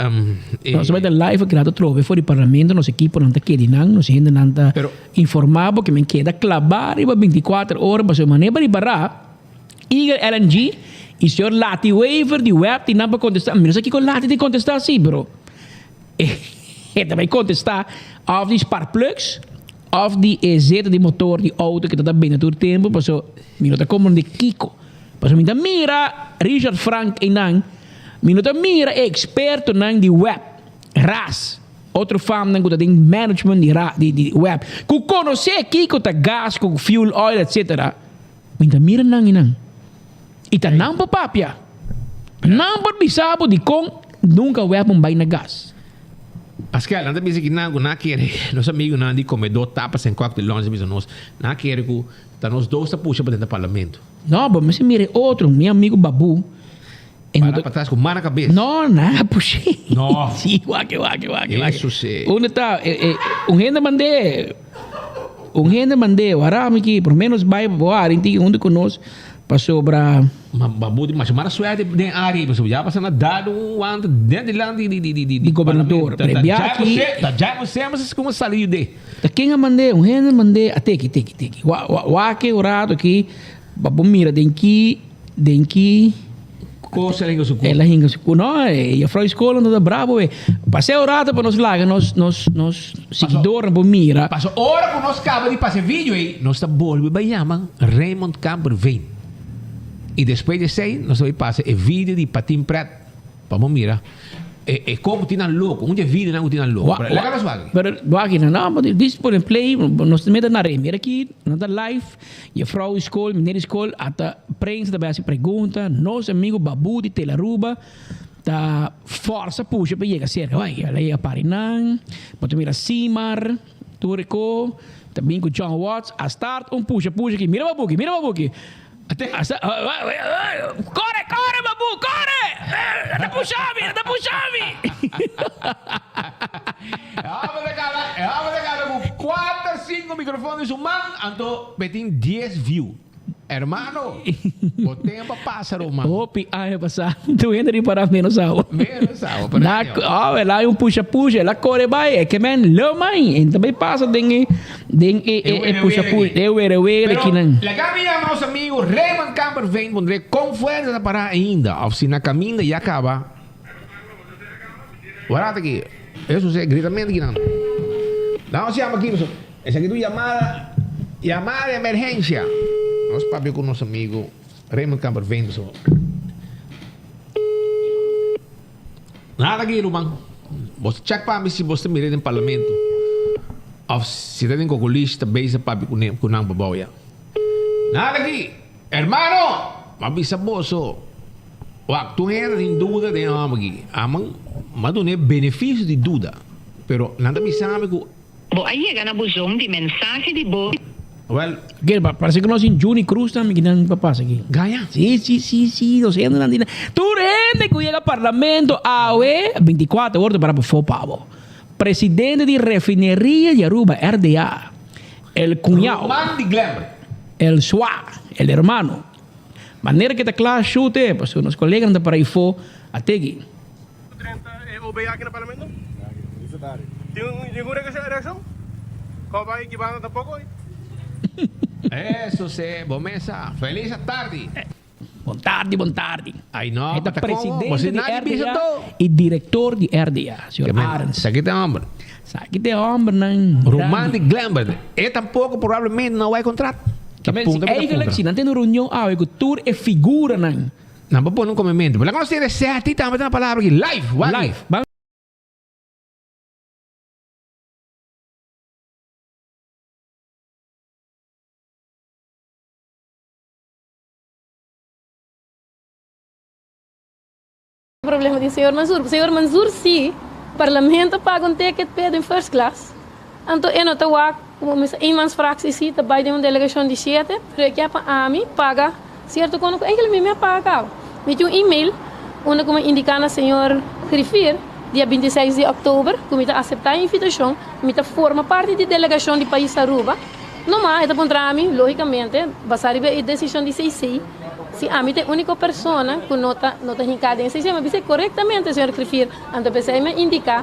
Nos ta bai ta live aki rato trobe for di parlamento nos ekiponan ta kedi nan nos hendenan ta informa bo ke men keda klaba riba bintikuater ora pasobra manera pa ripará Eagle LNG y señor Lati Wever di web tin nan pa kontestá mi no sa kiko Lati tin kontestá si pero E ta bai kontestá òf di sparkplugs òf di e zeta di motor di outo ku ta ta bende tur tempu paso mi no ta komprendé kiko. Paso mi ta mira Richard Frank einan, mi no ta mira e ekspertonan di web, ras, otro famnan ku ta den management di ra di di web ku konosé kiko ta gas ku fuel oil etcetera, mi ta mira nan einan. I ta nan por papia. Nan por bisa bo dikon nunka web un bai na gas. Pascal, nan ta bisa ki nan ku nan a kere, nos amigunan di Comedor Tapas en Cocktail Lounge a bisa nos, nan a kere ku ta nos dos ta pusha pa dentro parlamento. No, bo mester mira e otro, mi amigu Babu. E no Para ta. patras ku man na kabes. No, nan a push'é. No. Sí, wak, wak, wak, wak. Eso sí. Unda ta, e, e, un hende mand'é, un hende mand'é, wara mi ki, por menos bai bo ari tin huntu ku nos. Pasobra. Ma bo di masha mala suerte den área ei, pasobra ya pasa na dal un wanta den dilanti di di di Di gobernador. Ta Pero bia aki. Ta djai bo sema si kuma sali yud'é. Ta ken a mand'é? Un hende mand'é a teki teki teki. Wa wa wak e un rato aki pa bo mira den ki den ki. Kos el a hinka su ku. El a hinka su ku. No, e juffrouw di skol no ta bravo e. Pas'é un rato pa nos laga nos nos nos siguidornan por mira. Paso ora ku nos kaba di pasa e video ei, nos ta bolbe bai yama Raymond Kamperveen. I despues di esei nos ta bai pasa e video di Patin Pret pa bo mira e e kon ku tin nan loko, un di e videonan ku tin nan loko. Pero laga nos wak. Pero wak no, no, dis pone play, nos meta na re. Mira aki, nos ta live. Juffrouw di skol, meneer di skol a ta prensa ta bai hasi pregunta. Nos amigo Babu di Telaruba ta forsa pusha pa yega serka. Bai, el a yega Parinan, bo ta mira Simar, tur e ko, ta bin ku John Watts, a start un pusha pusha aki, mira Babu aki, mira Babu aki. Kore, kore Babu, kore! E ta pusha mi, e ta pusha mi! E hòmber ta kaba, e hòmber ta kaba ku kuater, sinku mikrofon den su man, anto be tin dies view. Hermano, bo tempu a pasa ruman. Hopi aña pasá, tur hende ripará menos awo. Menos awo, pero Na, oh, el a hay un pusha pusha, el a kore bai, e ke men leu mai, e ta bai pasa den e, den e, e, e pusha pusha, e were were Pero, kinan. laga mi yama nos amigo Raymond Kamperveen pondré kon fuerza ta pará ainda, of si na kaminda ya kaba. Warata aki, eso se gritamente kinan. Nos yama aki, esaki ta un yamada, yamada di emergencia. Nos papia ku nos amigo Raymond Kamperveen pasobra. Nada aki ruman. Bo ta check pa mi si bo ta mira den parlamento. Of si ta den Cocolish ta bezig papia ku nan pabou ya. Nada aki! Hermano! M'a bisa boso, wak, tur hende tin duda den e hòmber aki. Aman, m'a duna e benefisio di duda. Pero nan ta bisa mi ku. Bo a yega na buzon di mensahe di bo. Wel. Oké, pa parece que nos tin Juni Cruz tambe ki nan pa pasa aki. Gaya? Si, si, si, si, nos hendenan tin. Tur hende ku yega parlamento awe, 24 ora ta para pafó pa bo. Presidente di Refineria di Aruba, RDA, el cuñao. Ruman di Glenbert. El swa, el hermano. Manera ke ta kla shute, pasobra nos koleganan ta para ifó a tegi. 30 e OB aki na parlamento? Tin ningun reaccion? Como bay ki banda tampoco hoy? Eso se, bo mesa. Feliz atardi. Bon tardi, bon tardi. Ay no, E ta ta como? presidente di Nadie bisa RDA to. y director di RDA, señor Arends. Sa ki ta homber. Sa ki ta hombernan Ruman grandi. di Glenbert. E tampoco probablemente no bay contrat. Ta Kimen si punta mi ta eigenlijk puntra. si nan tene un reunion awe cu tur e figuranan. Nan por pone un comemento. Pero laga nos tene seti tambe ta na palabra aki. Live, wak. Live. Ban. Problema di señor Mansur. Señor Mansur si parlamento paga un ticket p'e den first class, anto e no ta wak como mester eenmansfractie si ta bay den un delegacion di shete, pero e kier pa ami paga cierto kono cu eigenlijk mi mi a paga caba. Mi tin un email unda cu mi a indica na señor Griffier dia 26 di october cu mi ta acepta e invitacion, mi ta forma parti di delegacion di pais Aruba. No mas, e ta puntra ami, logicamente, basa riba e decision di CC, si ami ta e unico persona cu no ta no ta hinca den CC. Mi a bisa corectamente, señor Griffier, anto p'esey mi a indica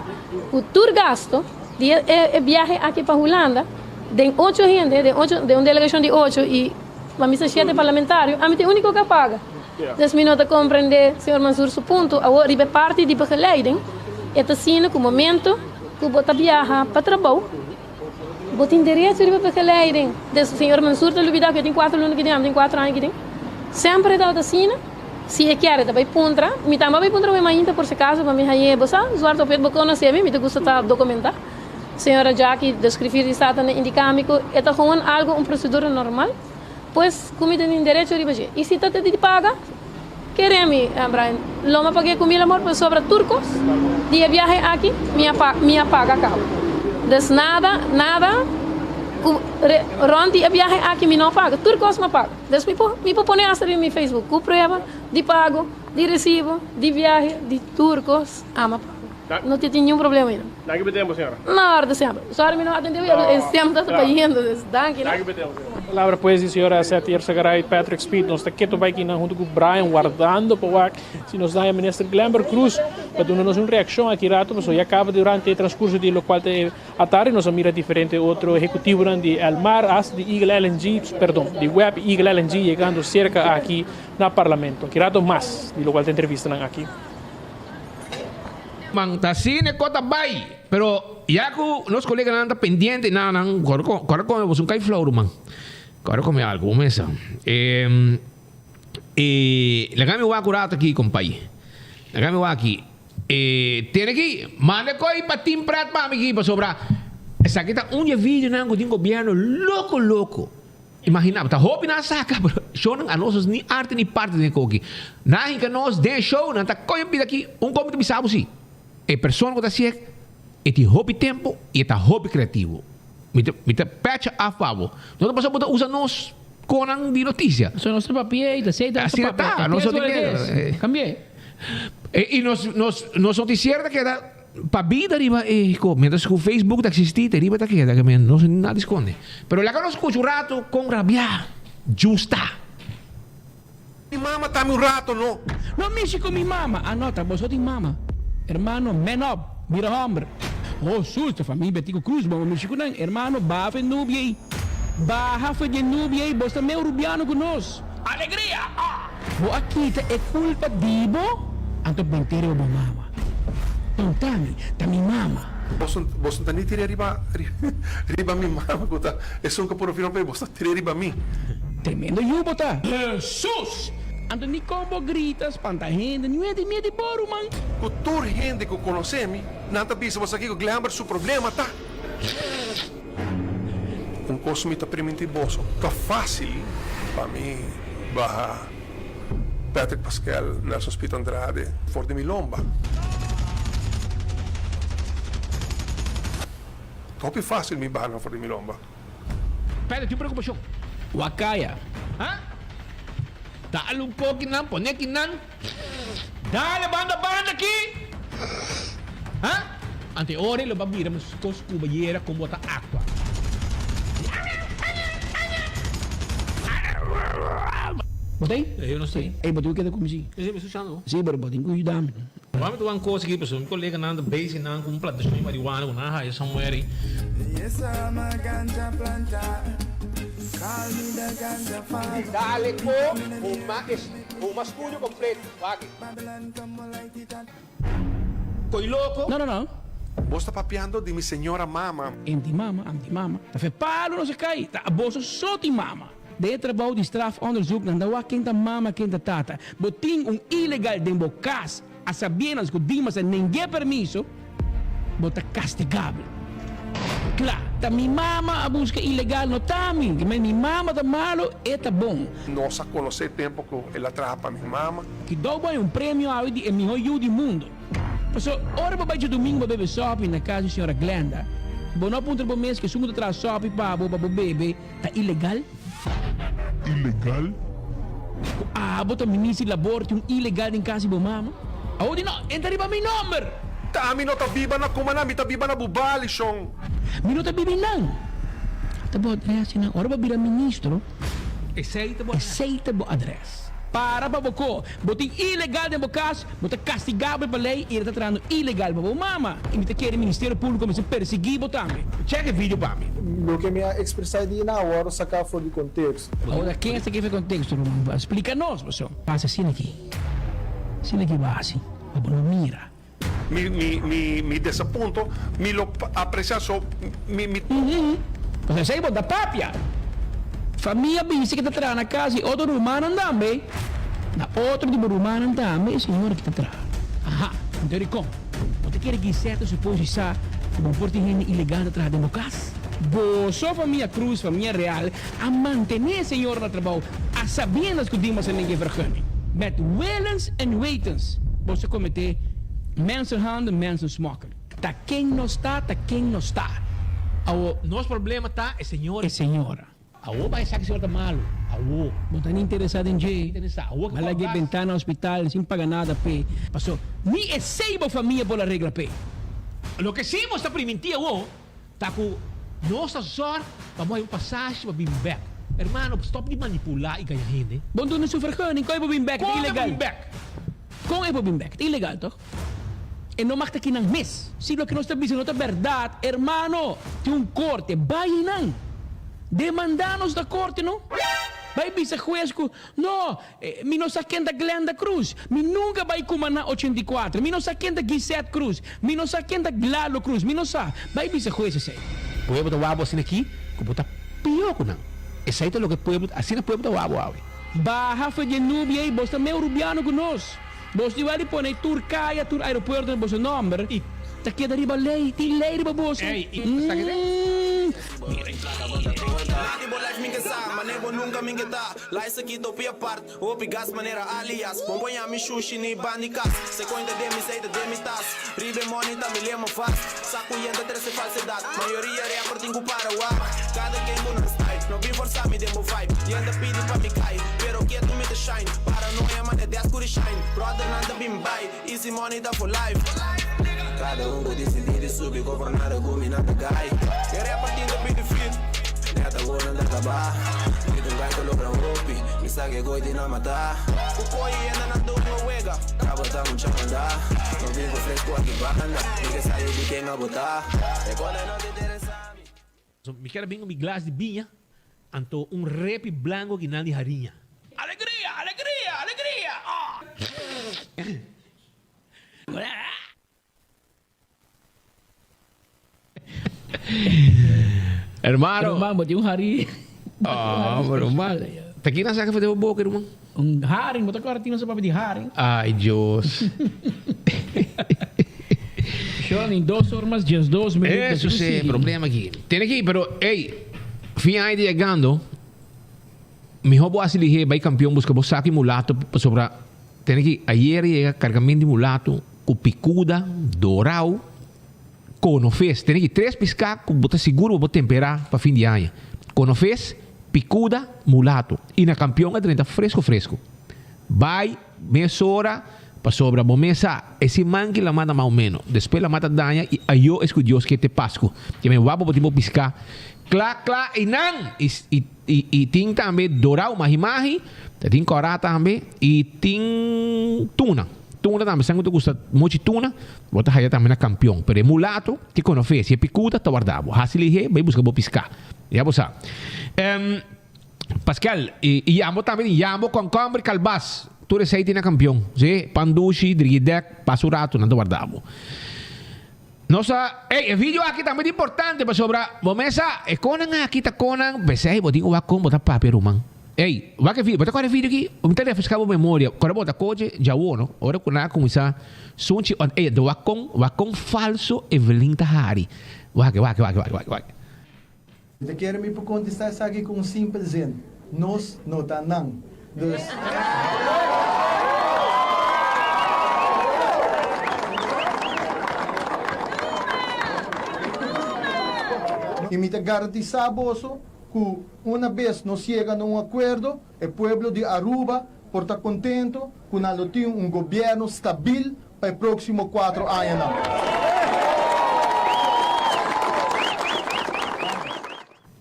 cu tur gasto di e e biahe aki pa Hulanda, den ocho hende, den ocho, den un delegacion di ocho y pa mi sa shete parlamentario, ami ta e unico cu a paga. Dus mi no ta comprende señor Mansur su punto. Awor, riba e parti di begeleiding, e ta asina cu momento cu bo ta biaha pa trabou, Bo tin derecho riba begeleiding. Des señor Mansur ta lubida ku e tin kuater luna kiden, ami tin kuater aña kiden. Semper e tabata asina. Si e kier e ta bai puntra. Mi tambe a bai puntra mi mainta por si acaso pa mi hañ'é. Bo sa, zwart op wit bo konosé mi, mi ta gusta ta dokumentá. Señora Jackie deskrifir di stata na indiká mi ku e ta gewoon algu, un prosedura normal. Pues ku mi ta tin derecho riba dje. I si ta te di paga, kere mi, Brian, lo mi a pag'é ku mil amor pasobra tur kos di e biahe aki mi a mi a paga kaba. Dus nada, nada ku re rònt di e biahe aki mi no a paga. Tur kos mi a paga. Dus mi por mi por pone asta riba mi Facebook ku prueba di pago, di resibo, di biahe, di tur kos ami a paga. No tin niun problema ainda. Danki pa tempo, señora. Na orde semper. Sorry mi no atende weer, e semper ta bayendo, dus danki. Danki pa tempo, señora. Palabra pues di señora Seth Yersagaray, Patrick Speed. Nos ta keto bai kinan hunto cu Brian wardando pa wak si nos daña Minister Glenbert Croes pa duna nos un reaccion aki rato pasobra ya caba durante e transcurso di locual ta e atardi nos a mira diferente otro ehecutivonan di Elmar hasta di Eagle LNG, perdon, di web Eagle LNG yegando cerca aki na Parlamento. Aki rato mas di locual ta entrevistanan aki. Man ta asina e kos ta bai. Pero ya ku nos koleganan ta pendiente na nan kore kore kome boso un kai flou ruman. Kore kome algu bo mesa. E e laga mi wak un rato aki kompai. Laga mi wak aki. E tene ki manda e koi pa tin pret pa mi aki pasobra esaki ta un di e videonan ku tin gobierno loko loko. Imagina bo, ta hopi nan a saka, pero shownan a nos ni arte ni parte den e koki. Nan a hinka nos den e show, nan ta koyo pida aki, un komi ta bisa bo si, e persona ku ta hasié e tin hopi tempu i e ta hopi kreativo. Mi ta mi ta pecha af pa bo. No ta pasobra bo ta usa nos konan di notisia. So nos ta papia i ta sei ta nos ta Asina papia. ta, nos no tin ke. Kambié. I nos nos nos notisiero ta keda. Pa bida riba e ko, mientras ku Facebook ta existi te riba ta keda ke men no sin nada esconde. Pero laga nos scucha un rato con rabia justa. Mi mama ta mi un rato no. No mishi cu mi mama. Ah no, ta boso tin mama. Hermano, man up, bira homber. Oh sus, ta famia Betico Cruz, bo mishi cu nan. Hermano, baha for e nubia ei. Baha for di e nubia ei, bo sta meu rubiano cu nos. Alegria! Ah! Bo a kita e culpa di bo, anto bente riba bo mama. Tontami, ta mi mama. Boso boso ta ni tira riba riba mi mama cu ta esun cu a pone firma pa mi, boso ta tira riba mi. Tremendo yu bo ta. Jesus! Anto ni con bo grita, spanta hende, ni medi medi bo, ruman. Cu tur hende cu conoce mi, nan ta bisa boso aki cu Glenbert su problema ta. Un kos mi ta primintí boso, ta fásil pa mi baha Patrick Paskel, Nelson Speed Andrade for di mi lomba. Ta hopi fásil mi baha nan for di mi lomba. Patrick tin preokupashon. Wakaya. Ha? Dale un poki nan, pone ki nan. Dale banda banda ki! Ha? Ante ora lo ba bira meskos ku bayera kon bo ta aktua. Bo ta ei? Yo no sta ei. Ey, bo tin ku keda ku mi si. Sí, mi skuchando bo. Sí, pero bo tin ku yuda mi. Wou mi ta wan kos aki pasobra mi koleganan ta bezig nan ku un plantashon di marihuana ku nan a haya somewhere ei. Dale ko huma es huma studio completo wak. Koy loko. No no no. Bos ta papiando di mi señora mama. En tin mama, am tin mama. Ta fe palu no se kai, ta boso so tin mama. Den e trabou di strafonderzoek nan ta wak ken ta mama ken ta tata. Bo tin un ilegal den bo kas a sabienas ku Dimas a neng'é permiso, bo ta kastigabel. Kla, ta mi mama a buska ilegal no ta mi, mi mama ta malo e ta bon. Nos a konosé tempu ku el a traha pa mi mama. Ki dou bo hay un premio awe di e miho yu di mundo. Paso, ora bo bai djadumingu bo bebe sopi na kas di señora Glenda, bo no a puntra bo mes ku esun ku ta traha sopi pa bo pa bo bebe ta ilegal? Ilegal? Ku abo ta minister di labor tin un ilegal den kas di bo mama? Awor di no, e ta riba mi nomber! Ta ami no ta biba na Cumaná, mi ta biba na Bubali, shon. Mi no ta biba einan. Ta bo adres einan. Ora bo bira ministro, Esei ta bo adres. Esei ta bo adres. Para pa bo ko. Bo tin ilegal den bo kas, bo ta kastigabel pa lei i e ta trahando ilegal pa bo mama. I mi ta kere Ministerio Públiko mester persiguí bo tambe. Check e video pa mi. Loke mi a expresa e dia a wordo saca for di contexto. Ora ken a saca for di contexto, ruman? Splica nos, paso. Pasa asina aki. Asina aki bo a hasi, pa bo no mira. Mi mi mi mi desapunto mi lo aprecia so mi mi. Pasobra esei bo ta papia. Famia bisa ki ta traha na cas di otro rumannan tambe. Na otro di bo rumannan tambe e señora ki ta traha. Aha, anto dicon bo ta kere Gisette supos di sa cu bo por tin hende ilegal ta traha den bo cas? Boso famia Cruz, famia real, a mantene e señora na trabou a sabiendas cu Dimas a nenga e vergunning. Met willens en wetens boso a comete mensenhandel, mensensmokkel. Ta ken nos ta, ta ken nos ta. Awo. Nos problema ta e señora. E señora. Awo bay sa ki señora ta malo. Awo. Bo ta ni interesa den dje. Awo ki Ba lag'e bentana hospital sin paga nada p'e. Paso ni esey bo famia por a regla p'e. Loke si bo sta priminti awo. Ta ku nos ta zòrg pa bo hay un pasashi pa bin bèk. Hermano, stòp di manipulá i gaña hende. Bo duna su vergunning, kon e por bin bèk? Ta Kon e por ilegal. bin bèk? Kon e por bin bèk? Ta ilegal tòg? E no mag ta kinan mes. Si loke nos ta bisa no ta bèrdat, hermano, tin un korte, bai einan. Demandá nos na korte, no? Bai bisa hues ku, no, Mi no sa ken ta Glenda Cruz. Mi nunca bay Cumaná 84. Mi no sa ken ta Gisette Cruz. Mi no sa ken ta Glalo Cruz. Mi no sa. Bay bisa hues esey. Pueblo ta wak bo asina aki ku bo ta pió ku nan. Esei ta loke pueblo, asina pueblo ta wak bo awe. Baha for di e nubia ei, bos ta meu rubiano ku nos. Bos di wèl di pone tur kaya, tur aeropuerto na boso nòmber. I ta keda riba lei, tin lei riba boso. Ey, i ta keda? So mi kier a bin ku mi glas di biña, anto un repi blanco kinan di hariña. Alegria, alegria, alegria, oh! Hermano. Ruman, bo tin un hari. Ah, ruman. Ta kina saka for di bo boka, ruman? Un haring, bo ta kòrda tin nos a papia di haring. Ay, Dios. Shon, in dos or mas 12 minuut. Eso si, problema aki. Tene aki, pero, ey. Fin aña ta yegando, mihó bo hasi lihé bai kampion buska bo saki mulato pasobra tene ki ayer a yega kargament di mulato ku pikuda, dorau, konofes. Tene ki tres piská ku bo ta sigur bo por temperá pa fin di aña. Konofes, pikuda, mulato. I na kampion a drenta fresku fresku. Bai mesora pasobra bo mes sa e siman ki lama ta mas o meno. Despues lama ta daña i ayo es ku Dios ke te Pasku. Ke men wak bo por tin bo piská kla kla einan. I i i tin tambe dorau mahi mahi, ta tin kòrá tambe i tin tuna. Tuna tambe esnan ku ta gusta mochi tuna bo ta haya tambe na Kampion. Pero e mulato ke konofe si e pikuta ta warda bo. Hasi lihé bai buska bo piská. Ya bo sa. Pascal, i yambo tambe tin yambo, concomber, calbas. Tur esei tin na campeon. Si, pan dushi, drigidek, pasa un rato nan ta warda bo. Nos a, ey, e video aki tambe ta importante pasobra bo mes sa e konan aki ta konan p'esei bo tin ku wak kon bo ta papia ruman. Ey, wak e video, bo ta kòrda e video aki? Mi ta refreská bo memoria. Kòrda bo ta koche djawo no, ora ku nan a kuminsá sunchi, ey, wak kon, wak kon falso Evelyn ta hari. Wak, wak, wak, wak, wak. Mi ta kere mi por kontestá esaki ku un simpel zin, Nos no ta nan. Dus. I mi ta garantisá boso ku una bes nos yega na un akuerdo, e pueblo di Aruba por ta kontento ku nan lo tin un gobièrnu stabil pa e próksimo kuatro añanan.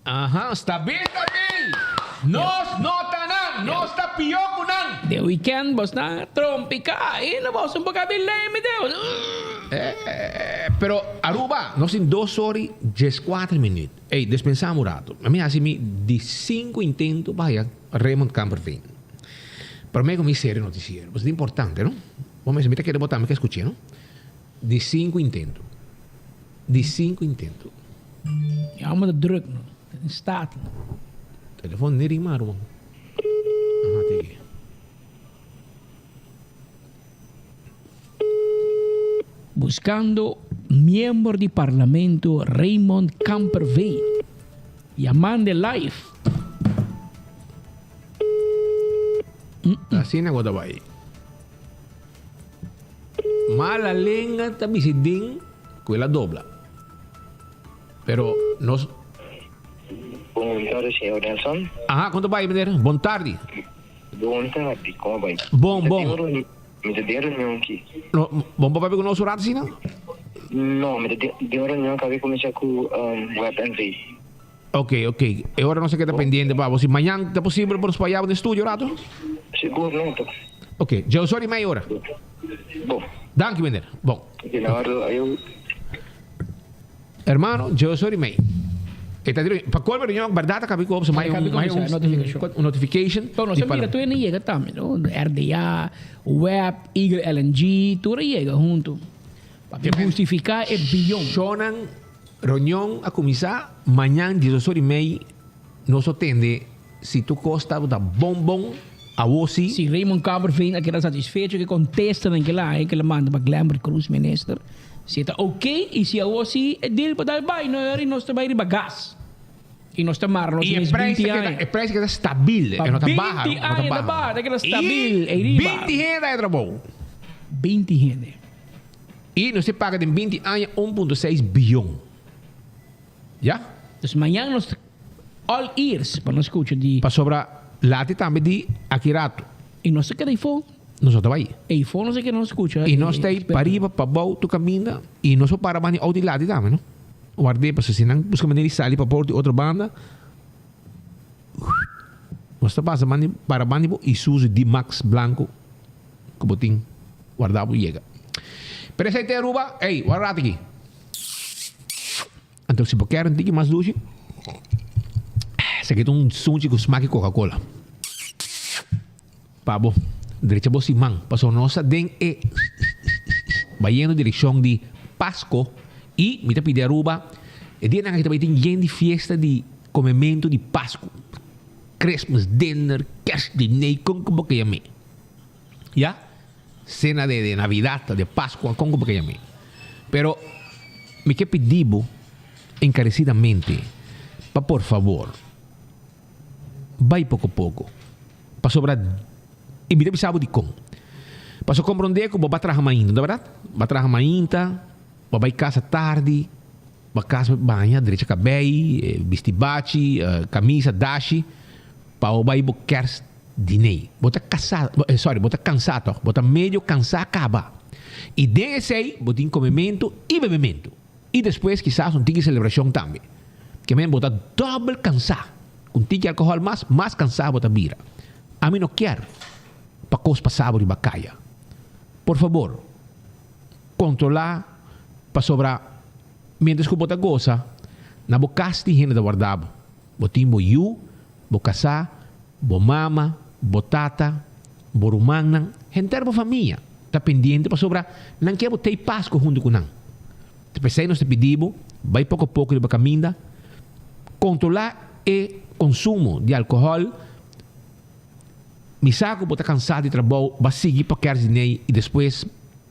Aha, stabil, stabil! Nos no ta nan, nos ta pió ku nan! Den weekend bos nan trompica y no bos un poca biley mi Deus. Eh, pero Aruba, nos tin dos ora y dieskuater minuut. Ey, despensá un rato. Mi hasi mi di sinku intento pa haya Raymond Kamperveen. Promé ku mi sera e notisiero. Pasobra ta importante, no? Bo mester, mi ta kere bo tambe ke skuch'é, no? Di sinku intento. Di sinku intento. E homber ta druk, no? Ta den staten. Telefon ni ring mas, ruman. Aha, te aki. Buscando miembro di parlamento Raymond Kamperveen. Yamande live. Asina ku ta bai. Mala lenga ta bisi den ku el a dobla. Pero nos. Bon tardi señor Nelson. Aha, kon ta bai meneer? Bon tardi. Bon tardi, kon a bai? Bon, bon. Mi ta den reunion aki. No, bon pa papia ku nos un rato asina? No, mi ta den un reunion kabi kuminsá ku Web NV. Ok, ok. E ora nos a keda pendiente pa bo. Si mañan ta posibel por nos paya bo den studio rato? Sigur no ta. Ok, dje un sor i mei ora. Bon. Danki meneer. Bon. Di nada, ayo. Hermano, dje un sor i mei. E ta diri, pa colmo reunion, berdad a kabi ku opso mai un, mai un, un notification. Pero nos a mira tur hende yega tambe, no? RDA, web, Eagle LNG, tur a yega hunto. Pa hustifica e biyon. Shownan Reunion a cuminsa mañan diesdos ora y mei nos lo tende si tur cos tabata bon bon awo si. Si Raymond Kamperveen a keda satisfecho ku e kontestanan ku el a haña ku el a manda pa Glenbert Croes minister si e ta ok y si awo si e deal por dal bai no ora y nos ta bai riba gas y nos ta mara nos Y e mes prijs binti ta keda aña e prijs ta keda stabil pa e no ta baha binti no ta aña ta baha baha ta keda y stabil ey riba binti hende a trabou. Binti hende. Y nos te paga den 20 aña 1.6 biyon. Ya? Dus mañan nos ta all ears pa nos scucha di. Pasobra lati tambe di aki rato. Y nos ta keda eyfo. Nos no ta bay. Eyfo nos ta keda nos scucha. Y nos ta ey pariba, pabou, tur caminda. Y nos por para banda di auto y lati tambe, no? Ward'é pasobra si nan busca manera di sali pa por di otro banda, nos ta pasa banda di, para banda di bo Isuzu D-Max blanco. Ku bo tin warda bo yega. Pero esei te Aruba, ey, wak rato aki. Anto si bo kier un tiki mas dushi, esaki ta un sunchi ku smak di Coca Cola. Pa bo drecha bo siman, pasobra nos ta den e bayendo direkshon di Pasko i mi ta pidi Aruba, e dianan aki ta bai tin yen di fiesta di komementu di Pasku, Christmas dinner, kerstdiner, kon ku bo ke yam'é. Ya, cena de de Navidad, de Pascua, con como ke yam'é. Pero mi ke pidi bo encarecidamente pa por favor. Bai poko poko. Pasobra i mi ta bisa bo dikon. Paso komprondé ku bo ba traha mainta, no ta bèrdat? Ba traha mainta, bo bai kasa tardi, ba kasa baña, drecha kabei, bisti bachi, kamisa, dashi, pa bo bai bo kers dinei. Bo ta kasá, sorry, bo ta kansá tòg, bo ta medio kansá kaba. I den esei bo tin komementu i bebementu. I despues kisas un tiki selebrashon tambe. Ke men bo ta dòbel kansá. Ku un tiki alkohòl mas, mas kansá bo ta bira. Ami no kier pa kos pasa bo riba kaya. Por fabor, kontrolá pasobra miéntras ku bo ta gosa, na bo kas tin hende ta warda bo. Bo tin bo yu, bo kasá, bo mama, bo tata, bo rumannan, henter bo famia ta pendiente pasobra nan ke bo tei Pasku huntu ku nan. Ta p'esei nos ta pidi bo bai poko a poko riba kaminda, kontrolá e konsumo di alkohòl. Mi sa ku bo ta kansá di trabou, ba sigui pa kèrsdinei i despues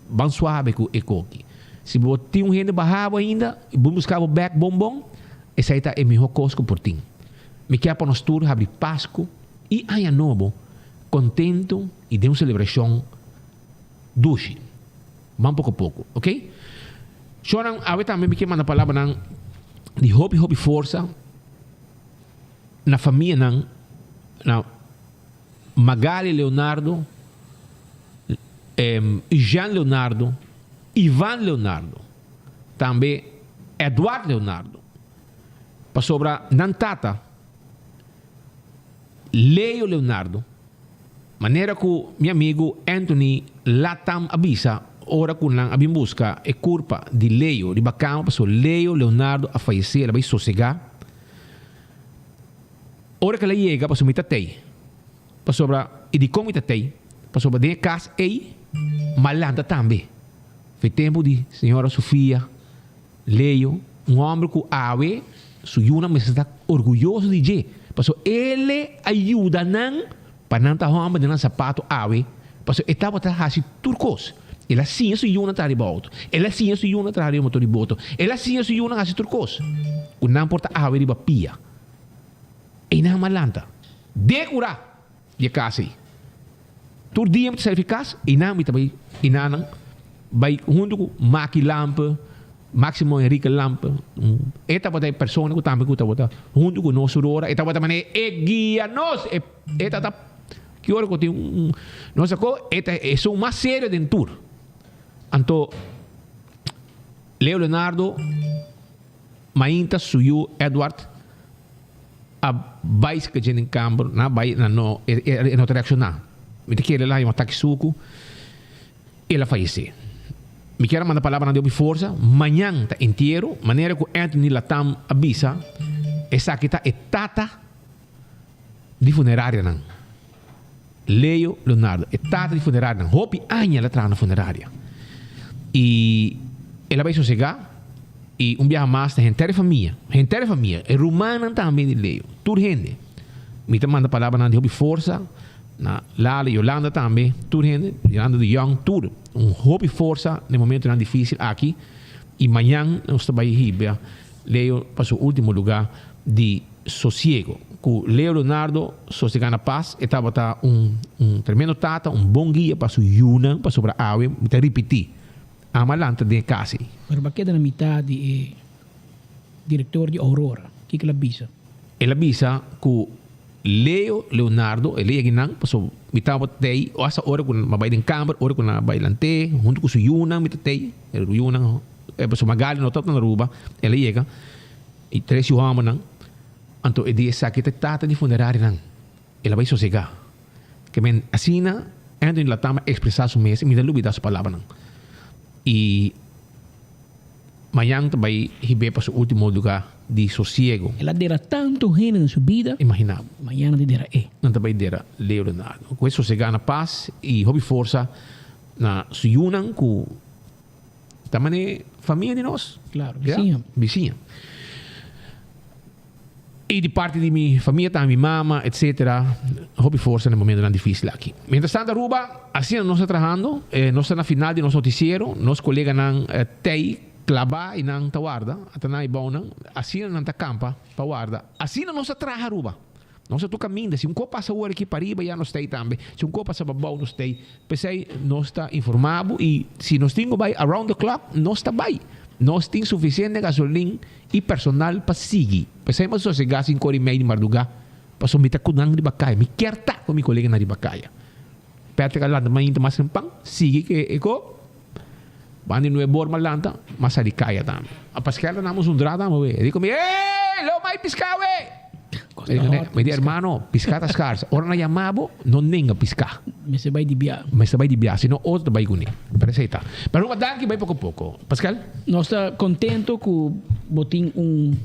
ban suabe ku e koki. Si bo tin un hende baha bo ainda i bo buska bo bèk bon bon, esei ta e mihó kos ku por tin. Mi kier pa nos tur habri Pasku i Aña Nobo kontentu i den un selebrashon dushi. Ban poko poko, ok? Shornan, awe tambe mi kier manda palabranan di hopi hopi forsa na famianan, na Magali Leonardo, Jean Leonardo, Ivan Leonardo, tambe Edward Leonardo, pasobra nan tata Leo Leonardo, manera ku mi amigu Anthony Latam a bisa ora ku nan a bin buska e kurpa di Leo riba kama pasobra Leo Leonardo a fayesé, el a bai sosegá. Ora ku el a yega pasobra mi ta tei, pasobra i dikon mi ta tei? Pasobra den e kas ei m'a lanta tambe. Fe tempu di señora Sofia Leo, un hòmber ku awe su yunan mester ta orguyoso di dje, pasobra el a yuda nan pa nan ta hòmber den nan sapato awe, pasobra e tabata hasi tur kos. El a siña su yunan traha riba outo, el a siña su yunan traha riba motor di boto, el a siña su yunan hasi tur kos ku nan por ta awe riba pia. Einan a lanta dekurá di e kas ei. Tur dia mi ta sali fi kas i nan mi ta bai i nan bai huntu ku Maki Lampe, Maximo Enrique Lampe. E tabata e persona ku tambe ku tabata huntu ku nos tur ora. E tabata manera e guia nos. E e tabata ki ora ku tin un nos a ko e ta esun mas serio den tur. Anto Leo Leonardo mainta su yu Edward a bai sika dje den kamber, nan a bai, nan no, e e no ta reakshoná. Mi ta kere el a haña un atake suku, el a fayesé. Mi kier a manda palabranan di hopi forsa, mañan ta entiero, manera ku Anthony Latam a bisa, esaki ta e tata di funerarianan. Leo Leonardo, e tata di funerarianan, hopi aña el a traha na funeraria. I el a bai sosegá i un biaha mas ta henter e famia, henter e famia, e rumannan tambe di Leo, tur hende. Mi ta manda palabranan di hopi forsa na Lala, Yolanda tambe, tur hende, Yolanda de Jong, tur. Un hopi forsa na e momentonan dificil aki i mañan nos ta bai hiba Leo pa su ultimo luga di sosiego. Ku Leo Leonardo sosega na pas, e tabata un un tremendo tata, un bon guia pa su yunan, pasobra awe mi ta ripití, ama lanta den e kas ei. Pero bo a keda na mitad di e director di Aurora. Kiko el a bisa? El a bisa ku Leo Leonardo, el a yega einan, pasobra mi tabata tei, hasta ora ku mi a bai den kamber, ora ku nan a bai lant'é, huntu ku su yunan mi ta tei, e yunan, pasobra Magali no tabata na Aruba, el a yega. I tres yu hòmbernan. Anto e di esaki ta e tata di funerarianan. El a bai sosegá. Ke men asina Anthony Latam a ekspresá su mes i mi ta lubidá su palabranan. I mañan ta bai hib'é pa su último lugá di sosiego. El a dera tantu hende den su bida. Imaginá bo. Mañana ta dera e. Nan ta bai dera Leo Leonardo. Ku e sosegá na pas i hopi forsa na su yunan ku. Ta mane famia di nos. Claro, bisiña. Bisiña. I di parti di mi famia tambe, mi mama, etcetera, hopi forsa na e momentonan dificil aki. Mientras tanto Aruba, asina nos ta trahando, nos ta na final di nos noticiero, nos coleganan tey claba y nan ta warda, ata nan y bounan, asina nan ta campa pa warda. Asina nos ta traha Aruba. Nos ta tur kaminda. Si un kos pasa awor aki pariba ya nos ta ei tambe. Si un kos pasa pabou nos ta ei. P'esei nos ta informá bo i si nos tin ku bai around the clock nos ta bai. Nos tin sufisiente gasolin i personal pa sigui. P'esei mi a sosegá sinku ora i mei di mardugá pasobra mi ta ku nan riba kaya. Mi kier ta ku mi koleganan riba kaya. Patrick a lanta mainta mas tempan, sigui ku e ko. Banda di nuebe ora mi a lanta, mi a sali kaya tambe. A Pascal ta namos un dra tambe we. E di ku mi, Ey! Lo mai piská we! Mi di, Hermano, piská ta skars. Ora nan yama bo, no nenga piská. Mester bai di bia. Mester bai di bia, si no otro ta bai kuné. Pero esei ta. Pero Ruma, danki bai poko poko. Pascal? Nos ta kontento ku bo tin un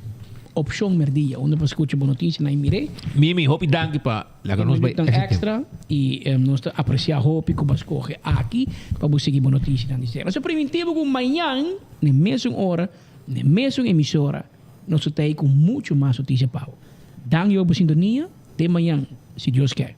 opshon merdia unda pa skucha bo notisianan i mir'é. Mimi, hopi danki pa. Laga nos bai Minuutnan extra y nos ta aprecia hopi cu bo a scoge aki pa bo sigui bo noticianan di ser. Nos ta priminti bo cu mañan n'e mesun ora, n'e mesun emisora nos ta tei cu mucho mas noticia pa bo. Danki pa bo sintonia. Te mañan, si Dios ke.